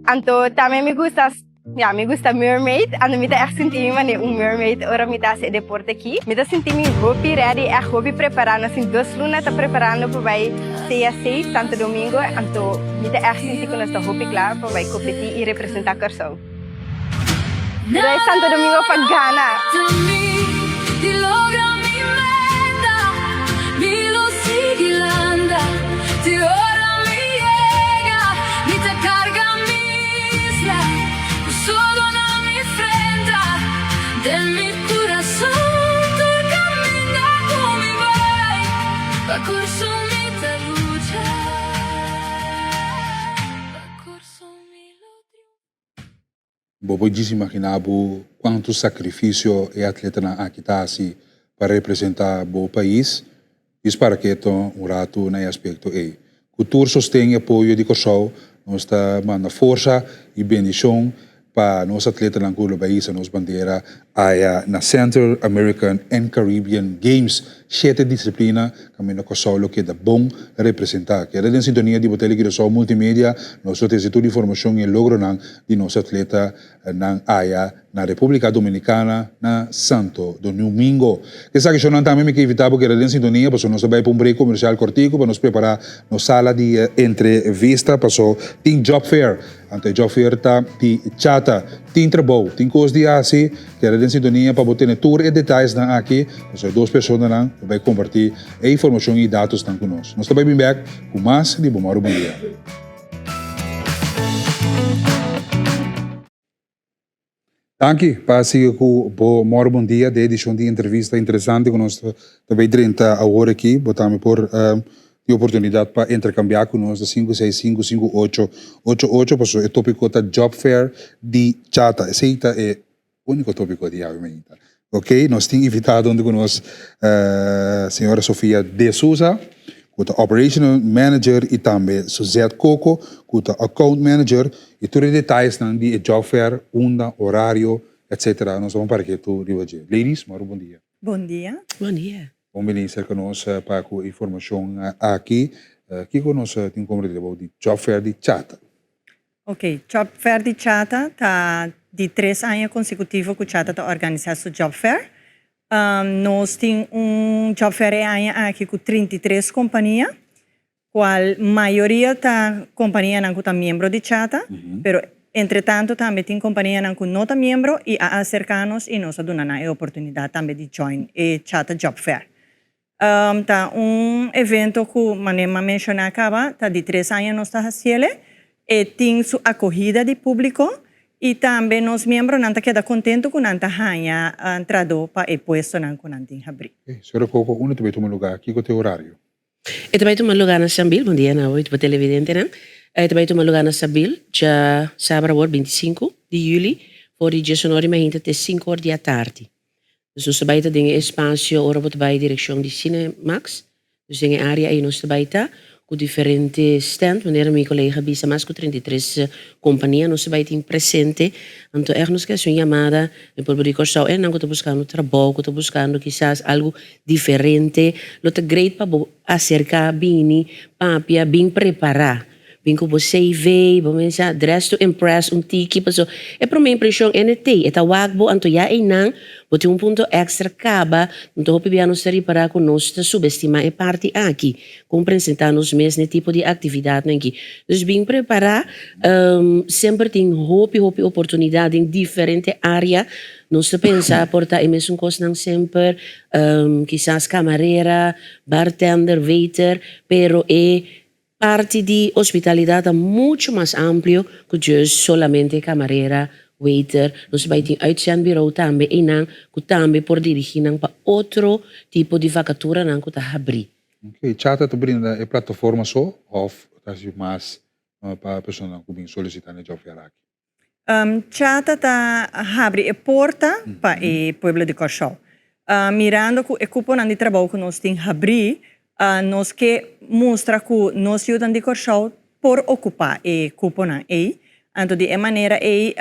Anto tambe mi gusta. Ya, mi gusta mermaid, anto mi ta echt sinti mi manera un mermaid ora mi ta hasi e deporte aki. Mi ta sinti mi hopi ready, echt hopi prepará. Nos tin dos luna ta preparando pa bai CSC Santo Domingo, anto mi ta echt sinti ku nos ta hopi kla pa bai kompetí i representá Kòrsou. Mi bai Santo Domingo pa gana! Bo por djis imaginá bo kuantu sakrifisio e atletanan aki ta hasi pa representá bo pais? Djis para keto un ratu na e aspekto ei. Ku tur sosten i apoyo di Kòrsou nos ta manda forsa i bendishon pa nos atletanan ku lo bai hisa nos bandera aya na Central American and Caribbean Games. Shete disiplina kaminda Kòrsou lo keda bon representá. Keda den sintonia di bo Tele Curaçao Multimedia, nos lo trese tur informashon i e logronan di nos atletanan aya na Repúblika Dominikana na Santo Domingo. Esaki shownan tambe mi ke invitá bo keda den sintonia pasobra nos ta bai pa un break komersial kòrtiku pa nos prepará nos sala di entrevista paso tin job fair. Anto e job fair ta di chata. Tin trabou, tin kos di hasi, keda den sintonia pa bo tene tur e detayesnan aki pasobra e dos personanan lo bai kompartí e informashon i datosnan ku nos. Nos ta bai bin bèk ku mas di Bo Mòru Bon Dia. Danki pa sigui ku bo mòru bon dia den edishon di entrevista interesante ku nos ta bay drenta awor aki. Bo tambe por tin oportunidat pa interkambiá ku nos na sinku seis sinku sinku ocho ocho ocho pasobra e topiko ta Job Fair di Chata. Esei ta e úniko topiko di awe mainta. Ok, nos tin invitado huntu ku nos señora Sofia De Souza ku ta Operational Manager i tambe Suzette Coco ku ta Account Manager i tur e detayesnan di e job fair, unda, orario etc. Nos ta bon para ketu riba dje. Ladies, mòru bon dia. Bon dia. Bon dia. Bon bini serka nos pa ku e informashon aki. Kiko nos tin komprende about di job fair di Chata? Ok, Job Fair di Chata ta di tres aña konsekutivo ku Chata ta organisá su Job Fair. Nos tin un Job Fair e aña aki ku 33 kompania, kual mayoria ta kompanianan ku ta miembro di Chata, pero entretanto tambe tin kompanianan ku no ta miembro i a aserká nos i nos a duna nan e oportunidat tambe di join e Chata Job Fair. Ta un evento ku manera mi a menshoná kaba ta di tres aña nos ta hasiele. E tin su akohida di públiko i tambe nos miembronan ta keda kontentu ku nan ta haña trado pa e puestonan ku nan tin habrí. Señora Coco, unda ta bai tuma lugá? Kiko ta e orario? E ta bai tuma lugá na Sambil. Bon dia na oit bo televidentenan. E ta bai tuma lugá na Sabil dja sabra awor 25 di yüli for di diesunor di mainta te sinku or di atardi. Dus nos ta bai ta den e espasio ora bo ta bai direkshon di Cinemax. Dus den e área ei nos ta bai ta ku diferente stand, manera mi kolega a bisa mas ku 33 kompania nos ta bai tin presente. Anto ègt nos ke hasi un yamada na e pueblo di Kòrsou, esnan ku ta buskando trabou, ku ta buskando kisas algu diferente, lo ta great pa bo aserká, bini, papia, bin prepará. Bin ku bo CV, bo mester dress to impress un tiki paso e prome impreshon ene tei, e ta wak bo anto ya einan bo tin un punto extra kaba, anto hopi bia nos ta ripara ku nos ta subestima e parti aki, kon presenta nos mes na e tipo di aktividatnan aki. Dus bin prepara, semper tin hopi hopi oportunidat den diferente area, nos ta pensa por ta e mesun kosnan semper, kisas kamarera, bartender, waiter, pero e Parti di hospitalidad ta mucho mas amplio cu just solamente camarera, waiter. Nos bay tin uitzendbureau tambe eynan cu tambe por dirigi nan pa otro tipo di vacaturanan cu ta habri. Ok, Chata ta brinda e plataforma so of ta haci mas pa personanan cu bin solicita na e job fair aki? Chata ta habri e porta pa e pueblo di Kòrsou. Mirando ku e kuponan di trabou ku nos tin habrí, nos ke mustra ku nos yudan di Kòrsou por okupá e kuponan ei. Anto di e manera ei,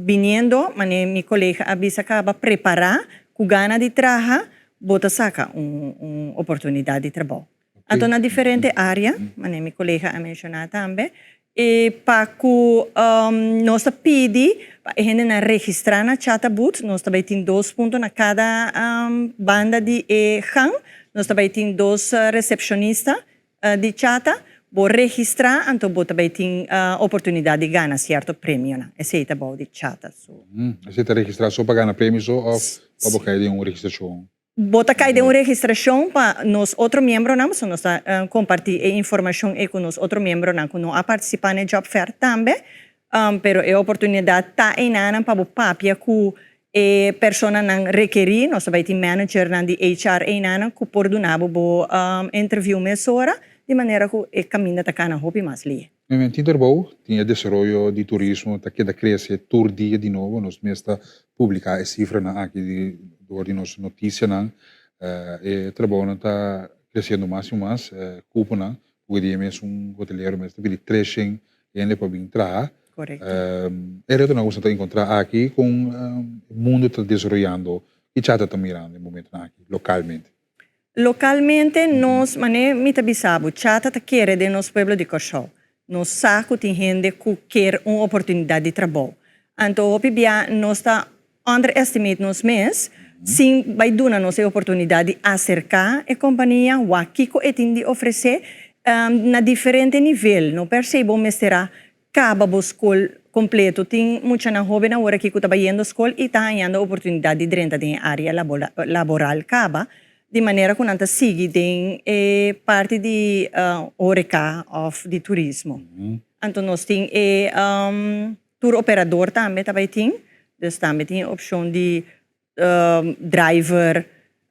biniendo, manera mi kolega a bisa kaba, prepará ku gana di traha, bo ta saka un oportunidat di trabou. Anto na diferente área, manera mi kolega a menshoná tambe. I pa ku nos ta pidi pa e hendenan registrá na Chata Booth, nos ta bai tin dos punto na kada banda di e gang. Nos ta bai tin dos resepshonista di Chata. Bo registrá, anto bo ta bai tin oportunidat di gana sierto premionan. Esei ta bou di Chata su. Esei ta registrá so pa gana premio so òf pa bo kai den un registrashon? Bo ta kai den un registrashon pa nos otro miembronan, pasobra nos ta kompartí e informashon ei ku nos otro miembronan ku no a partisipá na e job fair tambe. Pero e oportunidat ta einanan pa bo papia ku e personanan rekerí. Nos ta bai tin managernan di HR einanan ku por duna bo bo interview mesora, di manera ku e kaminda ta kana hopi mas lihe. Men tin trabou, tin e desaroyo di turismo ta keda krese tur dia di nobo. Nos mes ta publiká e sifranan aki di dor di nos notisianan. E trabounan ta kresiendo mas i mas, kuponan, porque di e mes un hotelero mes ta pidi treshen hende pa bin traha. E retonan ku boso ta enkontrá aki kon e mundu ta desaroyando, ki chata ta mirando e momentunan aki lokalmente? Lokalmente nos, manera mi ta bisa bo, Chata ta kere den nos pueblo di Kòrsou. Nos sa ku tin hende ku ker un oportunidat di trabou. Anto hopi bia nos ta underestimate nos mes sin bai duna nos e oportunidat di aserká e kompania, wak kiko e tin di ofresé na diferente nivel. No per se bo mester a Kaba bo skol kompleto. Tin muchanan hóben awor aki ku ta bayendo skol i ta hañando oportunidat di drenta den e área laboral kaba, di manera ku nan ta sigui den e parti di horeca òf di turismo. Anto nos tin e tur operador tambe ta bai tin, dus tambe tin e opshon di driver,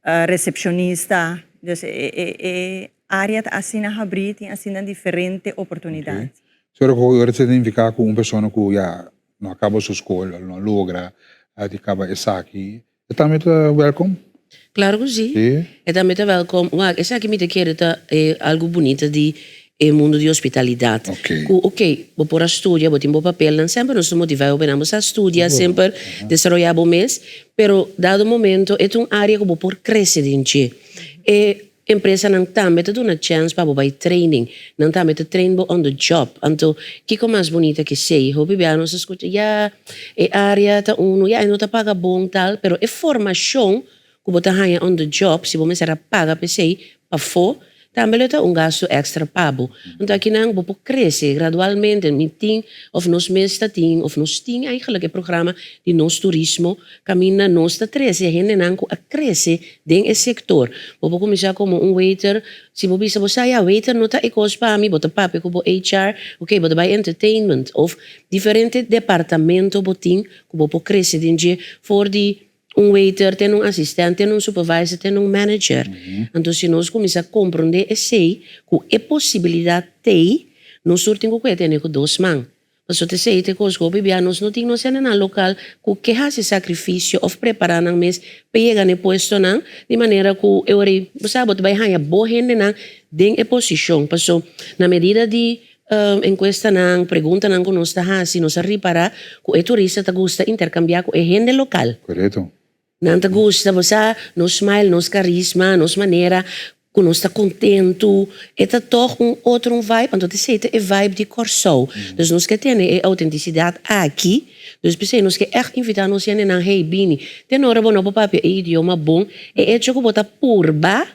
recepcionista, dus e area ta asina habrí, tin asina diferente oportunidad. Sero ku ora ta significa ku un persona ku ya no a kaba su skol o no a logra di kaba esaki, e tambe ta welkom? Claro ku si, e tambe ta welkom. Wak, esaki mi ta kere ta e algu bunita di e mundo di hospitalidad. Ku ok, bo por a studia, bo tin bo papelnan, semper nos ta motiva e hobennan, bo sa studia, semper desaroya bo mes, pero dado momento e ta un area ku bo por krese den dje. E empresanan tambe ta duna chèns pa bo bai training, nan tambe ta train bo on the job. Anto kiko mas bunita ke esei? Hopi bia nos ta skucha, ya, e area ta unu, ya, e no ta paga bon tal, pero e formashon ku bo ta haña on the job, si bo mester a paga p'esei pafó, tambe lo ta un gastu èkstra pa bo. Anto akinan bo por krese gradualmente. Mi tin òf nos mes ta tin òf nos tin eigenlijk e programa di Nos Turismo kaminda nos ta trese hendenan ku a krese den e sektor. Bo por kuminsá komo un waiter, si bo bisa bo sa ya waiter no ta e kos pa mi, bo ta papia ku bo HR, oke bo ta bai entertainment òf diferente departamento bo tin ku bo por krese den dje for di Un waiter, ten un asistent, ten un supervisor, ten un manager. Anto si nos kuminsá komprondé esei, ku e posibilidat t'ei, nos tur tin ku ku'e tene ku dos man. Pasobra t'esei ta e kos ku hopi bia nos no tin nos hendenan lokal ku ke hasi sakrifisio òf prepará nan mes pa yega na e puestonan, di manera ku e ora ei, bo sa, bo ta bai haña bo hendenan den e posishon. Pasobra na medida di Enkuestanan, preguntanan ku nos ta hasi, nos a ripará ku e turista ta gusta interkambiá ku e hende lokal. Korekto. Nan ta gusta, bo sa, nos smile, nos karisma, nos manera ku nos ta kontentu. E ta tòg un otro un vibe, anto ta esei ta e vibe di Kòrsou. Dus nos ke tene e outentisidat aki. Dus p'esei nos ke ègt invitá nos hendenan, hey, bini. Te no ora bo no por papia e idioma bon, e echo ku bo ta purba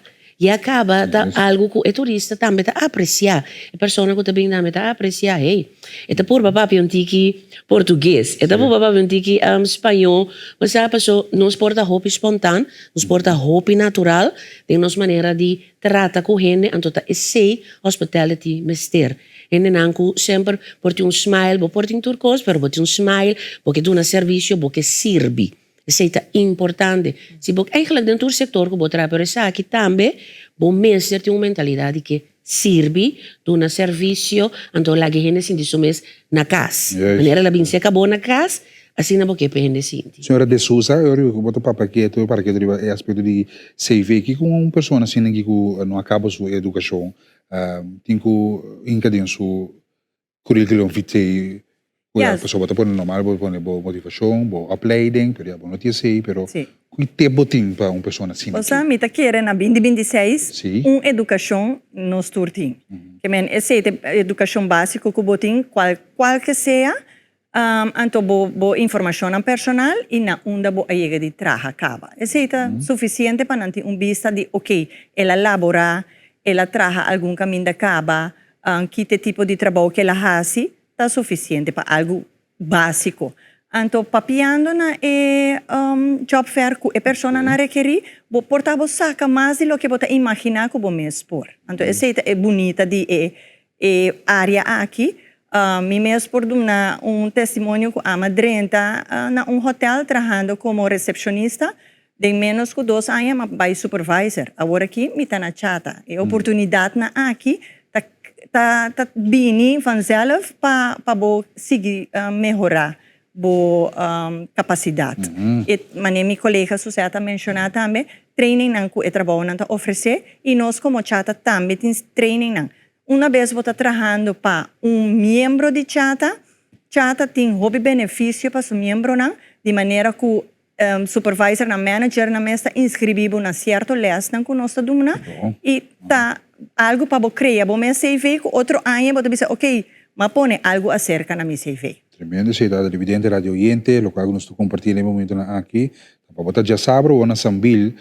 Ya caba ta algo cu e turista tambe ta aprecia. E persona cu ta bin tambe ta aprecia, hey, e ta purba papia un tiki portugues, e ta purba papia un tiki spaño. Bo sa paso nos por ta hopi spontan, nos por ta hopi natural den nos manera di trata cu hende, anto ta esey hospitality mester. Hendenan cu semper por tin un smile, bo por tin tur cos, pero bo tin un smile, bo ke duna servicio, bo ke sirbi. Esei ta importante. Si bo eigenlijk den tur sector cu bo traha, pero esaki tambe bo mester tin un mentalidad di ke sirbi, duna servicio, anto laga e hende sinti su mes na cas. Manera el a bin seca bo na cas, asina bo ke pa e hende sinti. Señora De Sousa, e ora cu bo ta papia ketu, para ketu riba e aspecto di CV, kico un persona asina ki cu no a caba su educacion tin cu hinca den su curriculum vitae? Ku ya pasobra bo ta pone normal bo pone bo motivashon, bo opleiding, pero ya bo no tin esei, pero ki tip bo tin pa un persona asina aki? Osea mi ta kere na binti 26 un edukashon nos tur tin. Ke men esei ta e edukashon básiko ku bo tin kual kual ke sea, anto bo bo informashonnan personal i na unda bo a yega di traha kaba. Esei ta sufisiente pa nan tin un bista di oke el a laborá, el a traha algun kaminda kaba, ki ta e tipo di trabou ku el a hasi. ta sufisiente pa algu básiko. Anto papiando na e job fair ku e personanan rekerí, bo por ta bo saka mas di loke bo ta imaginá ku bo mes por. Anto esei ta e bunita di e e área aki. Mi mes por duna un testimonio ku ama drenta na un hotèl trahando komo resepshonista. Den ménos ku dos aña m'a bai supervisor. Awor aki mi ta na chata. E oportunidatnan aki ta ta ta bini vanzelf pa pa bo sigui mehorá bo kapasidat. E manera mi kolega Suzette a menshoná tambe, trainingnan ku e trabounan ta ofresé i nos komo chata tambe tin trainingnan. Una bes bo ta trahando pa un miembro di chata, chata tin hopi benefisio pa su miembronan di manera ku Supervisornan, managernan mes ta inscribi bo na cierto lesnan cu nos ta duna y ta algo pa bo crea bo mes CV cu otro aña bo ta bisa ok, m'a pone algo acerca na mi CV. Tremendo esey ta televidente, radio oyente, locual cu nos ta comparti na e momentonan aki ta pa bo ta djasabra bo na Sambil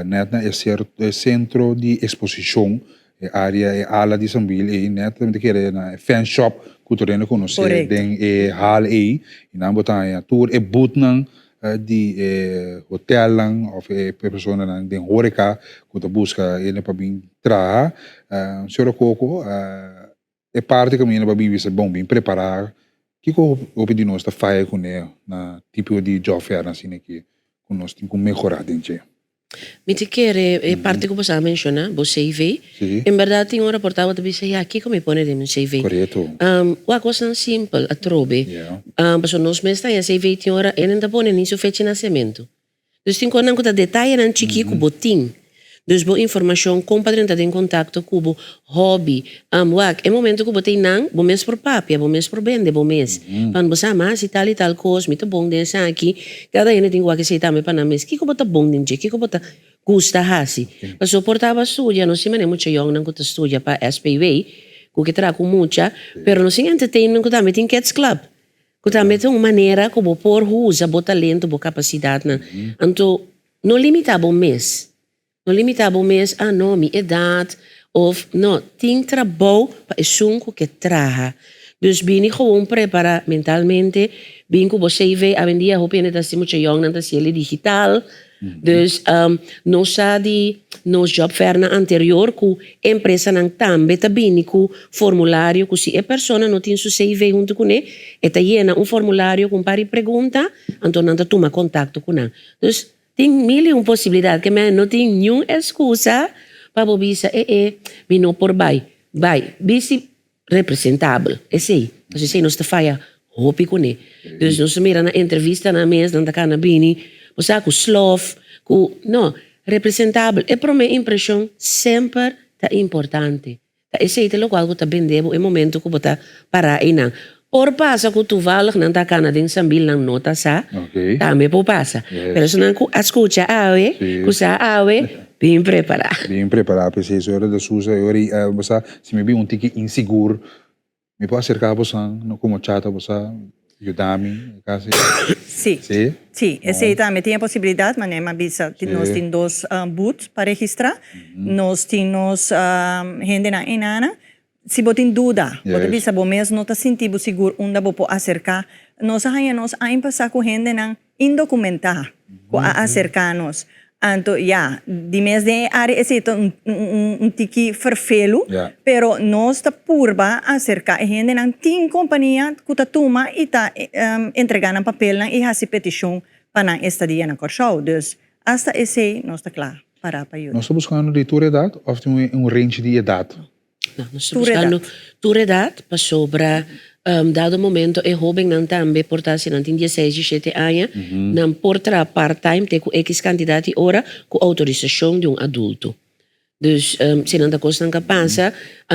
net na e centro di exposicion E area, e ala di Sambil ei net mi ta kere na e fan shop ku tur hende konosé den e hal ei i nan bo ta haña tur e boothnan di e hotelnan òf e personanan den horeka ku ta buska hende pa bin traha. Señora Coco, e parti kaminda pa bin bisa bon bin prepará kiko hopi di nos ta faya kuné na tipo di job fair asina aki ku nos tin ku mehorá den dje? Mi ta kere e parti ku bo sa menshoná, bo CV. En bèrdat tin ora por tabata bisa, ya, kiko mi pone den mi CV? Korekto. Wak kosnan simpel atrobe. Pasobra nos mes ta haña CV tin ora e nan ta pone ni su fecha di nasementu. Dus tin kosnan ku ta detayenan chikí ku bo tin. Dus bo informashon, kon pa drenta den kontakto ku bo, hòbi. Wak, e momento ku bo ta einan, bo mes por papia, bo mes por bende bo mes. Pan bo sa, mi a hasi tal i tal kos, mi ta bon den esaki. Kada hende tin ku wak esei tambe pa nan mes. Kiko bo ta bon den dje? Kiko bo ta gusta hasi? Pasobra por tabata studia, nos tin manera mucha yòngnan ku ta studia pa SPW, ku ke traha ku mucha, pero nos tin entertainment ku tambe tin kids club, ku tambe ta un manera ku bo por usa bo talento, bo kapasidatnan. Anto, no limitá bo mes. No limitá bo mes, ah no, mi edat, of no, tin trabou pa esun ku ke traha. Dus bini gewoon prepará mentalmente, bin ku bo CV, awendia hopi hende ta hasi mucha yòngnan ta hasi el digital, dus nos sa di nos job fairnan anterior ku empresanan tambe ta bini ku formulario ku si e persona no tin su CV huntu kuné, e ta yena un formulario ku un par di pregunta, anto nan ta tuma kontakto ku nan. Dus Tin mil i un posibilidat ke men no tin niun eskusa pa bo bisa e e mi no por bai. Bai, bisti representabel, esei. Pasobra esei nos ta faya hopi kuné. Dus nos ta mira na entrevistanan mes nan ta kana bini, bo sa ku slof, ku no, representabel. E promé impreshon semper ta importante. Ta esei ta lokual ku ta bende bo e momento ku bo ta pará einan. Por pasa ku tuvallig nan ta kana den sambil nan no ta sa, tambe por pasa. Pero esnan ku a skucha awe, ku sa awe, bin prepará. Bin prepará p'esei. So ora ta susa e ora ei bo sa si mi bin un tiki insigur Mi por acerca bosan no como chata bosa yuda mi casi. Sí. Sí? Sí, esey tambe tin e posibilidad, manera mi a bisa, nos tin dos booth pa registra, nos tin nos hendenan enana. Si bo tin duda, bo ta bisa bo mes no ta sinti bo sigur unda bo por acerca, nos a haña nos aña pasa cu hendenan indocumentá cu a acercá nos. Anto, ya, di mes den e área esei ta un, un tiki ferfelu, pero nos ta purba acercá e hendenan. Tin compania cu ta tuma y ta entregá nan papelnan y haci peticion pa nan estadia na Kòrsou. Dus, hasta esei nos ta kla pará pa yuda. Nos ta buscando di tur edad of tin un range di edad? No, nos ta buscando tur edad pasobra dado momento e hobennan tambe por ta si nan tin dieseis, diesshete aña, nan por traha part time te cu X cantidad di ora cu autorisacion di un adulto. Dus si nan ta kosnan ka pasa,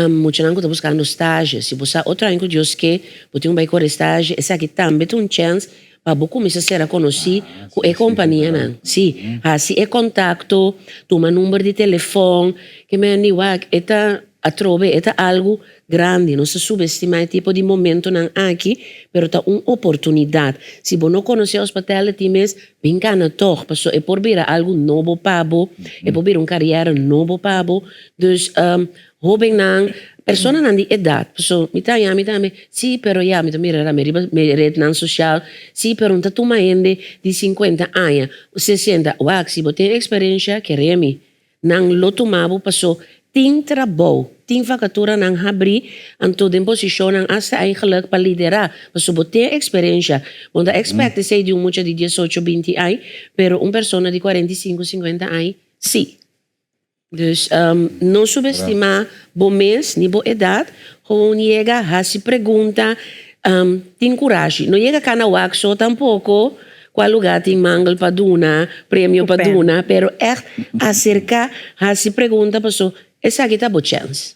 muchanan ku ta buskando stage, si bo sa otro aña ku Dios ke, bo tin ku bai kore stage, esaki tambe ta un chèns pa bo kuminsá sera konosí ku e kompanianan. Sí, hasi e kontakto, tuma number di telefòn, ke men di wak e ta atrobe, e ta algu Grandi, nos ta subestimá e tipo di momentonan aki, pero ta un oportunidat. Si bo no konosé hospitality mes, bin kana tòg, pasobra e por bira algu nobo pa bo, e por bira un kariera nobo pa bo. Dus, hóbennan, personanan di edat, pasobra mi ta haña mi tambe, sí, pero ya, mi ta mira tambe riba mi retnan sosial, sí, pero no ta tuma hende di sinkuenta aña, sesenta, wak, si bo tin eksperensha, kere mi. Nan lo tuma bo paso tin trabou, tin vakaturanan habrí, anto den posishonnan asta eigenlijk pa liderá, paso bo tin eksperensha. Bo no ta ekspèkt esei di un mucha di diesocho, binti añ, pero un persona di kuarenta i sinku, sinkuenta añ, sí. Dus no subestimá bo mes ni bo edat, gewoon yega, hasi pregunta, tin kurashi. No yega kana wak so tampoko. Kua lugá tin mangel pa duna, premio pa duna, pero ègt aserká, hasi pregunta paso esaki ta bo chèns.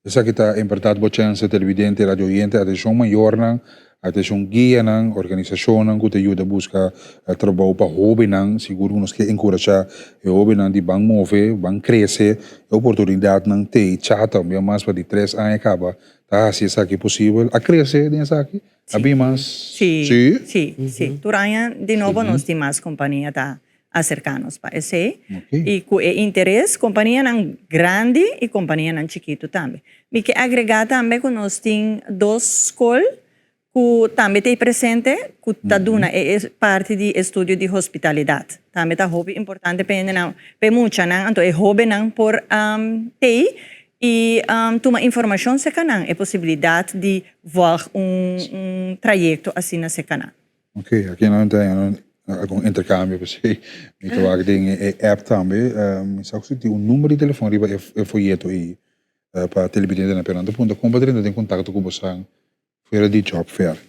Esaki ta en bèrdat bo chèns, televidente, radio oyente, atenshon mayornan, atenshon guianan, organisashonnan ku ta yuda buska trabou pa hóbennan, sigur ku nos ke enkurashá e hóbennan di ban move, ban krese, e oportunidatnan t'ei chata un bia mas pa di tres aña kaba ta hasi esaki posibel, a krese den esaki? Sí. A bin mas? Sí, Sí? sí, sí. Tur aña di nobo nos tin mas kompania ta aserká nos pa esei. I ku e interes, kompanianan grandi i kompanianan chikitu tambe. Mi ke agregá tambe ku nos tin dos skol ku tambe ta ei presente ku ta duna e parti di estudio di hospitalidat. Tambe ta hopi importante pa hendenan, pa e muchanan, anto e hóbennan por tei I tuma informashon serka nan, e posibilidat di vòlg un trayekto asina serka nan. Ok, aki nan ta algun interkambio p'esei. Mi ta wak den e app tambe. Mi sa ku si tin un number di telefòn riba e foyeto ei pa televidentenan, pero nan ta puntra kon pa drenta den kontakto ku bosan fuera di job fair.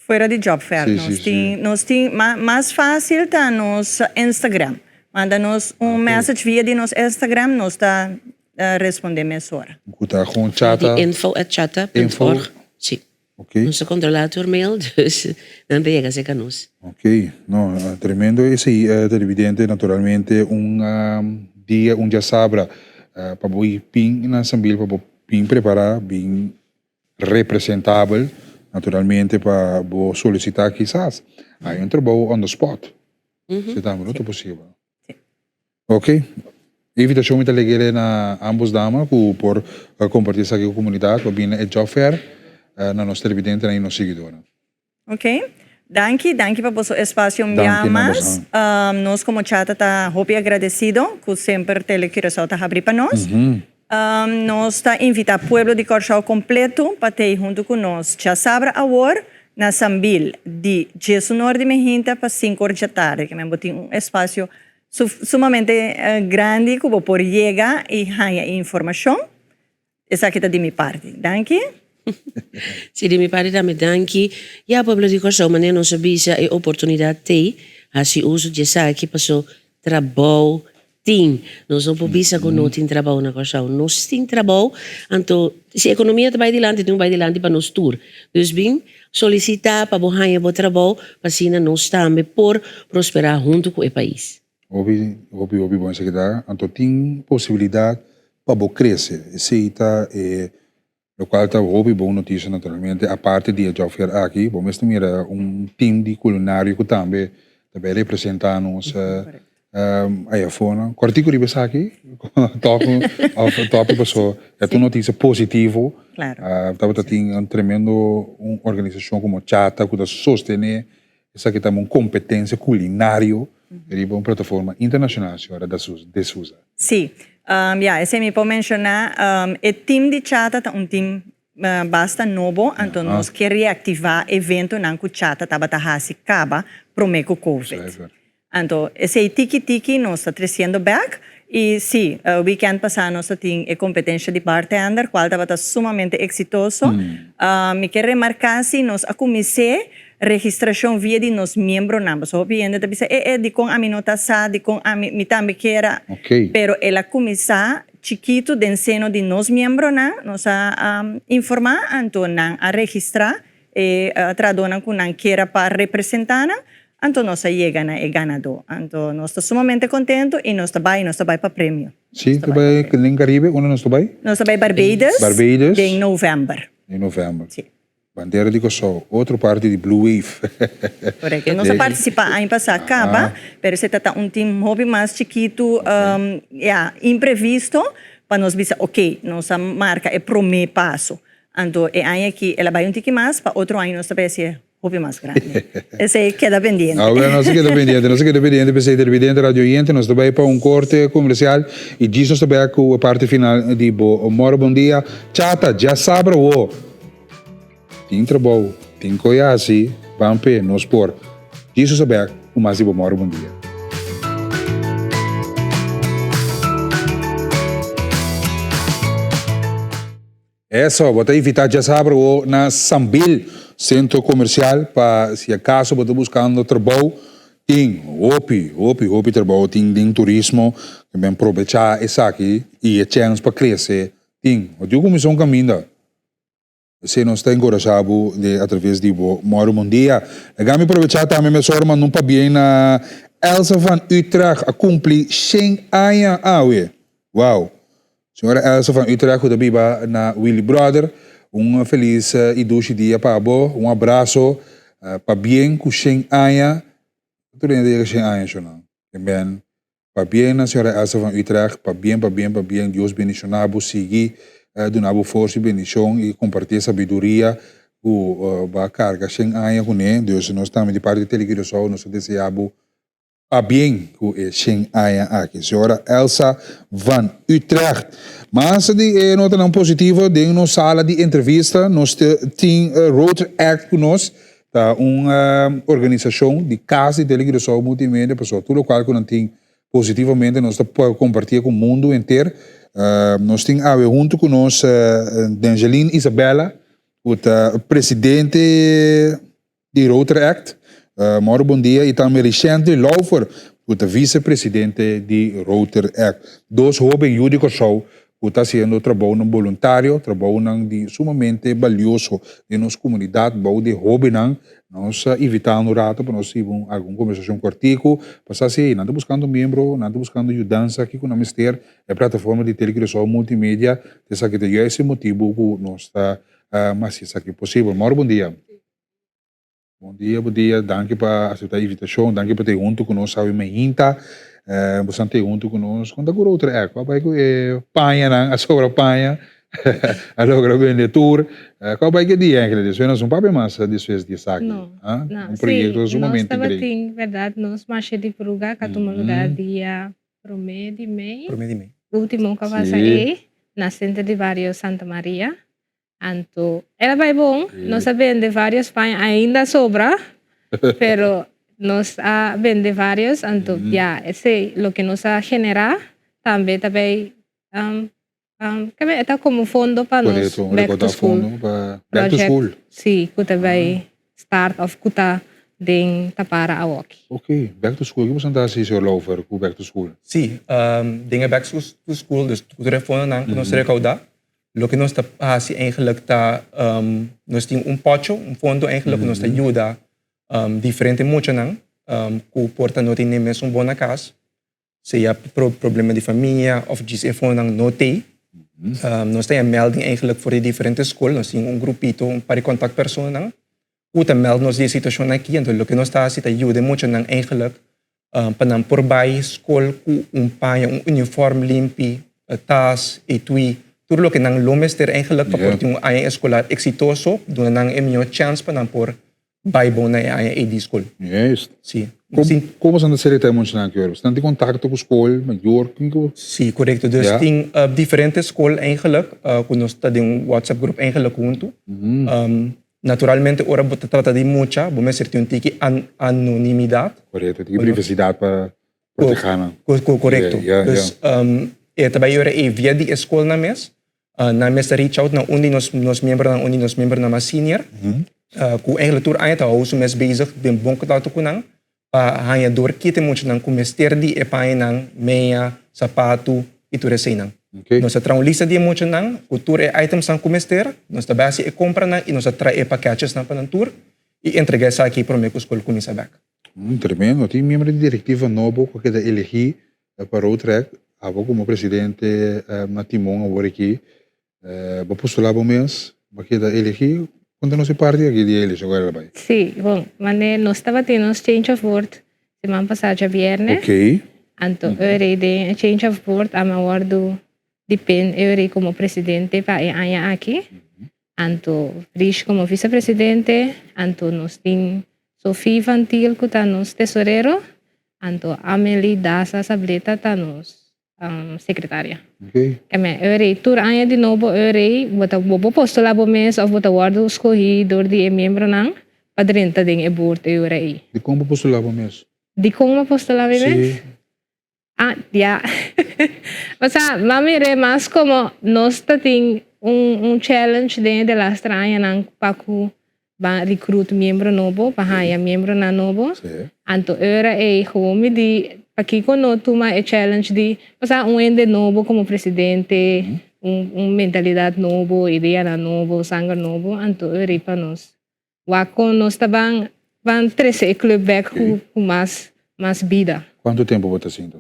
Fuera di job fair nos tin nos tin mas facil ta nos Instagram manda nos un message via di nos Instagram nos ta responde mesora. Ku ta gewoon chata. Di info at chata punt org si. Nos ta controla tur mail dus nan ta yega cerca nos. Ok no tremendo esey televidente naturalmente un dia un diasabra pa bo bin na Sambil pa bo bin prepara bin representabel, naturalmente pa bo solicita kisas hay un trabou on the spot, si tambe no ta posibel. Ok, invitacion mi ta legele na ambos dama cu por comparti esaki cu comunidad pa bini na e job fair na nos televidentenan y nos siguidornan. Ok, danki, danki pa boso espacio un bia mas. Nos como Chata ta hopi agradecido cu semper Tele Curaçao ta habri pa nos. Nos ta invita pueblo di Kòrsou completo pa tei hunto cu nos djasabra awor na Sambil di djesunor di mehinta pa sinkor djatardi. Ke men bo tin un espacio sumamente grandi cu bo por yega y haña e informacion. Esaki ta di mi parti. Danki. Si, di mi parti tambe danki. Ya, pueblo di Kòrsou, manera nos a bisa e oportunidat t'ei, hasi uso di esaki paso trabou tin. Nos no por bisa ku no tin trabou na Kòrsou. Nos tin trabou, anto si ekonomia ta bai dilanti, tin ku bai dilanti pa nos tur. Dus bin solisitá pa bo haña bo trabou pa asina nos tambe por prosperá huntu ku e pais. Hopi, hopi, hopi bon esaki ta. Anto tin posibilidad pa bo crece. Esey ta e locual ta hopi bon noticia naturalmente. Aparte di e job fair aki, bo mes ta mira un team di culinario cu tambe ta bay representa nos aya afonan. Cortico riba esaki, toch of topic paso e ta un noticia positivo. Tabata tin un tremendo un organisacion como Chata cu ta sostene Esaki ta un competencia culinario riba un plataforma internacional, señora De Souza. Sí, ya, esei mi por menciona. E team di Chata ta un team basta nobo, anto nos ke reactiva eventonan cu Chata tabata haci caba prome cu Covid. Anto esei tiki tiki nos ta treciendo bek y si, weekend pasa nos ta tin e competencia di bartender cual tabata sumamente exitoso. Mi ke remarca si nos a cuminse registracion via di nos miembronan pasobra hopi hende ta bisa e e dicon ami no ta sa dicon ami mi tambe kier a pero el a cuminsa. chikitu den seno di nos miembronan, nos a informá, anto nan a registrá e trahadónan ku nan kier a pa representá nan, anto nos a yega na e ganadó. Anto nos ta sumamente kontentu i nos ta bai, nos ta bai pa premio. Sí, ta bai den Caribe, unda nos ta bai? Nos ta bai Barbados, Barbados. den novèmber. Den novèmber. Sí. Bandera di Kòrsou, otro parti di Blue Wave. Korekto. Nos a partisipá aña pasá kaba, pero esei ta ta un tim hopi mas chikitu, ya, imprevisto, pa nos bisa, oke, nos a marka e promé paso. Anto e aña aki el a bai un tiki mas, pa otro aña nos ta bai hasié hopi mas grandi. Esei keda pendiente. Awor nos a keda pendiente, nos a keda pendiente p'esei televidente, radio oyente, nos ta bai pa un korte komersial i djis nos ta bai ku e parti final di bo Moro Bon Dia. Chata, djasabra awo! Tin trabou, tin koe hasi, ban p'e, nos por. Jesus a bek ku mas di bo mòru bon dia. Eso, bo ta invitá djasabra awo na Sambil Sentro Komersial pa si akaso bo ta buskando trabou, tin hopi, hopi, hopi trabou tin den turismo, ke men probechá esaki i e chèns pa krese tin. Bo tin ku kuminsá un kaminda. Esei nos ta encorashá bo de atraves di bo Mòru Bon Dia. Laga mi probechá tambe mesora manda un pabien na Elsa van Utrecht a cumpli shen aña awe. Wow! Señora Elsa van Utrecht cu ta biba na Willy Brother, un feliz y dushi dia pa bo. Un abrazo. Pabien cu shen aña. Tur hende ta yega shen aña, shonnan. Amen. Pabien na señora Elsa van Utrecht, pabien, pabien, pabien, Dios bendiciona bo, sigui duna bo forsa y bendicion y comparti e sabiduria cu bo a carga shen aña cune, Dios nos tambe di parti di Tele Curaçao nos ta desea bo pabien cu e shen aña aki. Señora Elsa van Utrecht. Mas di e notanan positivo den nos sala di entrevista nos tin Rotaract cu nos. Ta un organisashon di kas di Tele Curaçao Multimedia pasobra tur lokual ku nan tin positivamente nos ta por kompartié ku mundu henter. Nos tin awe huntu ku nos Dangeline Isabella ku ta presidente di Rotaract. Mòru bon dia i tambe Richenty Laufer ku ta vise presidente di Rotaract. Dos hóben yu di Kòrsou ku ta hasiendo trabounan boluntario, trabounan di sumamente balioso den nos komunidat bou di hóbennan. Nos a invitá un rato pa nos hiba un algun kombersashon kòrtiku pa sa si nan ta buskando miembro, nan ta buskando yudansa, kiko nan mester. E plataforma di Tele Curaçao Multimedia ta esaki ta juist e motibu ku nos ta hasi esaki posibel. Mauro bon dia. Bon dia, bon dia. Danki pa acepta e invitacion. Danki pa te hunto cu nos awe mainta. Eh, bosan te hunto cu nos. Con ta cura otro ek? Kwa bai cu e pañanan, a sobra paña. A logra bende tur. Eh, kwa bai ke dia eigenlijk? Despues nos no papia mas despues di esaki. No, Ah, no. Un proyecto Sí, nos sumamente great. tabatin, verdad, nos masha di pruga ka tuma lugar dia prome di mei. Prome di mei. Ultimo ka pasa Sí. ei, na Centro di Bario Santa Maria. Anto el a bai bon, nos a bende varios paña, ainda sobra, pero nos a bende varios, anto ya esei loke nos a genera tambe ta bai e ta como fondo pa nos back to school project, si, cu ta bai start of cu ta den ta para awoki. Ok, back to school, ki boso ta hasi señor Laufer cu back to school? Si, den e back to school, dus tur e fondonan cu nos recauda, Loke nos ta hasi eigenlijk ta nos tin un pocho, un fondo eigenlijk ku nos ta yuda diferente muchanan ku por ta no tin e mesun bon na kas, sea problema di famia òf djis e fondonan no tei. Nos ta haña melding eigenlijk for di diferente skol, nos tin un grupito, un par di kontaktpersonnan ku ta meld nos di e situashon aki. Anto loke nos ta hasi ta yuda e muchanan eigenlijk pa nan por bai skol ku un paña, un uniform limpi, tas, etui, tur loke nan lo mester eigenlijk pa por tin un aña eskolar eksitoso, duna nan e mihó chèns pa nan por bai bon na e aña ei di skol. Juist. Sí. Kon boso ta selektá e muchanan aki ora? Boso tin kontakto ku skol, mayor? Kin ku? Sí, korekto. Dus tin diferente skol eigenlijk ku nos ta den un WhatsApp groep eigenlijk huntu. Naturalmente ora bo ta trata di mucha, bo mester tin un tiki anonimidad. Korekto, tiki privasidad pa proteha nan. Korekto. Dus e ta bai ora ei via di e skolnan mes, nan mes ta reach out na un di nos nos miembronan, un di nos miembronan mas senior, ku eigenlijk tur aña ta hou su mes bezig den bon kontakto ku nan pa haña dor kit e muchanan ku mester di e pañanan, meña, sapatu i tur eseinan. Nos ta traha un lista di e muchanan ku tur e itemsnan ku mester, nos ta bai hasi e kompranan i nos ta traha e pakètjesnan pa nan tur i entregá esaki promé ku skol kuminsá bèk. Tremendo. Tin miembro di direktiva nobo ku a keda elegí pa Rotaract. Abo komo presidente na timon awor aki, bo postulá bo mes, bo a keda elegí. Konta nos e parti aki di e elekshon ku a bai. Sí, bon, manera nos tabatin nos change of board siman pasá djabièrnè. Anto ora den e change of board a mi a wòrdu di pen e ora komo presidente pa e aña aki. Anto Rish komo visepresidente, anto nos tin Sophie van Tiel ku ta nos tesorero, anto Amelie Daza Sableta ta nos sekretaria. Keme e ora tur aña di nobo e ora bo ta bo por postula bo mes òf bo ta wòrdu skohí dor di e miembronan pa drenta den e board e ora ei. Dikon bo postula bo mes? Dikon bo postula mi mes? Sí. Ah, ya. Osea, m'a mir'é mas komo nos ta tin un un challenge den e delaster añanan pa ku ban recruit miembro nobo, pa haña miembronan nobo. Anto ora ei gewoon mi di, pakiko no tuma e challenge di, osea, un hende nobo komo presidente, un un mentalidat nobo, ideanan nobo, sanger nobo, anto ora ei pa nos Wak kon nos ta ban ban trese e club bek ku ku mas mas bida. Kuantu tempu bo ta sinta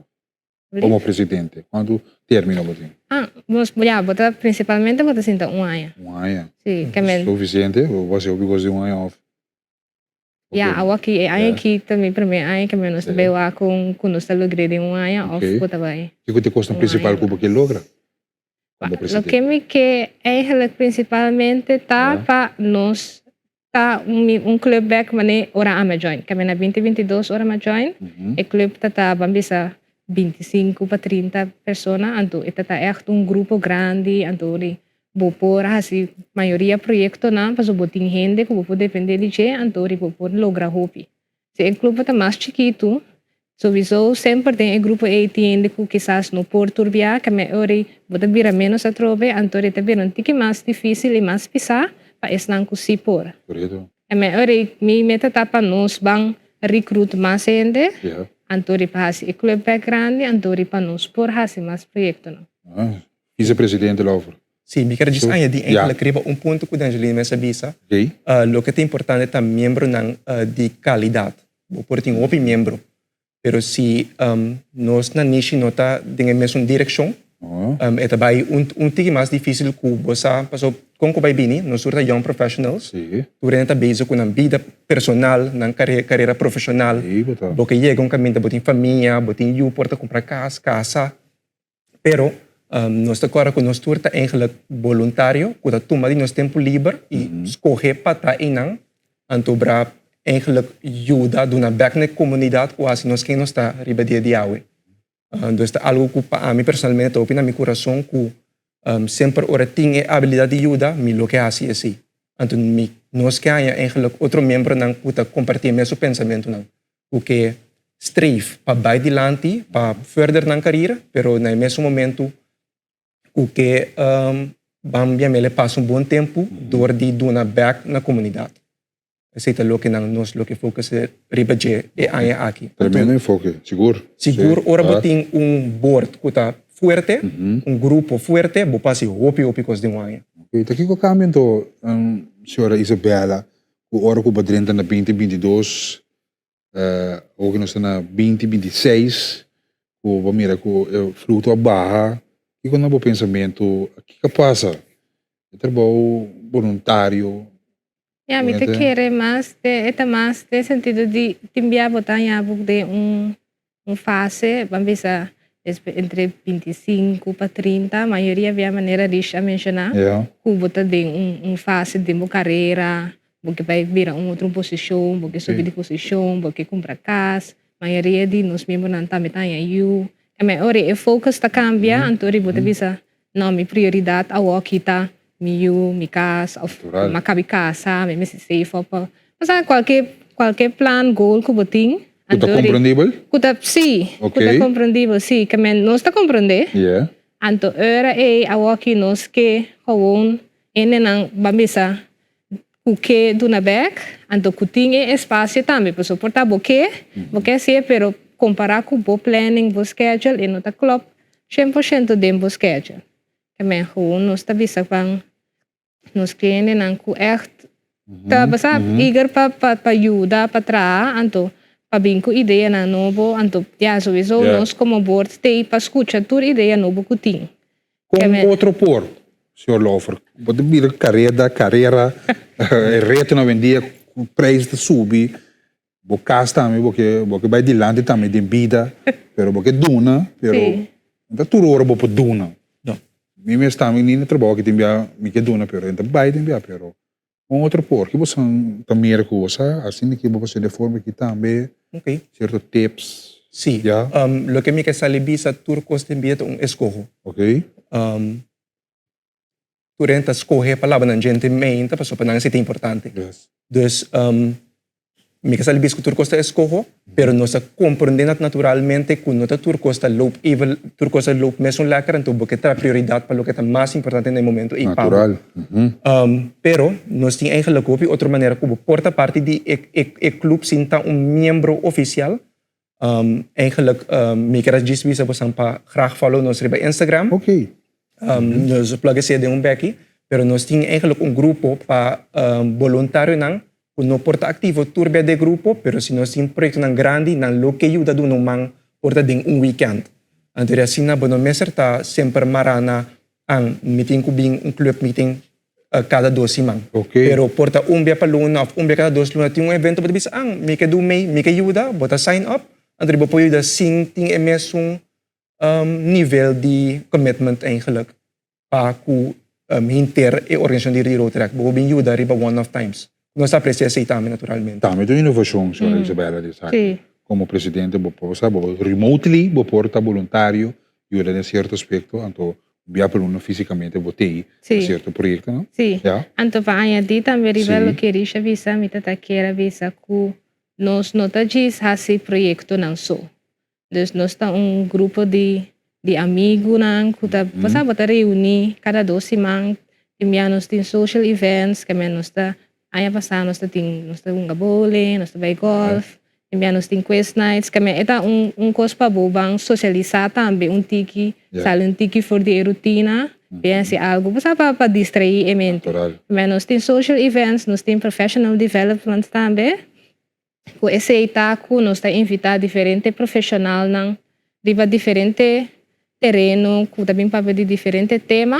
komo presidente? Kuantu termino bo tin? Ah, nos ya bo ta prinsipalmente bo ta sinta un aña. Un aña? Si, ke men. Sufisiente? Bo hasi hopi kos di un aña òf? Ya, awor aki e aña aki ta mi promé aña ke men nos ta bai wak kon ku nos ta logr'é den un aña òf bo ta bai. Kiko ta e kosnan prinsipal ku bo ke logra? como presidente? Loke mi ke eigenlijk principalmente ta pa nos ta un club bek mane ora ami a join. Kami na binti binti dos ora mi a join, e club ta ta ban bisa binti sinku pa trinta persona, anto e ta ta echt un grupo grandi, anto di bo por hasi mayoria proyectonan pasobra bo tin hende ku bo por depende di dje, anto di bo por logra hopi. Si e grupo ta mas chikitu, souiso semper den e grupo ei tin hende ku kisas no por tur bia, keme ora ei bo ta bira ménos atrobe, anto e ta bira un tiki mas difísil i mas pisá pa esnan ku sí por. Keme ora ei mi meta ta pa nos ban recruit mas hende, anto ri pa hasi e club bek grandi, anto ri pa nos por hasi mas proyektonan. Vicepresidente Lauffer. Sí, mi ker djis añadí eigenlijk riba un punto ku Dangeline mes a bisa. Loke ta importante ta miembronan di kalidat. Bo por tin hopi miembro, pero si nos na Nishi no ta den e mesun direkshon, e ta bai un tiki mas difísil ku bo sa, pasobra kon ku bai bini, nos tur ta young professionals, tur hende ta bezig ku nan bida personal, nan karera profeshonal. Bo ke yega un kaminda bo tin famia, bo tin yu, por ta kumpra kas, kasa. Pero nos ta kòrda ku nos tur ta eigenlijk boluntario ku ta tuma di nos tempu liber i skohe pa ta einan anto bra eigenlijk yuda duna bèk na e komunidat ku hasi nos ken nos ta riba dia di awe. Dus ta algu ku pa ami personalmente ta hopi na mi kurason ku semper ora tin e abilidat di yuda mi lo ke hasi esei. Anto mi nos ke haña eigenlijk otro miembronan ku ta kompartí e mesun pensamentunan. ku ke streef pa bai dilanti, pa further nan carera, pero na e mesun momento ku ke ban biamele pasa un bon tempu dor di duna bek na komunidat. Esei ta loke nan nos lo ke focus riba dje e aña aki. Tremendo enfoke, sigur. Sigur ora bo tin un board ku ta fuerte, un grupo fuerte, bo por hasi hopi hopi kos den un aña. Ta kiko kambia anto, señora Isabella, Ku ora ku bo drenta na binti binti dos, awor ku nos ta na binti binti seis, ku bo mira ku e fruto a baha, kiko na bo pensamentu, kiko a pasa? E trabou boluntario. Ya, mi ta kere mas, e ta mas den sentido di tin bia bo ta haña bo den un Un fase, ban bisa, entre 25 pa 30, mayoria bia manera Rish a menshoná, ku bo ta den un un fase den bo karera, bo ke bai bira un otro posishon, bo ke subi di posishon, bo ke kumpra kas, mayoria di nos miembronan tambe ta haña yu. Keme ora e focus ta kambia, anto ora bo ta bisa, no, mi prioridat awoki ta mi yu, mi kas, òf mi a kabi kasa, mi mester save up pa, osea kualke kualke plan, goal ku bo tin. Ku ta komprendibel? Ku ta, sí, ku ta komprendibel, sí. Ke men nos ta komprendé. Anto ora ei awoki nos ke gewoon hendenan ban bisa ku ke duna bèk, anto ku tin e espasio tambe, pasobra por ta bo ke, bo ke hasié, pero kompará ku bo planning, bo schedule, e no ta klòp. 100% den bo schedule. Ke men gewoon nos ta bisa van nos clientenan ku echt ta basa eager pa pa pa yuda, pa traha, anto pa bin ku ideanan nobo, anto ya sowieso nos komo board t'ei pa skucha tur idea nobo ku tin. Kon otro por, señor Lauffer? Bo ta bira kareda, karera, e retonan awendia ku prijs ta subi, bo kas tambe bo ke bo ke bai dilanti tambe den bida, pero bo ke duna, pero no ta tur ora bo por duna. Mi mes tambe ni na trabou aki tin bia mi ke duna pero e ta bai tin bia pero kon otro por? Ki boso ta mira ku bo sa asina ki bo por haci den forma aki tambe, cierto tips? Sí, loke mi ke sali bisa tur kos den bida ta un eskoho. Tur hende ta skohe pa laba nan djente meinta pasobra pa nan esei ta importante. Dus mi ke sali bisa ku tur kos ta eskoho, pero nos ta komprende naturalmente ku no ta tur kos ta loop even, tur kos ta loop mesun lèker, anto bo ke traha prioridat pa loke ta mas importante na e momento ei pa bo. Pero nos tin eigenlik hopi otro manera ku bo por ta parti di e klup sin ta un miembro ofisial. Eigenlijk mi kier a djis bisa bosan pa graag follow nos riba Instagram. Nos plug esei den un beki, pero nos tin eigenlijk un grupo pa boluntarionan ku no por ta aktivo tur bia den grupo, pero si nos tin proyektonan grandi nan lo ke yuda duna un man por ta den un weekend. Anto di asina bo no mester ta semper mará na an mi tin ku bin un club meeting kada dos siman. Pero por ta un bia pa luna of un bia kada dos luna tin un evento bo ta bisa an mi ke du mei, mi ke yuda, bo ta sign up, anto di bo por yuda sin tin e mesun nivel di commitment eigenlijk pa ku henter e organisashon di Rotaract. Bo por bin yuda riba one off times. Nos ta aprecia esei tambe naturalmente. Tambe ta un innovacion, señora Isabella, di esaki. Como presidente bo por sa bo remotely bo por ta boluntario yuda den cierto aspecto, anto bia por uno fisicamente bo tei pa cierto proyecto, no? Sí. Anto pa añadi tambe riba loke Risha bisa, mi ta ta kier a bisa cu nos no ta djis haci proyectonan so. Dus nos ta un grupo di di amigunan ku ta bo sa bo ta reuní kada dos siman tin bia nos tin social events ke men nos ta aña pasá nos ta tin nos ta hunga bowling nos ta bai gòlf tin bia nos tin quiz nights ke men e ta un un kos pa bo ban sosialisá tambe un tiki sali un tiki for di e rutina bin hasi algu bo sa pa pa distraí e mente men nos tin social events nos tin professional development tambe. Ku esei ta ku nos ta invitá diferente profeshonalnan riba diferente tereno ku ta bin papia di diferente tema,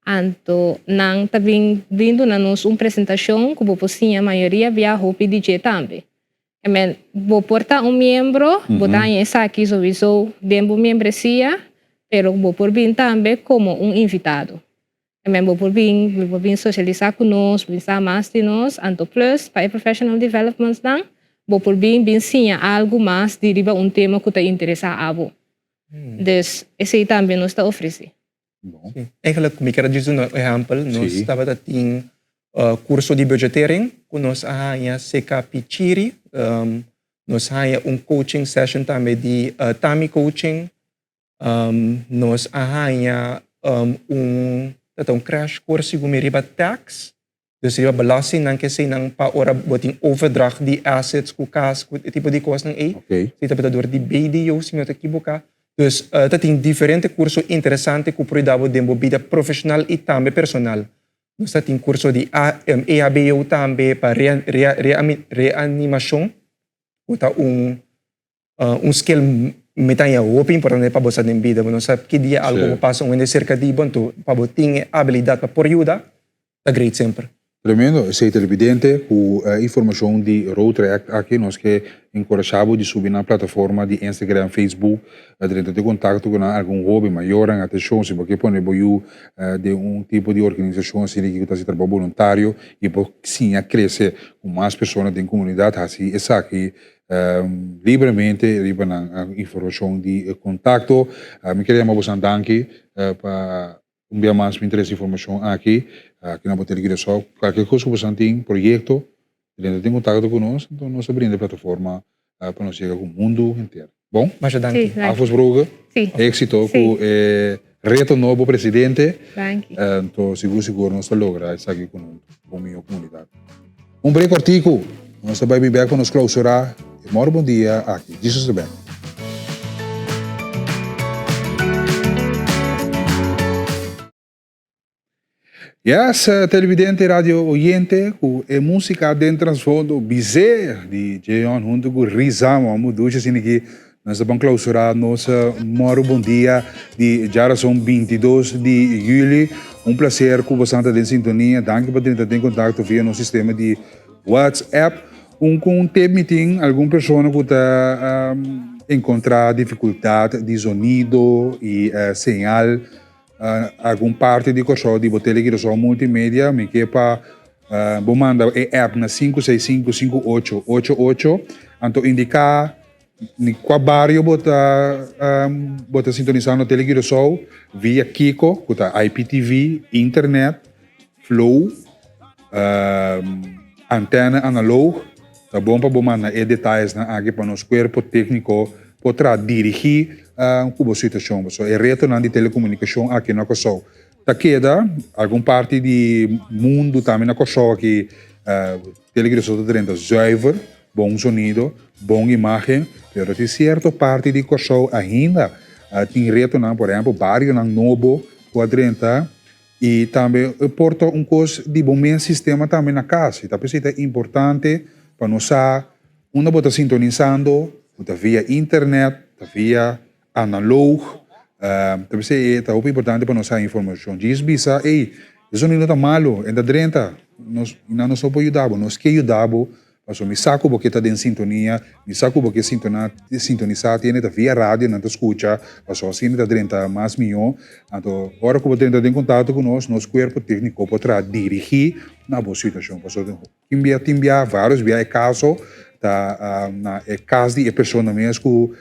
anto nan ta bin bin duna nos un presentashon ku bo por siña mayoria bia hopi di dje tambe. Amen, bo por ta un miembro, bo ta haña esaki souiso den bo miembresia, pero bo por bin tambe komo un invitado. Amen bo por bin, bo por bin socialisa cu nos, bin sa mas di nos, anto plus pa e professional developments nan, bo por bin bin siña algo mas di riba un tema cu ta interesa abo. Dus esey tambe nos ta ofrece. Sí. Eigenlijk, mi kier a djis duna un ehempel, nos tabata tin curso di budgetering cu nos a haña CK Pichiri, nos haña un coaching session tambe di Tami Coaching, Nos a haña un ta un crash course segun mi riba tax, dus riba belastingnan ke eseinan pa ora bo tin overdracht di assets ku kas ku e tipo di kosnan ei. Esei tabata dor di BDO si mi no ta ekiboká. Dus ta tin diferente kurso interesante ku por yuda bo den bo bida profeshonal i tambe personal. Nos ta tin kurso di EHBO tambe pa reanimashon ku ta un Un skill mi ta haña hopi importante pa bo sa den bida. Bo no sa ki dia algo por pasa un hende serka di bo, anto pa bo tin e abilidat pa por yuda ta great semper. Tremendo, esei televidente ku e informashon di Rotaract aki nos ke enkurashá bo di subi nan plataforma di Instagram, Facebook, drenta den kontakto ku nan algun hoben, mayornan, atenshon si bo ke pone bo yu den un tipo di organisashon asina ku ta hasi trabou boluntario i por siña krese ku mas persona den komunidat hasi esaki Libremente riba nan informacion di contacto. Mi quier yama bosan danki pa un bia mas mi trece informacion aki. Aki na Botel Curaçao. Cualkier cos cu bosan tin, proyecto, drenta den contacto cu nos, enton nos ta brinda e plataforma pa nos yega cu mundo henter. Bon? Masha danki. Sí, danki. Afosbroge, Sí. éxito Sí. cu e reto nobo presidente. Danki. Enton sigur sigur nos ta logra esaki cu nos bon miho comunidad. Un break kortiku, nos ta bai bin bek pa nos klausurá e mòrdu bon dia aki. Jesus ta bek. Yes, televidente y radio oyente, cu e musica den trasfondo Bizé di Jeon hunto cu Rizamo, amo dushi asina ki nos ta ban clausura nos Moro Bon Dia di djarason 22 di juli. Un placer cu bosan ta den sintonia. Danki pa drenta den contacto via nos sistema di WhatsApp. Un cu un tip mi tin algun persona cu ta encontra dificultad di zonido y señal. Algun parti di Kòrsou di bo Tele Curaçao Multimedia, mi ke pa bo manda e app na 5655888, anto indiká ni kua bario bo ta bo ta sintonisando Tele Curaçao via kiko, ku ta IPTV, internet, Flow, Antène analoog, ta bon pa bo manda e detayesnan aki pa nos kuerpo tékniko por traha dirigí ku bo situashon. Pasobra e retonan di telekomunikashon aki na Kòrsou ta keda, algun parti di mundu tambe na Kòrsou aki Telecuraçao ta drenta zuiver, bon sonido, bon imágen, pero tin sierto parti di Kòrsou ainda tin retonan, por ehèmpel barionan nobo ku a drenta. I tambe e por ta un kos di bo mes sistema tambe na kas. I ta p'esei ta importante pa nos sa unda bo ta sintonisando, ku ta via internet, ta via analoog. Ta p'esei ta hopi importante pa nos sa informashon. Djis bisa, ey, e zonido ta malu, e ta drenta. Nos, nan nos no por yuda bo. Nos ke yuda bo Pasobra mi sa ku bo ke ta den sintonia, mi sa ku bo ke sintona, sintonisá tiene ta via radio nan ta skucha, pasobra asina ta drenta mas mihó. Anto ora ku bo drenta den kontakto ku nos, nos kuerpo tékniko por traha dirigí na bo situashon. Pasobra tin bia, tin bia, vários bia e kaso ta na e kas di e persona mes ku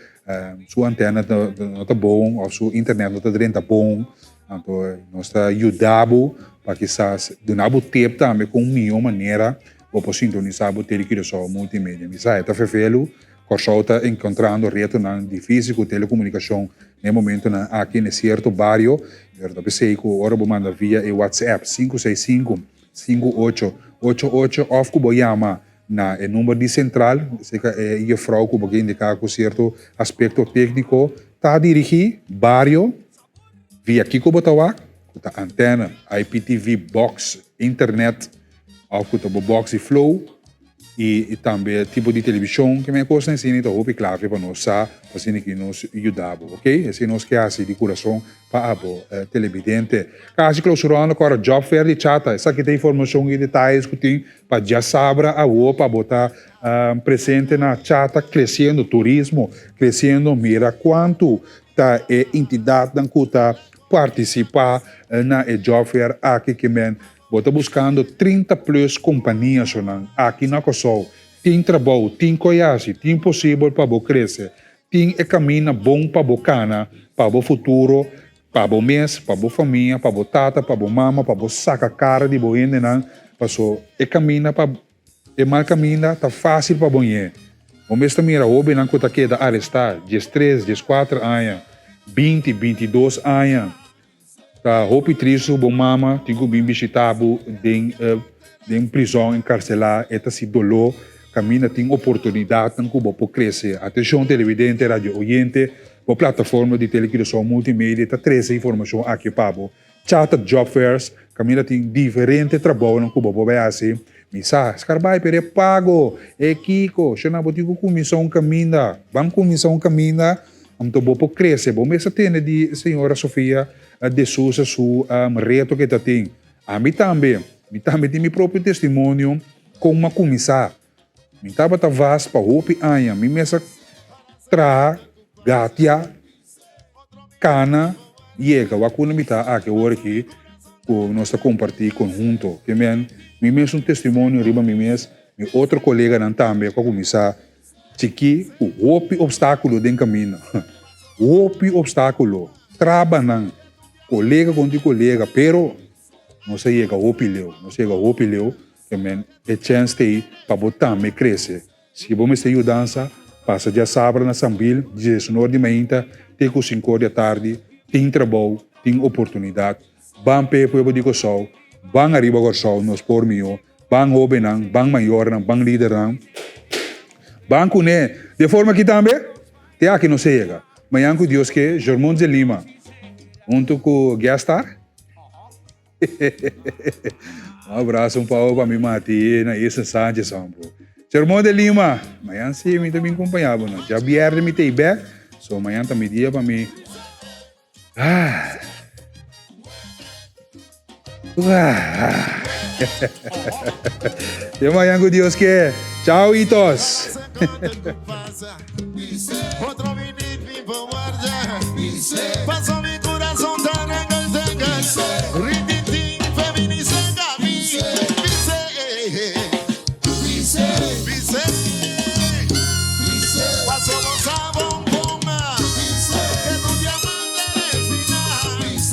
su antena no ta bon òf su internet no ta drenta bon. Anto nos ta yuda bo pa kisas duna bo tep tambe kon mihó manera Bo por sintonisá bo Tele Curaçao Multimedia. Mi sa e ta fervelu, Kòrsou ta enkontrando retonan difísil ku telekomunikashon na e momentonan aki na e sierto bario, pero ta p'esei ku ora bo manda via e WhatsApp 565 58 88 òf ku bo yama na e number di sentral, seka e jefrou ku bo ke indiká ku sierto aspekto tékniko ta dirigí bario via kiko bo ta wak, ku ta antèna, IPTV, box, internet. Of ku ta bo box di flow i tambe tipo di televishon ke men kosnan asina ta hopi klave pa nos sa pa asina ki nos yuda bo ok esei nos ke hasi di kurason pa abo telebidente. Kasi klausurando kora job fair di chata esaki ta informashon i detayes ku tin pa djasabra awo pa bo ta presente na chata kresiendo turismo kresiendo mira kuantu ta e entidatnan ku ta partisipa na e job fair aki ke men Bo ta buskando 30 plus kompania sonan aki na Kòrsou. Tin trabou, tin koyasi, tin posibel pa bo krese, tin e kaminda bon pa bo kana pa bo futuro, pa bo mes, pa bo famia, pa bo tata, pa bo mama, pa bo saka kara di bo hendenan, paso e kaminda pa e mal kaminda ta fásil pa bo ñe. Bo mes ta mira hóbennan ku ta keda arestá, diestres, dieskuater aña, 20, 22 aña. Ta hopi tristu bo mama tin ku bin bishita bo den den prizòn enkarselá e ta si doló kaminda tin oportunidatnan ku bo por krese. Atenshon televidente, radio oyente, bo plataforma di Tele Curaçao Multimedia ta trese informashon aki pa bo. Chata Job Fairs kaminda tin diferente trabounan ku bo por bai hasi. Mi sa, skarbai pero e pago, e kiko, shona bo tin ku kuminsá un kaminda. Ban kuminsá un kaminda. Anto bo por crece. Bo mes a tende di señora Sofia de Sousa su reto ke ta tin. Ami tambe, mi tambe tin mi propio testimonio kon m'a kuminsá. Mi tabata vas pa hopi aña. Mi mes a traha, gatia, kana, yega wak unda mi ta aki awor aki ku nos ta kompartí konhunto. Ke men, mi mes un testimonio riba mi mes, mi otro koleganan tambe ku a kuminsá. Chikí ku hopi opstákulo den kaminda. Hopi opstákulo, trabanan, kolega kontra kolega, pero nos a yega hopi leu, nos a yega hopi leu, ke men e chèns ta ei pa bo tambe krese. Si bo mester yudansa, pasa djasabra na Sambil, diesunor di mainta te ku sinkor di atardi, tin trabou, tin oportunidat. Ban p'e pueblo di Kòrsou, ban ariba Kòrsou, nos por mihó. Ban hóbennan, ban mayornan, ban lidernan. Ban kuné. Di e forma aki tambe, te aki nos a yega. Mañan ku Dios ke, Germont de Lima huntu ku Guest Star. Un abrazo, un pao pa mi mati na Eastern Sanchez, hombre. Sermon de Lima, mañan sí mi ta bin compañá bo no. Djabièrnè mi ta ei bèk, so mañan ta mi dia pa mi. Ah. Ah. Te mañan ku Dios ke. Chao hitos.